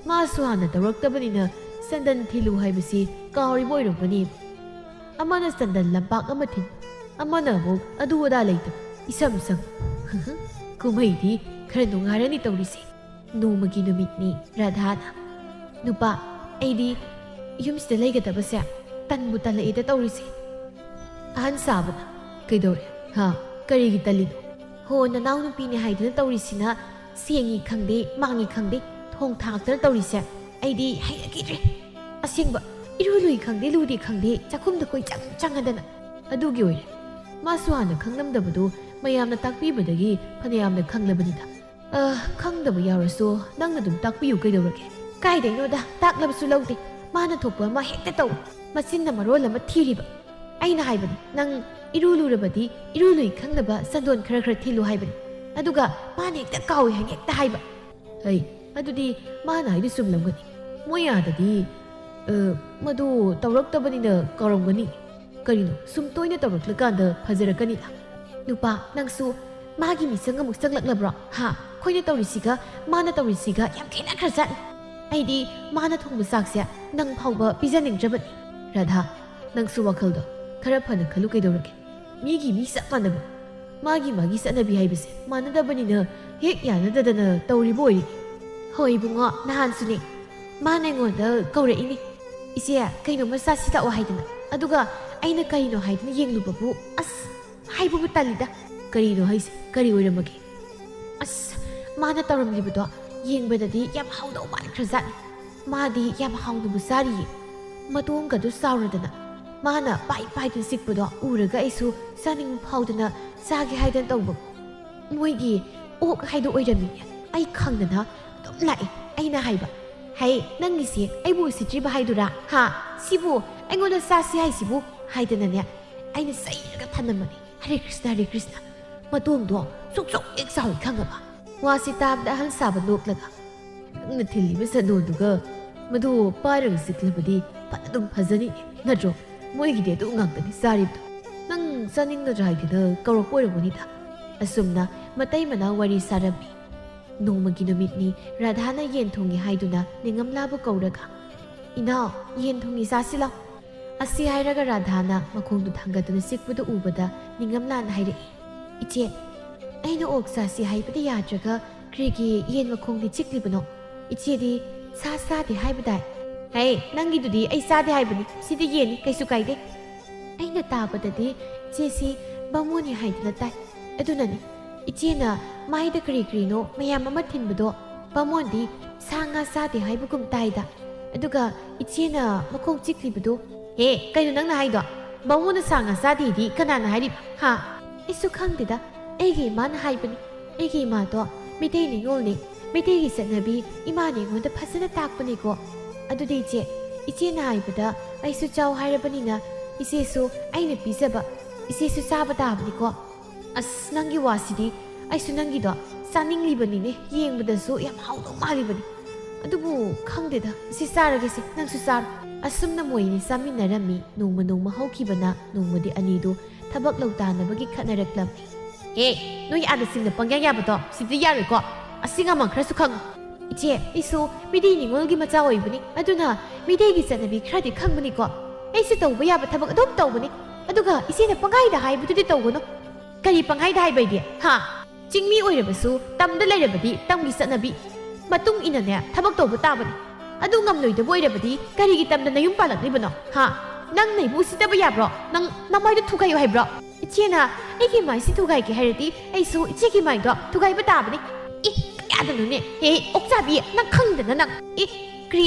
ꯃꯥꯁꯨ ꯍꯥꯟꯅ ꯇꯧꯔꯛꯇꯕꯅꯤꯅ ꯆꯟꯗꯟ ꯊꯤꯜꯂꯨ ꯍꯥꯏꯕꯁꯤ ꯀꯥꯎꯔꯤꯕ ꯑꯣꯏꯔꯝꯒꯅꯤ꯫ ꯑꯃꯅ ꯆꯟꯗꯟ ꯂꯝꯄꯥꯛ ꯑꯃ ꯊꯤꯟ, ꯑꯃꯅ ꯑꯃꯨꯛ ꯑꯗꯨ ꯑꯗꯥ ꯂꯩꯇꯕ꯫ ꯏꯁꯝ ꯁꯝ꯫ ꯀꯨꯝꯍꯩꯗꯤ ꯈꯔ ꯅꯨꯡꯉꯥꯏꯔꯅꯤ ꯇꯧꯔꯤꯁꯦ꯫ ꯅꯣꯡꯃꯒꯤ ꯅꯨꯃꯤꯠꯅꯤ꯫ ꯔꯥꯙꯥꯅ, "ꯅꯨꯄꯥ, ꯑꯩꯗꯤ ꯌꯨꯝꯁꯤꯗ ꯂꯩꯒꯗꯕꯁꯦ ꯇꯟꯕꯨ ꯇꯜꯂꯛꯏꯗ ꯇꯧꯔꯤꯁꯦ꯫" ꯑꯍꯟ ꯁꯥꯕꯅ, "ꯀꯩꯗꯧꯔꯦ? ꯍꯥ? ꯀꯔꯤꯒꯤ ꯇꯜꯂꯤꯅꯣ? ꯍꯣ, ꯅꯅꯥꯎꯅꯨꯄꯤꯅꯦ ꯍꯥꯏꯗꯨꯅ ꯇꯧꯔꯤꯁꯤꯅ ꯁꯦꯡꯉꯤ ꯈꯪꯗꯦ, ꯃꯥꯡꯉꯤ ꯈꯪꯗꯦ, ꯊꯣꯡ ꯊꯥꯛꯇꯅ ꯇꯧꯔꯤꯁꯦ ꯑꯩꯗꯤ ꯍꯩꯅꯈꯤꯗ꯭ꯔꯦ꯫ ꯑꯁꯦꯡꯕ, ꯏꯔꯨ ꯂꯨꯏ ꯈꯪꯗꯦ, ꯂꯨꯗꯦ ꯈꯪꯗꯦ, ꯆꯥꯛꯈꯨꯝꯗ ꯀꯣꯏꯆꯪ ꯆꯪꯉꯗꯅ꯫" ꯑꯗꯨꯒꯤ ꯑꯣꯏꯔꯦ꯫ ꯃꯥꯁꯨ ꯍꯥꯟꯅ ꯈꯪꯂꯝꯗꯕꯗꯨ ꯃꯌꯥꯝꯅ ꯇꯥꯛꯄꯤꯕꯗꯒꯤ ꯐꯅꯌꯥꯝꯅ ꯈꯪꯂꯕꯅꯤꯗ꯫ ꯑ, ꯈꯪꯗꯕ ꯌꯥꯎꯔꯁꯨ ꯅꯪꯅ ꯑꯗꯨꯝ ꯇꯥꯛꯄꯤꯌꯨ ꯀꯩꯗꯧꯔꯒꯦ? ꯀꯥꯏꯗꯩꯅꯣꯗ, ꯇꯥꯛꯂꯕꯁꯨ ꯂꯧꯗꯦ꯫ ꯃꯥꯅ ꯊꯣꯛꯄ ꯑꯃ ꯍꯦꯛꯇ ꯇꯧ꯫ ꯃꯆꯤꯟꯅ ꯃꯔꯣꯜ ꯑꯃ ꯊꯤꯔꯤꯕ꯫ ꯑꯩꯅ ꯍꯥꯏꯕꯅꯤ, ꯅꯪ ꯏꯔꯨ ꯂꯨꯔꯕꯗꯤ ꯏꯔꯨ ꯂꯨꯏ ꯈꯪꯅꯕ ꯆꯟꯗꯣꯟ ꯈꯔ ꯈꯔ ꯊꯤꯜꯂꯨ ꯍꯥꯏꯕꯅꯤ꯫ ꯑꯗꯨꯒ ꯃꯥꯅ ꯍꯦꯛꯇ ꯀꯥꯎꯏ ꯍꯥꯏꯅ ꯍꯦꯛꯇ ꯍꯥꯏꯕ꯫ ꯑꯩ, ꯑꯗꯨꯗꯤ ꯃꯥꯅ ꯍꯥꯏꯗꯨ ꯆꯨꯝꯂꯝꯒꯅꯤ꯫ ꯃꯣꯏ ꯑꯥꯗꯗꯤ, ꯑ, ꯃꯗꯨ ꯇꯧꯔꯛꯇꯕꯅꯤꯅ ꯀꯥꯎꯔꯝꯒꯅꯤ꯫ ꯀꯔꯤꯅꯣ, ꯁꯨꯝ ꯇꯣꯏꯅ ꯇꯧꯔꯛꯂꯀꯥꯟꯗ ꯐꯖꯔꯛꯀꯅꯤꯗ꯫ ꯅꯨꯄꯥ, ꯅꯪꯁꯨ ꯃꯥꯒꯤ ꯃꯤꯆꯪ ꯑꯃꯨꯛ ꯆꯪꯂꯛꯂꯕ꯭ꯔꯣ? ꯍꯥ? ꯑꯩꯈꯣꯏꯅ ꯇꯧꯔꯤꯁꯤꯒ ꯃꯥꯅ ꯇꯧꯔꯤꯁꯤꯒ ꯌꯥꯝ ꯈꯦꯠꯅꯈ꯭ꯔꯖꯥꯠꯅꯤ꯫ ꯑꯩꯗꯤ ꯃꯥꯅ ꯊꯣꯡꯕ ꯆꯥꯛꯁꯦ ꯅꯪ ꯐꯥꯎꯕ ꯄꯤꯖꯅꯤꯡꯗ꯭ꯔꯕꯅꯤ꯫ ꯔꯥꯙꯥ, ꯅꯪꯁꯨ ꯋꯥꯈꯜꯗꯣ ꯈꯔ ꯐꯅ ꯈꯜꯂꯨ ꯀꯩꯗꯧꯔꯒꯦ? ꯃꯤꯒꯤ ꯃꯤ ꯆꯞ ꯃꯥꯟꯅꯕ꯫ ꯃꯥꯒꯤ ꯃꯥꯒꯤ ꯆꯠꯅꯕꯤ ꯍꯥꯏꯕꯁꯦ ꯃꯥꯟꯅꯗꯕꯅꯤꯅ ꯍꯦꯛ ꯌꯥꯅꯗꯗꯅ ꯇꯧꯔꯤꯕ ꯑꯣꯏꯔꯤ꯫ ꯍꯣꯏ ꯏꯕꯨꯡꯉꯣ, ꯅꯍꯥꯟꯁꯨꯅꯦ꯫ ꯃꯥꯅ ꯑꯩꯉꯣꯟꯗ ꯀꯧꯔꯛꯏꯅꯦ꯫ "ꯏꯆꯦ, ꯀꯩꯅꯣꯝꯃ ꯆꯥꯁꯤ ꯂꯥꯛꯑꯣ" ꯍꯥꯏꯗꯅ꯫ ꯑꯗꯨꯒ ꯑꯩꯅ ꯀꯔꯤꯅꯣ ꯍꯥꯏꯗꯅ ꯌꯦꯡꯂꯨꯕꯕꯨ, ꯑꯁ, ꯍꯥꯏꯕꯕꯨ ꯇꯜꯂꯤꯗ꯫ ꯀꯔꯤꯅꯣ ꯍꯥꯏꯁꯦ? ꯀꯔꯤ ꯑꯣꯏꯔꯝꯃꯒꯦ? ꯑꯁ, ꯃꯥꯅ ꯇꯧꯔꯝꯂꯤꯕꯗꯣ ꯌꯦꯡꯕꯗꯗꯤ ꯌꯥꯝ ꯍꯥꯎꯗꯧ ꯃꯥꯟꯈ꯭ꯔꯖꯥꯠꯅꯤ꯫ ꯃꯥꯗꯤ ꯌꯥꯝ ꯍꯥꯎꯅꯕꯨ ꯆꯥꯔꯤꯌꯦ꯫ ꯃꯇꯣꯡꯒꯗꯨ ꯆꯥꯎꯔꯗꯅ꯫ ꯃꯥꯅ ꯄꯥꯏ ꯄꯥꯏꯗꯨꯅ ꯆꯤꯛꯄꯗꯣ ꯎꯔꯒ ꯑꯩꯁꯨ ꯆꯥꯅꯤꯡꯕ ꯐꯥꯎꯗꯅ ꯆꯥꯒꯦ ꯍꯥꯏꯗꯅ ꯇꯧꯕ꯫ ꯃꯣꯏꯒꯤ ꯑꯣꯛ ꯍꯥꯏꯗꯣ ꯑꯣꯏꯔꯝꯃꯤꯅꯦ꯫ ꯑꯩ ꯈꯪꯗꯅ ꯑꯗꯨꯝ ꯂꯥꯛꯑꯦ꯫ ꯑꯩꯅ ꯍꯥꯏꯕ, "ꯍꯩ, ꯅꯪꯒꯤꯁꯦ ꯑꯩꯕꯨ ꯎꯁꯤꯠꯇ꯭ꯔꯤꯕ ꯍꯥꯏꯗꯨꯔꯥ? ꯍꯥ? ꯁꯤꯕꯨ ꯑꯩꯉꯣꯟꯗ ꯆꯥꯁꯤ ꯍꯥꯏꯁꯤꯕꯨ?" ꯍꯥꯏꯗꯅꯅꯦ, ꯑꯩꯅ ꯆꯩꯔꯒ ꯊꯝꯂꯝꯕꯅꯤ꯫ ꯍꯔꯦ ꯀ꯭ꯔꯤꯁꯅ, ꯍꯔꯦ ꯀ꯭ꯔꯤꯁꯅ꯫ ꯃꯇꯣꯡꯗꯣ ꯁꯨꯛ ꯁꯨꯛ ꯍꯦꯛ ꯆꯥꯎꯏ ꯈꯪꯉꯕ? ꯋꯥꯁꯤ ꯇꯥꯕꯗ ꯑꯍꯜ ꯁꯥꯕ ꯅꯣꯛꯂꯒ, "ꯅꯪꯅ ꯊꯤꯜꯂꯤꯕ ꯆꯟꯗꯣꯟꯗꯨꯒ ꯃꯗꯨ ꯄꯥꯏꯔꯒ ꯆꯤꯛꯂꯕꯗꯤ ꯐꯅ ꯑꯗꯨꯝ ꯐꯖꯅꯤ, ꯅꯠꯇ꯭ꯔꯣ? ꯃꯣꯏꯒꯤꯗꯤ ꯑꯗꯨ ꯉꯥꯛꯇꯅꯤ ꯆꯥꯔꯤꯕꯗꯣ꯫ ꯅꯪ ꯆꯥꯅꯤꯡꯒꯗ꯭ꯔꯥ ꯍꯥꯏꯗꯅ ꯀꯧꯔꯛꯄ ꯑꯣꯏꯔꯝꯒꯅꯤꯗ꯫" ꯑꯁꯨꯝꯅ ꯃꯇꯩ ꯃꯅꯥꯎ ꯋꯥꯔꯤ ꯁꯥꯔꯝꯃꯤ꯫ ꯅꯣꯡꯃꯒꯤ ꯅꯨꯃꯤꯠꯅꯤ꯫ ꯔꯥꯙꯥꯅ ꯌꯦꯟ ꯊꯣꯡꯉꯤ ꯍꯥꯏꯗꯨꯅ ꯅꯤꯡꯉꯝꯂꯥꯕꯨ ꯀꯧꯔꯒ, "ꯏꯅꯥꯎ, ꯌꯦꯟ ꯊꯣꯡꯉꯤ ꯆꯥꯁꯤ ꯂꯥꯎ꯫" ꯑꯁꯤ ꯍꯥꯏꯔꯒ ꯔꯥꯙꯥꯅ ꯃꯈꯣꯡꯗꯨ ꯊꯥꯡꯒꯠꯇꯨꯅ ꯆꯤꯛꯄꯗꯨ ꯎꯕꯗ ꯅꯤꯡꯉꯝꯂꯥꯅ ꯍꯥꯏꯔꯛꯏ, "ꯏꯆꯦ, ꯑꯩꯅ ꯑꯣꯛ ꯆꯥꯁꯤ ꯍꯥꯏꯕꯗꯤ ꯌꯥꯗ꯭ꯔꯒ ꯀꯔꯤꯒꯤ ꯌꯦꯟ ꯃꯈꯣꯡꯗꯤ ꯆꯤꯛꯂꯤꯕꯅꯣ? ꯏꯆꯦꯗꯤ ꯁꯥ ꯆꯥꯗꯦ ꯍꯥꯏꯕꯗꯥꯏ?" "ꯍꯦ, ꯅꯪꯒꯤꯗꯨꯗꯤ ꯑꯩ ꯆꯥꯗꯦ ꯍꯥꯏꯕꯅꯤ, ꯁꯤꯗꯤ ꯌꯦꯟꯅꯤ, ꯀꯩꯁꯨ ꯀꯥꯏꯗꯦ꯫ ꯑꯩꯅ ꯇꯥꯕꯗꯗꯤ ꯏꯆꯦꯁꯤ ꯕꯥꯃꯣꯟꯅꯤ ꯍꯥꯏꯗꯅ ꯇꯥꯏ꯫ ꯑꯗꯨꯅꯅꯤ ꯏꯆꯦꯅ ꯃꯥꯏꯗ ꯀꯔꯤ ꯀꯔꯤꯅꯣ ꯃꯌꯥꯝ ꯑꯃ ꯊꯤꯟꯕꯗꯣ ꯕꯥꯃꯣꯟꯗꯤ ꯁꯥ ꯉꯥ ꯆꯥꯗꯦ ꯍꯥꯏꯕꯒꯨꯝ ꯇꯥꯏꯗ꯫ ꯑꯗꯨꯒ ꯏꯆꯦꯅ ꯃꯈꯣꯡ ꯆꯤꯛꯂꯤꯕꯗꯣ?" "ꯍꯦ, ꯀꯩꯅꯣ ꯅꯪꯅ ꯍꯥꯏꯗꯣ? ꯕꯥꯃꯣꯟꯅ ꯁꯥ ꯉꯥ ꯆꯥꯗꯦꯗꯤ ꯀꯅꯥꯅ ꯍꯥꯏꯔꯤꯕ? ꯍꯥ?" "ꯑꯩꯁꯨ ꯈꯪꯗꯦꯗ, ꯑꯩꯒꯤ ꯏꯃꯥꯅ ꯍꯥꯏꯕꯅꯤ꯫ ꯑꯩꯒꯤ ꯏꯃꯥꯗꯣ ꯃꯩꯇꯩ ꯅꯤꯉꯣꯜꯅꯤ꯫ ꯃꯩꯇꯩꯒꯤ ꯆꯠꯅꯕꯤ ꯏꯃꯥꯅ ꯑꯩꯉꯣꯟꯗ ꯐꯖꯅ ꯇꯥꯛꯄꯅꯤꯀꯣ꯫ ꯑꯗꯨꯗꯤ ꯏꯆꯦ, ꯏꯆꯦꯅ ꯍꯥꯏꯕꯗ ꯑꯩꯁꯨ ꯆꯥꯎ ꯍꯥꯏꯔꯕꯅꯤꯅ ꯏꯆꯦꯁꯨ ꯑꯩꯅ ꯄꯤꯖꯕ ꯏꯆꯦꯁꯨ ꯆꯥꯕ ꯇꯥꯕꯅꯤꯀꯣ꯫ ꯑꯁ, ꯅꯪꯒꯤ ꯋꯥꯁꯤꯗꯤ꯫ ꯑꯩꯁꯨ ꯅꯪꯒꯤꯗꯣ ꯆꯥꯅꯤꯡꯂꯤꯕꯅꯤꯅꯦ, ꯌꯦꯡꯕꯗꯁꯨ ꯌꯥꯝ ꯍꯥꯎꯗꯧ ꯃꯥꯜꯂꯤꯕꯅꯤ꯫ ꯑꯗꯨꯕꯨ ꯈꯪꯗꯦꯗ, ꯁꯤ ꯆꯥꯔꯒꯦꯁꯦ, ꯅꯪꯁꯨ ꯆꯥꯔꯣ꯫" ꯑꯁꯨꯝꯅ ꯃꯣꯏ ꯑꯅꯤ ꯆꯥꯃꯤꯟꯅꯔꯝꯃꯤ꯫ ꯅꯣꯡꯃ ꯅꯣꯡꯃ ꯍꯧꯈꯤꯕꯅ ꯅꯣꯡꯃꯗꯤ ꯑꯅꯤꯗꯨ ꯊꯕꯛ ꯂꯧ ꯇꯥꯅꯕꯒꯤ ꯈꯠꯅꯔꯛꯂꯝꯃꯤ꯫ "ꯍꯦ, ꯅꯣꯏ ꯑꯥꯗ ꯁꯤꯡꯅ ꯄꯪꯌꯥ ꯌꯥꯕꯗꯣ ꯁꯤꯗ ꯌꯥꯔꯣꯏꯀꯣ꯫ ꯑꯁꯤ ꯑꯃ ꯈꯔꯁꯨ ꯈꯪꯉꯨ꯫" "ꯏꯆꯦ, ꯑꯩꯁꯨ ꯃꯤꯇꯩ ꯅꯤꯉꯣꯜꯒꯤ ꯃꯆꯥ ꯑꯣꯏꯕꯅꯤ, ꯑꯗꯨꯅ ꯃꯤꯇꯩꯒꯤ ꯆꯠꯅꯕꯤ ꯈꯔꯗꯤ ꯈꯪꯕꯅꯤꯀꯣ꯫ ꯑꯩꯁꯨ ꯇꯧꯕ ꯌꯥꯕ ꯊꯕꯛ ꯑꯗꯨꯝ ꯇꯧꯕꯅꯤ꯫ ꯑꯗꯨꯒ ꯏꯆꯦꯅ ꯄꯪꯍꯥꯏꯗ ꯍꯥꯏꯕꯗꯨꯗꯤ ꯇꯧꯒꯅꯨ꯫" "ꯀꯔꯤ ꯄꯪꯍꯥꯏꯗ ꯍꯥꯏꯕ ꯑꯩꯗꯤ? ꯍꯥ? ꯆꯤꯡꯃꯤ ꯑꯣꯏꯔꯕꯁꯨ ꯇꯝꯗ ꯂꯩꯔꯕꯗꯤ ꯇꯝꯒꯤ ꯆꯠꯅꯕꯤ ꯃꯇꯨꯡ ꯏꯟꯅꯅꯦ ꯊꯕꯛ ꯇꯧꯕ ꯇꯥꯕꯅꯤ꯫ ꯑꯗꯨ ꯉꯝꯂꯣꯏꯗꯕ ꯑꯣꯏꯔꯕꯗꯤ ꯀꯔꯤꯒꯤ ꯇꯝꯗ ꯅꯌꯨꯝ ꯄꯥꯜꯂꯛꯂꯤꯕꯅꯣ? ꯍꯥ? ꯅꯪ ꯅꯩꯕꯨ ꯎꯁꯤꯠꯇꯕ ꯌꯥꯕ꯭ꯔꯣ? ꯅꯪ ꯅꯃꯥꯏꯗꯣ ꯊꯨꯒꯥꯏꯌꯨ ꯍꯥꯏꯕ꯭ꯔꯣ?" "ꯏꯆꯦꯅ ꯑꯩꯒꯤ ꯃꯥꯏꯁꯤ ꯊꯨꯒꯥꯏꯒꯦ ꯍꯥꯏꯔꯗꯤ ꯑꯩꯁꯨ ꯏꯆꯦꯒꯤ ꯃꯥꯏꯗꯣ ꯊꯨꯒꯥꯏꯕ ꯇꯥꯕꯅꯤ꯫" "ꯏ, ꯀꯌꯥꯗꯅꯣꯅꯦ? ꯍꯦ, ꯑꯣꯛꯆꯥꯕꯤ, ꯅꯪ ꯈꯪꯗꯅ ꯅꯪ꯫ ꯏ, ꯀ꯭ꯔꯤ,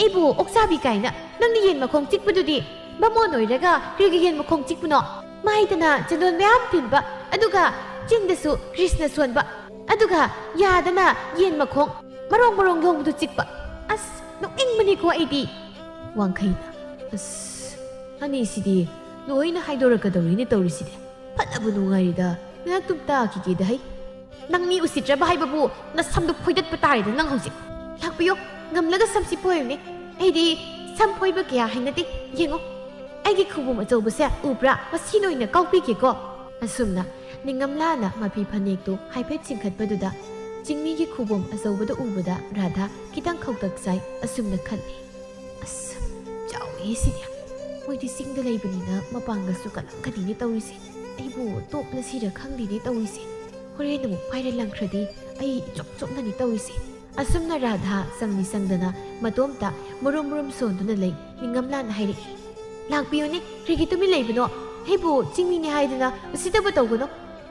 ꯑꯩꯕꯨ ꯑꯣꯛꯆꯥꯕꯤ ꯀꯥꯏꯅ? ꯅꯪꯅ ꯌꯦꯟ ꯃꯈꯣꯡ ꯆꯤꯛꯄꯗꯨꯗꯤ? ꯕꯥꯃꯣꯟ ꯑꯣꯏꯔꯒ ꯀ꯭ꯔꯤꯒꯤ ꯌꯦꯟ ꯃꯈꯣꯡ ꯆꯤꯛꯄꯅꯣ? ꯃꯥꯏꯗꯅ ꯆꯟꯗꯣꯟ ꯃꯌꯥꯝ ꯊꯤꯟꯕ, ꯑꯗꯨꯒ ꯆꯤꯟꯗꯁꯨ ꯀ꯭ꯔꯤꯁꯅ ꯁꯣꯟꯕ, ꯑꯗꯨꯒ ꯌꯥꯗꯅ ꯌꯦꯟ ꯃꯈꯣꯡ ꯃꯔꯣꯡ ꯃꯔꯣꯡ ꯂꯣꯡꯕꯗꯨ ꯆꯤꯛꯄ꯫ ꯑꯁ, ꯅꯣꯛꯅꯤꯡꯕꯅꯤꯀꯣ ꯑꯩꯗꯤ꯫" ꯋꯥꯡꯈꯩꯅ, "ꯑꯁ, ꯑꯅꯤꯁꯤꯗꯤ ꯂꯣꯏꯅ ꯍꯥꯏꯗꯣꯔꯛꯀꯗꯧꯔꯤꯅꯦ ꯇꯧꯔꯤꯁꯤꯗꯤ꯫ ꯐꯠꯅꯕꯨ ꯅꯨꯡꯉꯥꯏꯔꯤꯗ, ꯉꯥꯏꯍꯥꯛꯇꯨꯝ ꯇꯥꯈꯤꯒꯦꯗ ꯍꯩ꯫ ꯅꯪ ꯃꯤ ꯎꯁꯤꯠꯇ꯭ꯔꯕ ꯍꯥꯏꯕꯕꯨ ꯅꯁꯝꯗꯨ ꯐꯣꯏꯗꯠꯄ ꯇꯥꯔꯦꯗ ꯅꯪ ꯍꯧꯖꯤꯛ꯫ ꯂꯥꯛꯄꯤꯌꯨ, ꯉꯝꯂꯒ ꯁꯝꯁꯤ ꯐꯣꯏꯌꯨꯅꯦ꯫ ꯑꯩꯗꯤ ꯁꯝ ꯐꯣꯏꯕ ꯀꯌꯥ ꯍꯩꯅꯗꯦ꯫ ꯌꯦꯡꯉꯨ, ꯑꯩꯒꯤ ꯈꯨꯕꯣꯝ ꯑꯆꯧꯕꯁꯦ ꯎꯕ꯭ꯔꯥ? ꯃꯁꯤꯅ ꯑꯣꯏꯅ ꯀꯥꯎꯕꯤꯒꯦꯀꯣ꯫" ꯑꯁꯨꯝꯅ ꯅꯤꯡꯉꯝꯂꯥꯅ ꯃꯐꯤ ꯐꯅꯦꯛꯇꯨ ꯍꯥꯏꯐꯦꯠ ꯆꯤꯡꯈꯠꯄꯗꯨꯗ ꯆꯤꯡꯃꯤꯒꯤ ꯈꯨꯕꯣꯝ ꯑꯆꯧꯕꯗꯨ ꯎꯕꯗ ꯔꯥꯙꯥ ꯈꯤꯇꯪ ꯈꯧꯇꯛ ꯆꯥꯏ꯫ ꯑꯁꯨꯝꯅ ꯈꯜꯂꯤ, "ꯑꯁ, ꯆꯥꯎꯏ ꯁꯤꯗꯤ꯫ ꯃꯣꯏꯗꯤ ꯆꯤꯡꯗ ꯂꯩꯕꯅꯤꯅ ꯃꯄꯥꯡꯒꯜꯁꯨ ꯀꯜꯂꯝꯒꯅꯤꯅꯦ ꯇꯧꯔꯤꯁꯦ꯫ ꯑꯩꯕꯨ ꯇꯣꯞꯂ ꯁꯤꯔ ꯈꯪꯗꯦꯅꯦ ꯇꯧꯔꯤꯁꯦ꯫ ꯍꯣꯔꯦꯟ ꯑꯃꯨꯛ ꯄꯥꯏꯔ ꯂꯪꯈ꯭ꯔꯗꯤ ꯑꯩ ꯏꯆꯣꯛ ꯆꯣꯛꯅꯅꯤ ꯇꯧꯔꯤꯁꯦ꯫ ꯑꯁꯨꯝꯅ ꯔꯥꯙꯥ ꯆꯪꯅꯤ ꯆꯪꯗꯅ ꯃꯇꯣꯝꯇ ꯃꯨꯔꯨꯝ ꯃꯨꯔꯨꯝ ꯁꯣꯟꯗꯨꯅ ꯂꯩ꯫ ꯅꯤꯡꯉꯝꯂꯥꯅ ꯍꯥꯏꯔꯛꯏ, "ꯂꯥꯛꯄꯤꯌꯨꯅꯦ, ꯀꯔꯤꯒꯤ ꯇꯨꯃꯤꯟ ꯂꯩꯕꯅꯣ? ꯑꯩꯕꯨ ꯆꯤꯡꯃꯤꯅꯤ ꯍꯥꯏꯗꯅ ꯎꯁꯤꯠꯇꯕ ꯇꯧꯒꯅꯨ꯫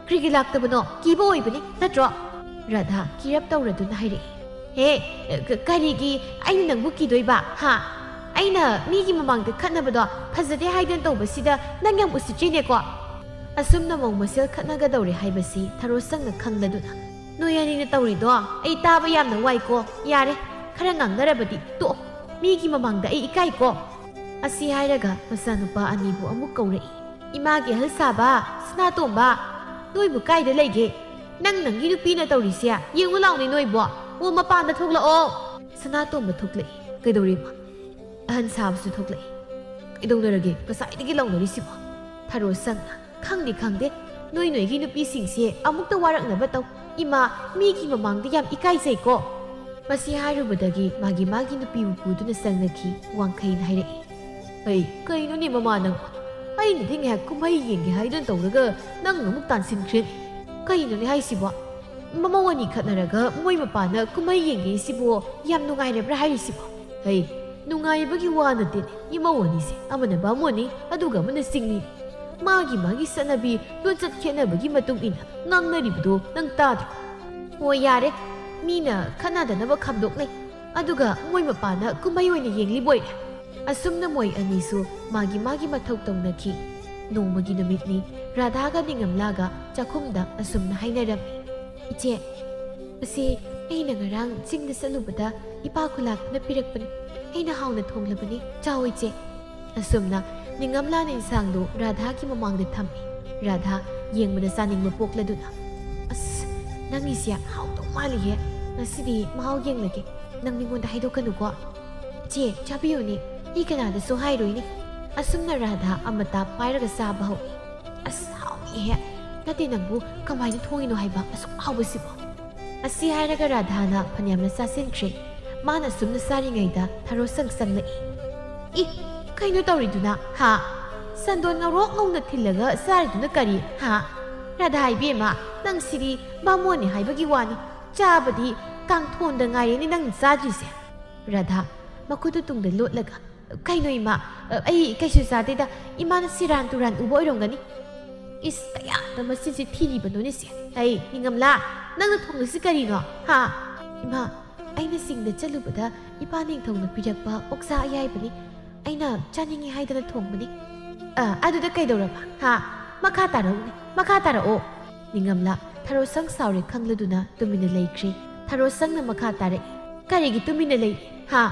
ꯀꯔꯤꯒꯤ ꯂꯥꯛꯇꯕꯅꯣ? ꯀꯤꯕ ꯑꯣꯏꯕꯅꯤ ꯅꯠꯇ꯭ꯔꯣ?" ꯔꯥꯙꯥ ꯀꯤꯔꯞ ꯇꯧꯔꯗꯨꯅ ꯍꯥꯏꯔꯛꯏ, "ꯍꯦ, ꯀ-, ꯀꯔꯤꯒꯤ ꯑꯩꯅ ꯅꯪꯕꯨ ꯀꯤꯗꯣꯏꯕ? ꯍꯥ? ꯑꯩꯅ ꯃꯤꯒꯤ ꯃꯃꯥꯡꯗ ꯈꯠꯅꯕꯗꯣ ꯐꯖꯗꯦ ꯍꯥꯏꯗꯅ ꯇꯧꯕꯁꯤꯗ ꯅꯪ ꯌꯥꯝ ꯎꯁꯤꯠꯇ꯭ꯔꯤꯅꯦꯀꯣ?" ꯑꯁꯨꯝꯅ ꯃꯧ ꯃꯁꯦꯜ ꯈꯠꯅꯒꯗꯧꯔꯦ ꯍꯥꯏꯕꯁꯤ ꯊꯔꯣꯁꯪꯅ ꯈꯪꯂꯗꯨꯅ, "ꯅꯣꯏ ꯑꯅꯤꯅ ꯇꯧꯔꯤꯗꯣ ꯑꯩ ꯇꯥꯕ ꯌꯥꯝꯅ ꯋꯥꯏꯀꯣ꯫ ꯌꯥꯔꯦ, ꯈꯔ ꯉꯥꯡꯅꯔꯕꯗꯤ ꯇꯣꯛꯑꯣ꯫ ꯃꯤꯒꯤ ꯃꯃꯥꯡꯗ ꯑꯩ ꯏꯀꯥꯏꯀꯣ꯫" ꯑꯁꯤ ꯍꯥꯏꯔꯒ ꯃꯆꯥꯅꯨꯄꯥ ꯑꯅꯤꯕꯨ ꯑꯃꯨꯛ ꯀꯧꯔꯛꯏ꯫ "ꯏꯃꯥꯒꯤ ꯑꯍꯜ ꯁꯥꯕ, ꯁꯅꯥꯇꯣꯝꯕ, ꯅꯣꯏꯕꯨ ꯀꯥꯏꯗ ꯂꯩꯒꯦ? ꯅꯪ ꯅꯪꯒꯤ ꯅꯨꯄꯤꯅ ꯇꯧꯔꯤꯁꯦ ꯌꯦꯡꯉꯨ ꯂꯥꯎꯅꯦ ꯅꯣꯏꯕꯣ꯫ ꯑꯣ, ꯃꯄꯥꯟꯗ ꯊꯣꯛꯂꯛꯑꯣ꯫" ꯁꯅꯥꯇꯣꯝꯕ ꯊꯣꯛꯂꯛꯏ꯫ "ꯀꯩꯗꯧꯔꯦ ꯏꯃꯥ?" ꯑꯍꯟ ꯁꯥꯕꯁꯨ ꯊꯣꯛꯂꯛꯏ꯫ "ꯀꯩꯗꯧꯅꯔꯒꯦ? ꯉꯁꯥꯏꯗꯒꯤ ꯂꯥꯎꯅꯔꯤꯁꯤꯕꯣ?" ꯊꯔꯣ ꯁꯪꯅ, "ꯈꯪꯗꯦ ꯈꯪꯗꯦ, ꯅꯣꯏ ꯅꯣꯏꯒꯤ ꯅꯨꯄꯤꯁꯤꯡꯁꯦ ꯑꯃꯨꯛꯇ ꯋꯥꯔꯛꯅꯕ ꯇꯧ꯫ ꯏꯃꯥ, ꯃꯤꯒꯤ ꯃꯃꯥꯡꯗ ꯌꯥꯝ ꯏꯀꯥꯏꯖꯩꯀꯣ꯫" ꯃꯁꯤ ꯍꯥꯏꯔꯨꯕꯗꯒꯤ ꯃꯥꯒꯤ ꯃꯥꯒꯤ ꯅꯨꯄꯤꯕꯨ ꯄꯨꯗꯨꯅ ꯆꯪꯅꯈꯤ꯫ ꯋꯥꯡꯈꯩꯅ ꯍꯥꯏꯔꯛꯏ, "ꯍꯩ, ꯀꯩꯅꯣꯅꯦ ꯃꯃꯥ ꯅꯪ? ꯑꯩꯅꯗꯤ ꯉꯥꯏꯍꯥꯛ ꯀꯨꯝꯍꯩ ꯌꯦꯡꯒꯦ ꯍꯥꯏꯗꯨꯅ ꯇꯧꯔꯒ ꯅꯪꯅ ꯑꯃꯨꯛ ꯇꯥꯟꯁꯤꯟꯈ꯭ꯔꯦ꯫ ꯀꯩꯅꯣꯅꯦ ꯍꯥꯏꯁꯤꯕꯣ? ꯃꯃꯧ ꯑꯅꯤ ꯈꯠꯅꯔꯒ ꯃꯣꯏ ꯃꯄꯥꯅ ꯀꯨꯝꯍꯩ ꯌꯦꯡꯒꯦ ꯁꯤꯕꯨ ꯌꯥꯝ ꯅꯨꯡꯉꯥꯏꯔꯕ꯭ꯔꯥ ꯍꯥꯏꯔꯤꯁꯤꯕꯣ? ꯍꯩ, ꯅꯨꯡꯉꯥꯏꯕꯒꯤ ꯋꯥ ꯅꯠꯇꯦ꯫ ꯏꯃꯧ ꯑꯅꯤꯁꯦ ꯑꯃꯅ ꯕꯥꯃꯣꯟꯅꯤ, ꯑꯗꯨꯒ ꯑꯃꯅ ꯆꯤꯡꯃꯤ꯫ ꯃꯥꯒꯤ ꯃꯥꯒꯤ ꯆꯠꯅꯕꯤ ꯂꯣꯟꯆꯠ ꯈꯦꯠꯅꯕꯒꯤ ꯃꯇꯨꯡ ꯏꯟꯅ ꯉꯥꯡꯅꯔꯤꯕꯗꯣ ꯅꯪ ꯇꯥꯗ꯭ꯔꯣ?" "ꯍꯣꯏ, ꯌꯥꯔꯦ, ꯃꯤꯅ ꯈꯠꯅꯗꯅꯕ ꯈꯥꯝꯗꯣꯛꯅꯩ, ꯑꯗꯨꯒ ꯃꯣꯏ ꯃꯄꯥꯅ ꯀꯨꯝꯍꯩ ꯑꯣꯏꯅ ꯌꯦꯡꯂꯤꯕꯣꯏꯔꯦ꯫" ꯑꯁꯨꯝꯅ ꯃꯣꯏ ꯑꯅꯤꯁꯨ ꯃꯥꯒꯤ ꯃꯥꯒꯤ ꯃꯊꯧ ꯇꯧꯅꯈꯤ꯫ ꯅꯣꯡꯃꯒꯤ ꯅꯨꯃꯤꯠꯅꯤ꯫ ꯔꯥꯙꯥꯒ ꯅꯤꯡꯉꯝꯂꯥꯒ ꯆꯥꯛꯈꯨꯝꯗ ꯑꯁꯨꯝꯅ ꯍꯥꯏꯅꯔꯝꯃꯤ, "ꯏꯆꯦ, ꯑꯁꯤ ꯑꯩꯅ ꯉꯔꯥꯡ ꯆꯤꯡꯗ ꯆꯠꯂꯨꯕꯗ ꯏꯄꯥ ꯈꯨꯂꯥꯛꯇꯨꯅ ꯄꯤꯔꯛꯄꯅꯤ꯫ ꯑꯩꯅ ꯍꯥꯎꯅ ꯊꯣꯡꯂꯕꯅꯤ꯫ ꯆꯥꯎ ꯏꯆꯦ꯫" ꯑꯁꯨꯝꯅ ꯅꯤꯡꯉꯝꯂꯥꯅ ꯏꯟꯁꯥꯡꯗꯨ ꯔꯥꯙꯥꯒꯤ ꯃꯃꯥꯡꯗ ꯊꯝꯃꯤ꯫ ꯔꯥꯙꯥ ꯌꯦꯡꯕꯗ ꯆꯥꯅꯤꯡꯕ ꯄꯣꯛꯂꯗꯨꯅ, "ꯑꯁ, ꯅꯪꯒꯤꯁꯦ ꯍꯥꯎꯗꯧ ꯃꯥꯜꯂꯤꯍꯦ꯫ ꯉꯁꯤꯗꯤ ꯃꯍꯥꯎ ꯌꯦꯡꯂꯒꯦ꯫ ꯅꯪ ꯃꯤꯉꯣꯟꯗ ꯍꯥꯏꯗꯣꯛꯀꯅꯨꯀꯣ꯫" "ꯆꯦ, ꯆꯥꯕꯤꯌꯨꯅꯦ꯫ ꯑꯩ ꯀꯅꯥꯗꯁꯨ ꯍꯥꯏꯔꯣꯏꯅꯦ꯫" ꯑꯁꯨꯝꯅ ꯔꯥꯙꯥ ꯑꯃꯇꯥ ꯄꯥꯏꯔꯒ ꯆꯥꯕ ꯍꯧꯏ꯫ "ꯑꯁ, ꯍꯥꯎꯅꯤꯍꯦ꯫ ꯅꯠꯇꯦ, ꯅꯪꯕꯨ ꯀꯃꯥꯏꯅ ꯊꯣꯡꯉꯤꯅꯣ ꯍꯥꯏꯕ ꯑꯁꯨꯛ ꯍꯥꯎꯕꯁꯤꯕꯣ?" ꯑꯁꯤ ꯍꯥꯏꯔꯒ ꯔꯥꯙꯥꯅ ꯐꯅꯌꯥꯝꯅ ꯆꯥꯁꯤꯟꯈ꯭ꯔꯦ꯫ ꯃꯥꯅ ꯑꯁꯨꯝꯅ ꯆꯥꯔꯤꯉꯩꯗ ꯊꯔꯣꯁꯪ ꯆꯪꯂꯛꯏ꯫ "ꯏ, ꯀꯩꯅꯣ ꯇꯧꯔꯤꯗꯨꯅ, ꯍꯥ?" ꯁꯟꯗꯣꯟ ꯉꯧꯔꯣꯛ ꯉꯧꯅ ꯊꯤꯜꯂꯒ ꯆꯥꯔꯤꯗꯨꯅ ꯀꯔꯤ? ꯍꯥ? ꯔꯥꯙꯥ ꯏꯕꯦꯝꯃ, ꯅꯪ ꯁꯤꯗꯤ ꯕꯥꯃꯣꯟꯅꯤ ꯍꯥꯏꯕꯒꯤ ꯋꯥꯅꯤ꯫ ꯆꯥꯕꯗꯤ ꯀꯥꯡꯊꯣꯟꯗ ꯉꯥꯏꯔꯦꯅꯦ ꯅꯪꯅ ꯆꯥꯗ꯭ꯔꯤꯁꯦ꯫ ꯔꯥꯙꯥ, ꯃꯈꯨꯠꯇꯨ ꯇꯨꯡꯗ ꯂꯣꯠꯂꯒ, "ꯀꯩꯅꯣ ꯏꯃꯥ? ꯑꯩ ꯀꯩꯁꯨ ꯆꯥꯗꯦꯗ꯫ ꯏꯃꯥꯅ ꯁꯤꯔꯥꯟ ꯇꯨꯔꯥꯟ ꯎꯕ ꯑꯣꯏꯔꯝꯒꯅꯤ꯫" "ꯏꯁ, ꯀꯌꯥꯗ ꯃꯁꯤꯁꯦ ꯊꯤꯔꯤꯕꯅꯣꯅꯦ ꯁꯦ꯫ ꯑꯩ, ꯅꯤꯡꯉꯝꯂꯥ, ꯅꯪꯅ ꯊꯣꯡꯂꯤꯁꯤ ꯀꯔꯤꯅꯣ? ꯍꯥ?" "ꯏꯃꯥ, ꯑꯩꯅ ꯆꯤꯡꯗ ꯆꯠꯂꯨꯕꯗ ꯏꯄꯥ ꯅꯤꯡꯊꯧꯅ ꯄꯤꯔꯛꯄ ꯑꯣꯛꯁꯥ ꯑꯌꯥꯏꯕꯅꯤ꯫ ꯑꯩꯅ ꯆꯥꯅꯤꯡꯉꯤ ꯍꯥꯏꯗꯅ ꯊꯣꯡꯕꯅꯤ꯫" "ꯑ, ꯑꯗꯨꯗ ꯀꯩꯗꯧꯔꯕ? ꯍꯥ? ꯃꯈꯥ ꯇꯥꯔꯛꯎꯅꯦ, ꯃꯈꯥ ꯇꯥꯔꯛꯑꯣ꯫" ꯅꯤꯡꯉꯝꯂꯥ ꯊꯔꯣꯁꯪ ꯁꯥꯎꯔꯦ ꯈꯪꯂꯗꯨꯅ ꯇꯨꯃꯤꯟꯅ ꯂꯩꯈ꯭ꯔꯦ꯫ ꯊꯔꯣꯁꯪꯅ ꯃꯈꯥ ꯇꯥꯔꯛꯏ, "ꯀꯔꯤꯒꯤ ꯇꯨꯃꯤꯟꯅ ꯂꯩꯔꯤ? ꯍꯥ?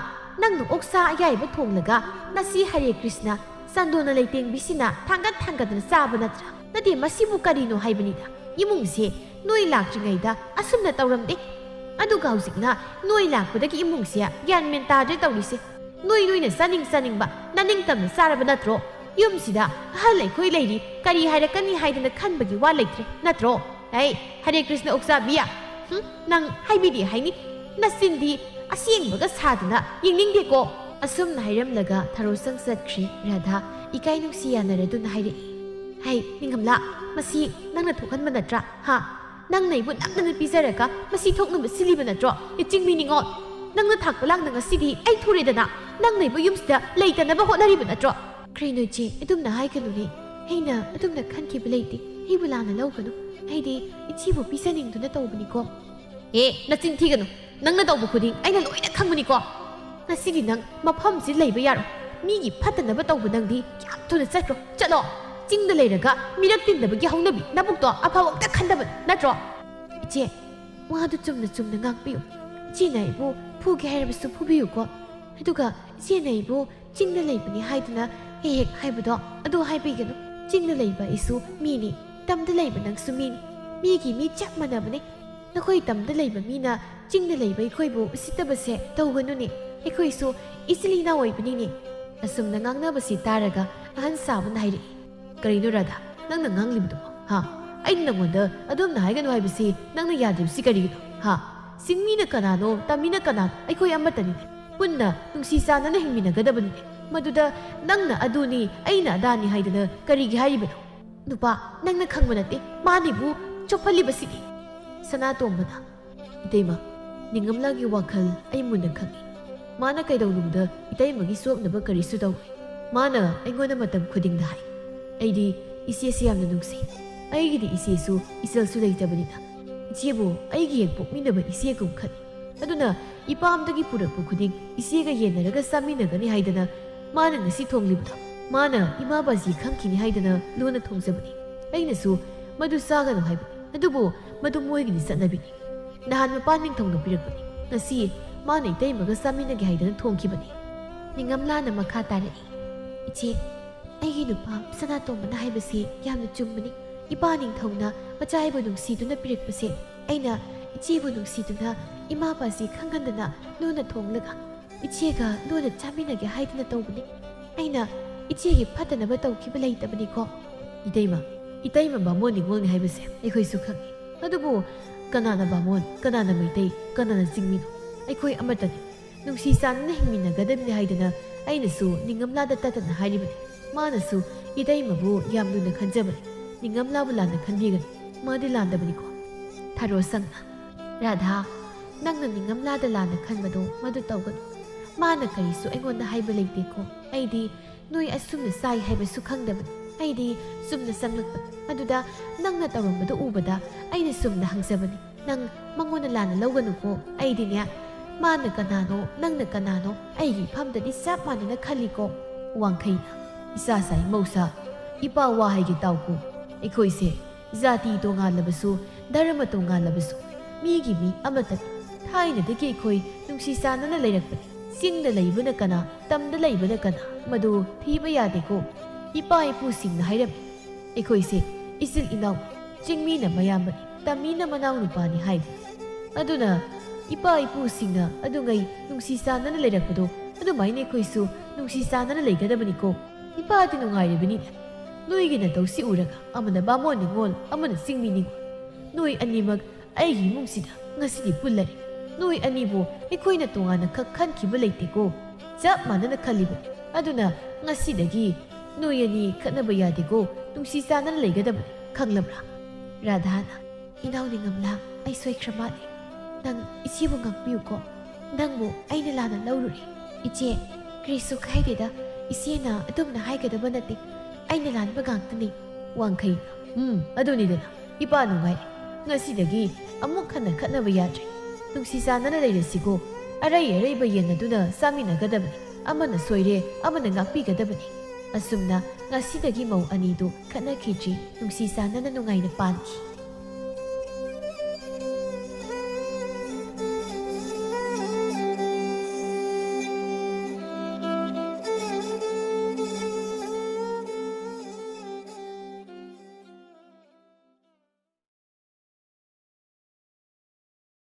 ꯅꯪꯅ ꯑꯣꯛꯁꯥ ꯑꯌꯥꯏꯕ ꯊꯣꯡꯂꯒ ꯉꯁꯤ ꯍꯔꯦ ꯀ꯭ꯔꯤꯁꯅ ꯆꯟꯗꯣꯅ ꯂꯩꯇꯦꯡꯕꯤꯁꯤꯅ ꯊꯥꯡꯒꯠ ꯊꯥꯡꯒꯠꯇꯅ ꯆꯥꯕ ꯅꯠꯇ꯭ꯔꯥ? ꯅꯠꯇꯦ, ꯃꯁꯤꯕꯨ ꯀꯔꯤꯅꯣ ꯍꯥꯏꯕꯅꯤꯗ꯫ ꯏꯃꯨꯡꯁꯦ ꯅꯣꯏ ꯂꯥꯛꯇ꯭ꯔꯤꯉꯩꯗ ꯑꯁꯨꯝꯅ ꯇꯧꯔꯝꯗꯦ꯫ ꯑꯗꯨꯒ ꯍꯧꯖꯤꯛꯅ ꯅꯣꯏ ꯂꯥꯛꯄꯗꯒꯤ ꯏꯃꯨꯡꯁꯦ ꯒ꯭ꯌꯥꯟ ꯃꯦꯟ ꯇꯥꯗ꯭ꯔꯦ ꯇꯧꯔꯤꯁꯦ꯫ ꯅꯣꯏ ꯅꯣꯏꯅ ꯆꯥꯅꯤꯡ ꯆꯥꯅꯤꯡꯕ ꯅꯅꯤꯡꯇꯝꯅ ꯆꯥꯔꯕ ꯅꯠꯇ꯭ꯔꯣ? ꯌꯨꯝꯁꯤꯗ ꯑꯍꯜ ꯑꯩꯈꯣꯏ ꯂꯩꯔꯤ, ꯀꯔꯤ ꯍꯥꯏꯔꯛꯀꯅꯤ ꯍꯥꯏꯗꯅ ꯈꯟꯕꯒꯤ ꯋꯥ ꯂꯩꯇ꯭ꯔꯦ ꯅꯠꯇ꯭ꯔꯣ? ꯑꯩ, ꯍꯔꯦ ꯀ꯭ꯔꯤꯁꯅ ꯑꯣꯛꯆꯥꯕꯤ, ꯍꯨꯝ, ꯅꯪ ꯍꯥꯏꯕꯤꯗꯦ ꯍꯥꯏꯅꯤ꯫ ꯅꯆꯤꯟꯗꯤ ꯑꯁꯦꯡꯕꯒ ꯁꯥꯗꯅ ꯌꯦꯡꯅꯤꯡꯗꯦꯀꯣ꯫" ꯑꯁꯨꯝꯅ ꯍꯥꯏꯔꯝꯂꯒ ꯊꯔꯣꯁꯪ ꯆꯠꯈ꯭ꯔꯦ꯫ ꯔꯥꯙꯥ ꯏꯀꯥꯏ ꯅꯨꯡꯁꯤ ꯌꯥꯅꯔꯗꯨꯅ ꯍꯥꯏꯔꯛꯏ, "ꯍꯩ, ꯅꯤꯡꯉꯝꯂꯥ, ꯃꯁꯤ ꯅꯪꯅ ꯊꯣꯛꯍꯟꯕ ꯅꯠꯇ꯭ꯔꯥ? ꯍꯥ? ꯅꯪꯅ ꯑꯩꯕꯨ ꯅꯝꯗꯅ ꯄꯤꯖꯔꯒ ꯃꯁꯤ ꯊꯣꯛꯅꯕ ꯁꯤꯜꯂꯤꯕ ꯅꯠꯇ꯭ꯔꯣ? ꯏꯆꯤꯡ ꯃꯤ ꯅꯤꯉꯣꯜ! ꯅꯪꯅ ꯊꯥꯛꯄ ꯂꯥꯡꯅ ꯉꯁꯤꯗꯤ ꯑꯩ ꯊꯨꯔꯦꯗꯅ꯫ ꯅꯪꯅ ꯑꯩꯕꯨ ꯌꯨꯝꯁꯤꯗ ꯂꯩꯇꯅꯕ ꯍꯣꯠꯅꯔꯤꯕ ꯅꯠꯇ꯭ꯔꯣ?" "ꯀꯔꯤꯅꯣ ꯏꯆꯦ, ꯑꯗꯨꯝꯅ ꯍꯥꯏꯒꯅꯨꯅꯦ꯫ ꯑꯩꯅ ꯑꯗꯨꯝꯅ ꯈꯟꯈꯤꯕ ꯂꯩꯇꯦ꯫ ꯑꯩꯕꯨ ꯂꯥꯟꯅ ꯂꯧꯒꯅꯨ꯫ ꯑꯩꯗꯤ ꯏꯆꯦꯕꯨ ꯄꯤꯖꯅꯤꯡꯗꯨꯅ ꯇꯧꯕꯅꯤꯀꯣ꯫" "ꯑꯦ, ꯅꯆꯤꯟ ꯊꯤꯒꯅꯨ꯫ ꯅꯪꯅ ꯇꯧꯕ ꯈꯨꯗꯤꯡ ꯑꯩꯅ ꯂꯣꯏꯅ ꯈꯪꯕꯅꯤꯀꯣ꯫ ꯉꯁꯤꯗꯤ ꯅꯪ ꯃꯐꯝꯁꯤ ꯂꯩꯕ ꯌꯥꯔꯣꯏ꯫ ꯃꯤꯒꯤ ꯐꯠꯇꯅꯕ ꯇꯧꯕ ꯅꯪꯗꯤ ꯌꯥꯝ ꯊꯨꯅ ꯆꯠꯈ꯭ꯔꯣ꯫ ꯆꯠꯂꯣ꯫ ꯆꯤꯡꯗ ꯂꯩꯔꯒ ꯃꯤꯔꯛ ꯇꯤꯟꯗꯕꯒꯤ ꯍꯧꯅꯕꯤ ꯅꯕꯨꯛꯇꯣ ꯑꯐꯕ ꯑꯝꯇ ꯈꯟꯗꯕ ꯅꯠꯇ꯭ꯔꯣ?" "ꯏꯆꯦ, ꯋꯥꯗꯨ ꯆꯨꯝꯅ ꯆꯨꯝꯅ ꯉꯥꯡꯕꯤꯌꯨ꯫ ꯏꯆꯦꯅ ꯑꯩꯕꯨ ꯐꯨꯒꯦ ꯍꯥꯏꯔꯕꯁꯨ ꯐꯨꯕꯤꯌꯨꯀꯣ꯫ ꯑꯗꯨꯒ ꯏꯆꯦꯅ ꯑꯩꯕꯨ ꯆꯤꯡꯗ ꯂꯩꯕꯅꯤ ꯍꯥꯏꯗꯨꯅ ꯍꯦꯛ ꯍꯦꯛ ꯍꯥꯏꯕꯗꯣ ꯑꯗꯨ ꯍꯥꯏꯕꯤꯒꯅꯨ꯫ ꯆꯤꯡꯗ ꯂꯩꯕ ꯑꯩꯁꯨ ꯃꯤꯅꯤ, ꯇꯝꯗ ꯂꯩꯕ ꯅꯪꯁꯨ ꯃꯤꯅꯤ꯫ ꯃꯤꯒꯤ ꯃꯤ ꯆꯞ ꯃꯥꯟꯅꯕꯅꯤ꯫ ꯅꯈꯣꯏ ꯇꯝꯗ ꯂꯩꯕ ꯃꯤꯅ ꯆꯤꯡꯗ ꯂꯩꯕ ꯑꯩꯈꯣꯏꯕꯨ ꯎꯁꯤꯠꯇꯕꯁꯦ ꯇꯧꯒꯅꯨꯅꯦ꯫ ꯑꯩꯈꯣꯏꯁꯨ ꯏꯆꯤꯜ ꯏꯅꯥꯎ ꯑꯣꯏꯕꯅꯤꯅꯦ꯫" ꯑꯁꯨꯝꯅ ꯉꯥꯡꯅꯕꯁꯤ ꯇꯥꯔꯒ ꯑꯍꯟ ꯁꯥꯕꯅ ꯍꯥꯏꯔꯛꯏ, "ꯀꯔꯤꯅꯣ ꯔꯥꯙꯥ, ꯅꯪꯅ ꯉꯥꯡꯂꯤꯕꯗꯨꯕꯣ? ꯍꯥ? ꯑꯩꯅ ꯅꯪꯉꯣꯟꯗ ꯑꯗꯨꯝꯅ ꯍꯥꯏꯒꯅꯨ ꯍꯥꯏꯕꯁꯤ ꯅꯪꯅ ꯌꯥꯗ꯭ꯔꯤꯕꯁꯤ ꯀꯔꯤꯒꯤꯅꯣ? ꯍꯥ? ꯆꯤꯡꯃꯤꯅ ꯀꯅꯥꯅꯣ, ꯇꯝꯃꯤꯅ ꯀꯅꯥꯅꯣ? ꯑꯩꯈꯣꯏ ꯑꯃꯠꯇꯅꯤꯅꯦ꯫ ꯄꯨꯟꯅ ꯅꯨꯡꯁꯤ ꯆꯥꯟꯅꯅ ꯍꯤꯡꯃꯤꯟꯅꯒꯗꯕꯅꯤꯅꯦ꯫ ꯃꯗꯨꯗ ꯅꯪꯅ ꯑꯗꯨꯅꯤ, ꯑꯩꯅ ꯑꯗꯥꯅꯤ ꯍꯥꯏꯗꯅ ꯀꯔꯤꯒꯤ ꯍꯥꯏꯔꯤꯕꯅꯣ? ꯅꯨꯄꯥ, ꯅꯪꯅ ꯈꯪꯕ ꯅꯠꯇꯦ, ꯃꯥꯅꯤꯕꯨ ꯆꯣꯞꯍꯜꯂꯤꯕꯁꯤꯗꯤ꯫ ꯁꯅꯥꯇꯣꯝꯕꯅ, "ꯏꯇꯩꯃ, ꯅꯤꯡꯉꯝꯂꯥꯒꯤ ꯋꯥꯈꯜ ꯑꯩ ꯃꯨꯟꯅ ꯈꯪꯏ꯫ ꯃꯥꯅ ꯀꯩꯗꯧꯅꯨꯡꯗ ꯏꯇꯩꯃꯒꯤ ꯁꯣꯛꯅꯕ ꯀꯔꯤꯁꯨ ꯇꯧꯔꯣꯏ꯫ ꯃꯥꯅ ꯑꯩꯉꯣꯟꯗ ꯃꯇꯝ ꯈꯨꯗꯤꯡꯗ ꯍꯥꯏ, ꯑꯩꯗꯤ ꯏꯆꯦꯁꯤ ꯌꯥꯝꯅ ꯅꯨꯡꯁꯤ꯫ ꯑꯩꯒꯤꯗꯤ ꯏꯆꯦꯁꯨ ꯏꯆꯜꯁꯨ ꯂꯩꯇꯕꯅꯤꯅ ꯏꯆꯦꯕꯨ ꯑꯩꯒꯤ ꯍꯦꯛ ꯄꯣꯛꯃꯤꯟꯅꯕ ꯏꯆꯦꯒꯨꯝ ꯈꯜꯂꯤ꯫ ꯑꯗꯨꯅ ꯏꯄꯥꯝꯗꯒꯤ ꯄꯨꯔꯛꯄ ꯈꯨꯗꯤꯡ ꯏꯆꯦꯒ ꯌꯦꯟꯅꯔꯒ ꯆꯥꯃꯤꯟꯅꯒꯅꯤ ꯍꯥꯏꯗꯅ ꯃꯥꯅ ꯉꯁꯤ ꯊꯣꯡꯂꯤꯕꯗꯣ, ꯃꯥꯅ ꯏꯃꯥ ꯕꯥꯖꯤ ꯈꯪꯈꯤꯅꯤ ꯍꯥꯏꯗꯅ ꯂꯣꯟꯅ ꯊꯣꯡꯖꯕꯅꯤ꯫ ꯑꯩꯅꯁꯨ ꯃꯗꯨ ꯆꯥꯒꯅꯨ ꯍꯥꯏꯕꯅꯤ, ꯑꯗꯨꯕꯨ ꯃꯗꯨ ꯃꯣꯏꯒꯤꯗꯤ ꯆꯠꯅꯕꯤꯅꯤ꯫ ꯅꯍꯥꯟ ꯃꯄꯥꯟ ꯅꯤꯡꯊꯧꯅ ꯄꯤꯔꯛꯄꯅꯤ꯫ ꯉꯁꯤ ꯃꯥꯅ ꯏꯇꯩꯃꯒ ꯆꯥꯃꯤꯟꯅꯒꯦ ꯍꯥꯏꯗꯅ ꯊꯣꯡꯈꯤꯕꯅꯤ꯫" ꯅꯤꯡꯉꯝꯂꯥꯅ ꯃꯈꯥ ꯇꯥꯔꯛꯏ, "ꯏꯆꯦ, ꯑꯩꯒꯤ ꯅꯨꯄꯥ ꯁꯅꯥꯇꯣꯝꯕꯅ ꯍꯥꯏꯕꯁꯤ ꯌꯥꯝꯅ ꯆꯨꯝꯕꯅꯤ꯫ ꯏꯄꯥ ꯅꯤꯡꯊꯧꯅ ꯃꯆꯥ ꯑꯩꯕꯨ ꯅꯨꯡꯁꯤꯗꯨꯅ ꯄꯤꯔꯛꯄꯁꯦ ꯑꯩꯅ ꯏꯆꯦꯕꯨ ꯅꯨꯡꯁꯤꯗꯨꯅ ꯏꯃꯥ ꯕꯥꯖꯤ ꯈꯪꯍꯟꯗꯅ ꯂꯣꯟꯅ ꯊꯣꯡꯂꯒ ꯏꯆꯦꯒ ꯂꯣꯟꯅ ꯆꯥꯃꯤꯟꯅꯒꯦ ꯍꯥꯏꯗꯨꯅ ꯇꯧꯕꯅꯤ꯫ ꯑꯩꯅ ꯏꯆꯦꯒꯤ ꯐꯠꯇꯅꯕ ꯇꯧꯈꯤꯕ ꯂꯩꯇꯕꯅꯤꯀꯣ꯫" "ꯏꯇꯩꯃ, ꯏꯇꯩꯃ ꯕꯥꯃꯣꯟ ꯅꯤꯉꯣꯜꯅꯤ ꯍꯥꯏꯕꯁꯦ ꯑꯩꯈꯣꯏꯁꯨ ꯈꯪꯏ꯫ ꯑꯗꯨꯕꯨ ꯀꯅꯥꯅ ꯕꯥꯃꯣꯟ, ꯀꯅꯥꯅ ꯃꯩꯇꯩ, ꯀꯅꯥꯅ ꯆꯤꯡꯃꯤꯅꯣ? ꯑꯩꯈꯣꯏ ꯑꯃꯠꯇꯅꯤ꯫ ꯅꯨꯡꯁꯤ ꯆꯥꯟꯅꯅ ꯍꯤꯡꯃꯤꯟꯅꯒꯗꯕꯅꯤ ꯍꯥꯏꯗꯅ ꯑꯩꯅꯁꯨ ꯅꯤꯡꯉꯝꯂꯥꯗ ꯇꯠꯇꯅ ꯍꯥꯏꯔꯤꯕꯅꯤ꯫ ꯃꯥꯅꯁꯨ ꯏꯇꯩꯃꯕꯨ ꯌꯥꯝ ꯂꯨꯅ ꯈꯟꯖꯕꯅꯤ, ꯅꯤꯡꯉꯝꯂꯥꯕꯨ ꯂꯥꯟꯅ ꯈꯟꯕꯤꯒꯅꯨ꯫ ꯃꯥꯗꯤ ꯂꯥꯟꯗꯕꯅꯤꯀꯣ꯫" ꯊꯔꯣ ꯁꯪꯅ, "ꯔꯥꯙꯥ, ꯅꯪꯅ ꯅꯤꯡꯉꯝꯂꯥꯗ ꯂꯥꯟꯅ ꯈꯟꯕꯗꯣ ꯃꯗꯨ ꯇꯧꯒꯅꯨ꯫ ꯃꯥꯅ ꯀꯔꯤꯁꯨ ꯑꯩꯉꯣꯟꯗ ꯍꯥꯏꯕ ꯂꯩꯇꯦꯀꯣ꯫ ꯑꯩꯗꯤ ꯅꯣꯏ ꯑꯁꯨꯝꯅ ꯆꯥꯏ ꯍꯥꯏꯕꯁꯨ ꯈꯪꯗꯕꯅꯤ꯫ ꯑꯩꯗꯤ ꯆꯨꯝꯅ ꯆꯪꯂꯛꯄꯅꯤ꯫ ꯑꯗꯨꯗ ꯅꯪꯅ ꯇꯧꯔꯝꯕꯗꯨ ꯎꯕꯗ ꯑꯩꯅ ꯆꯨꯝꯅ ꯍꯪꯖꯕꯅꯤ꯫ ꯅꯪ ꯃꯉꯣꯟꯗ ꯂꯥꯟꯅ ꯂꯧꯒꯅꯨꯀꯣ꯫ ꯑꯩꯗꯤꯅꯦ, ꯃꯥꯅ ꯀꯅꯥꯅꯣ, ꯅꯪꯅ ꯀꯅꯥꯅꯣ, ꯑꯩꯒꯤ ꯏꯐꯝꯗꯗꯤ ꯆꯞ ꯃꯥꯟꯅꯅ ꯈꯜꯂꯤꯀꯣ꯫" ꯋꯥꯡꯈꯩꯅ, "ꯏꯆꯥ ꯁꯥꯏ ꯃꯧꯁꯥ, ꯏꯄꯥ ꯋꯥ ꯍꯥꯏꯒꯦ ꯇꯥꯎꯀꯣ꯫ ꯑꯩꯈꯣꯏꯁꯦ ꯖꯥꯇꯤ ꯇꯣꯉꯥꯜꯂꯕꯁꯨ, ꯙꯔꯃ ꯇꯣꯉꯥꯜꯂꯕꯁꯨ, ꯃꯤꯒꯤ ꯃꯤ ꯑꯃꯠꯇꯅꯤ꯫ ꯊꯥꯏꯅꯗꯒꯤ ꯑꯩꯈꯣꯏ ꯅꯨꯡꯁꯤ ꯆꯥꯟꯅꯅ ꯂꯩꯔꯛꯄꯅꯤ꯫ ꯆꯤꯡꯗ ꯂꯩꯕꯅ ꯀꯅꯥ, ꯇꯝꯗ ꯂꯩꯕꯅ ꯀꯅꯥ, ꯃꯗꯨ ꯊꯤꯕ ꯌꯥꯗꯦꯀꯣ꯫ ꯏꯄꯥ ꯏꯄꯨꯁꯤꯡꯅ ꯍꯥꯏꯔꯝꯃꯤ, ꯑꯩꯈꯣꯏꯁꯦ ꯏꯆꯤꯜ ꯏꯅꯥꯎ, ꯆꯤꯡꯃꯤꯅ ꯃꯌꯥꯝꯕꯅꯤ, ꯇꯝꯃꯤꯅ ꯃꯅꯥꯎꯅꯨꯄꯥꯅꯤ ꯍꯥꯏꯕ꯫ ꯑꯗꯨꯅ ꯏꯄꯥ ꯏꯄꯨꯁꯤꯡꯅ ꯑꯗꯨꯉꯩ ꯅꯨꯡꯁꯤ ꯆꯥꯟꯅꯅ ꯂꯩꯔꯛꯄꯗꯣ ꯑꯗꯨꯃꯥꯏꯅ ꯑꯩꯈꯣꯏꯁꯨ ꯅꯨꯡꯁꯤ ꯆꯥꯟꯅꯅ ꯂꯩꯒꯗꯕꯅꯤꯀꯣ꯫ ꯏꯄꯥꯗꯤ ꯅꯨꯡꯉꯥꯏꯔꯤꯕꯅꯤꯅꯦ꯫ ꯅꯣꯏꯒꯤ ꯅꯇꯧꯁꯤ ꯎꯔꯒ ꯑꯃꯅ ꯕꯥꯃꯣꯟ ꯅꯤꯉꯣꯜ, ꯑꯃꯅ ꯆꯤꯡꯃꯤ ꯅꯤꯉꯣꯜ꯫ ꯅꯣꯏ ꯑꯅꯤꯃꯛ ꯑꯩꯒꯤ ꯏꯃꯨꯡꯁꯤꯗ ꯉꯁꯤꯗꯤ ꯄꯨꯜꯂꯔꯦ꯫ ꯅꯣꯏ ꯑꯅꯤꯕꯨ ꯑꯩꯈꯣꯏꯅ ꯇꯣꯉꯥꯟꯅ ꯈꯛ ꯈꯟꯈꯤꯕ ꯂꯩꯇꯦꯀꯣ꯫ ꯆꯞ ꯃꯥꯟꯅꯅ ꯈꯜꯂꯤꯕꯅꯤ꯫ ꯑꯗꯨꯅ ꯉꯁꯤꯗꯒꯤ ꯅꯣꯏ ꯑꯅꯤ ꯈꯠꯅꯕ ꯌꯥꯗꯦꯀꯣ, ꯅꯨꯡꯁꯤ ꯆꯥꯟꯅꯅ ꯂꯩꯒꯗꯕꯅꯤ, ꯈꯪꯂꯕ꯭ꯔꯥ? ꯔꯥꯙꯥꯅ, "ꯏꯅꯥꯎ ꯅꯤꯡꯉꯝꯂꯥ, ꯑꯩ ꯁꯣꯏꯈ꯭ꯔ ꯃꯥꯜꯂꯦ꯫ ꯅꯪ ꯏꯆꯦꯕꯨ ꯉꯥꯛꯄꯤꯌꯨꯀꯣ꯫ ꯅꯪꯕꯨ ꯑꯩꯅ ꯂꯥꯟꯅ ꯂꯧꯔꯨꯔꯦ꯫" "ꯏꯆꯦ, ꯀꯔꯤꯁꯨ ꯀꯥꯏꯗꯦꯗ꯫ ꯏꯆꯦꯅ ꯑꯗꯨꯝꯅ ꯍꯥꯏꯒꯗꯕ ꯅꯠꯇꯦ꯫ ꯑꯩꯅ ꯂꯥꯟꯕ ꯉꯥꯛꯇꯅꯤ꯫" ꯋꯥꯡꯈꯩ, "ꯎꯝ, ꯑꯗꯨꯅꯤꯗꯅ꯫ ꯏꯄꯥ ꯅꯨꯡꯉꯥꯏ꯫ ꯉꯁꯤꯗꯒꯤ ꯑꯃꯨꯛ ꯍꯟꯅ ꯈꯠꯅꯕ ꯌꯥꯗ꯭ꯔꯦ꯫ ꯅꯨꯡꯁꯤ ꯆꯥꯟꯅꯅ ꯂꯩꯔꯁꯤꯀꯣ꯫ ꯑꯔꯩ ꯑꯔꯩꯕ ꯌꯦꯡꯅꯗꯨꯅ ꯆꯥꯃꯤꯟꯅꯒꯗꯕꯅꯤ꯫ ꯑꯃꯅ ꯁꯣꯏꯔꯦ, ꯑꯃꯅ ꯉꯥꯛꯄꯤꯒꯗꯕꯅꯤ꯫" ꯑꯁꯨꯝꯅ ꯉꯁꯤꯗꯒꯤ ꯃꯧ ꯑꯅꯤꯗꯨ ꯈꯠꯅꯈꯤꯗ꯭ꯔꯤ, ꯅꯨꯡꯁꯤ ꯆꯥꯟꯅꯅ ꯅꯨꯡꯉꯥꯏꯅ ꯄꯥꯟꯈꯤ꯫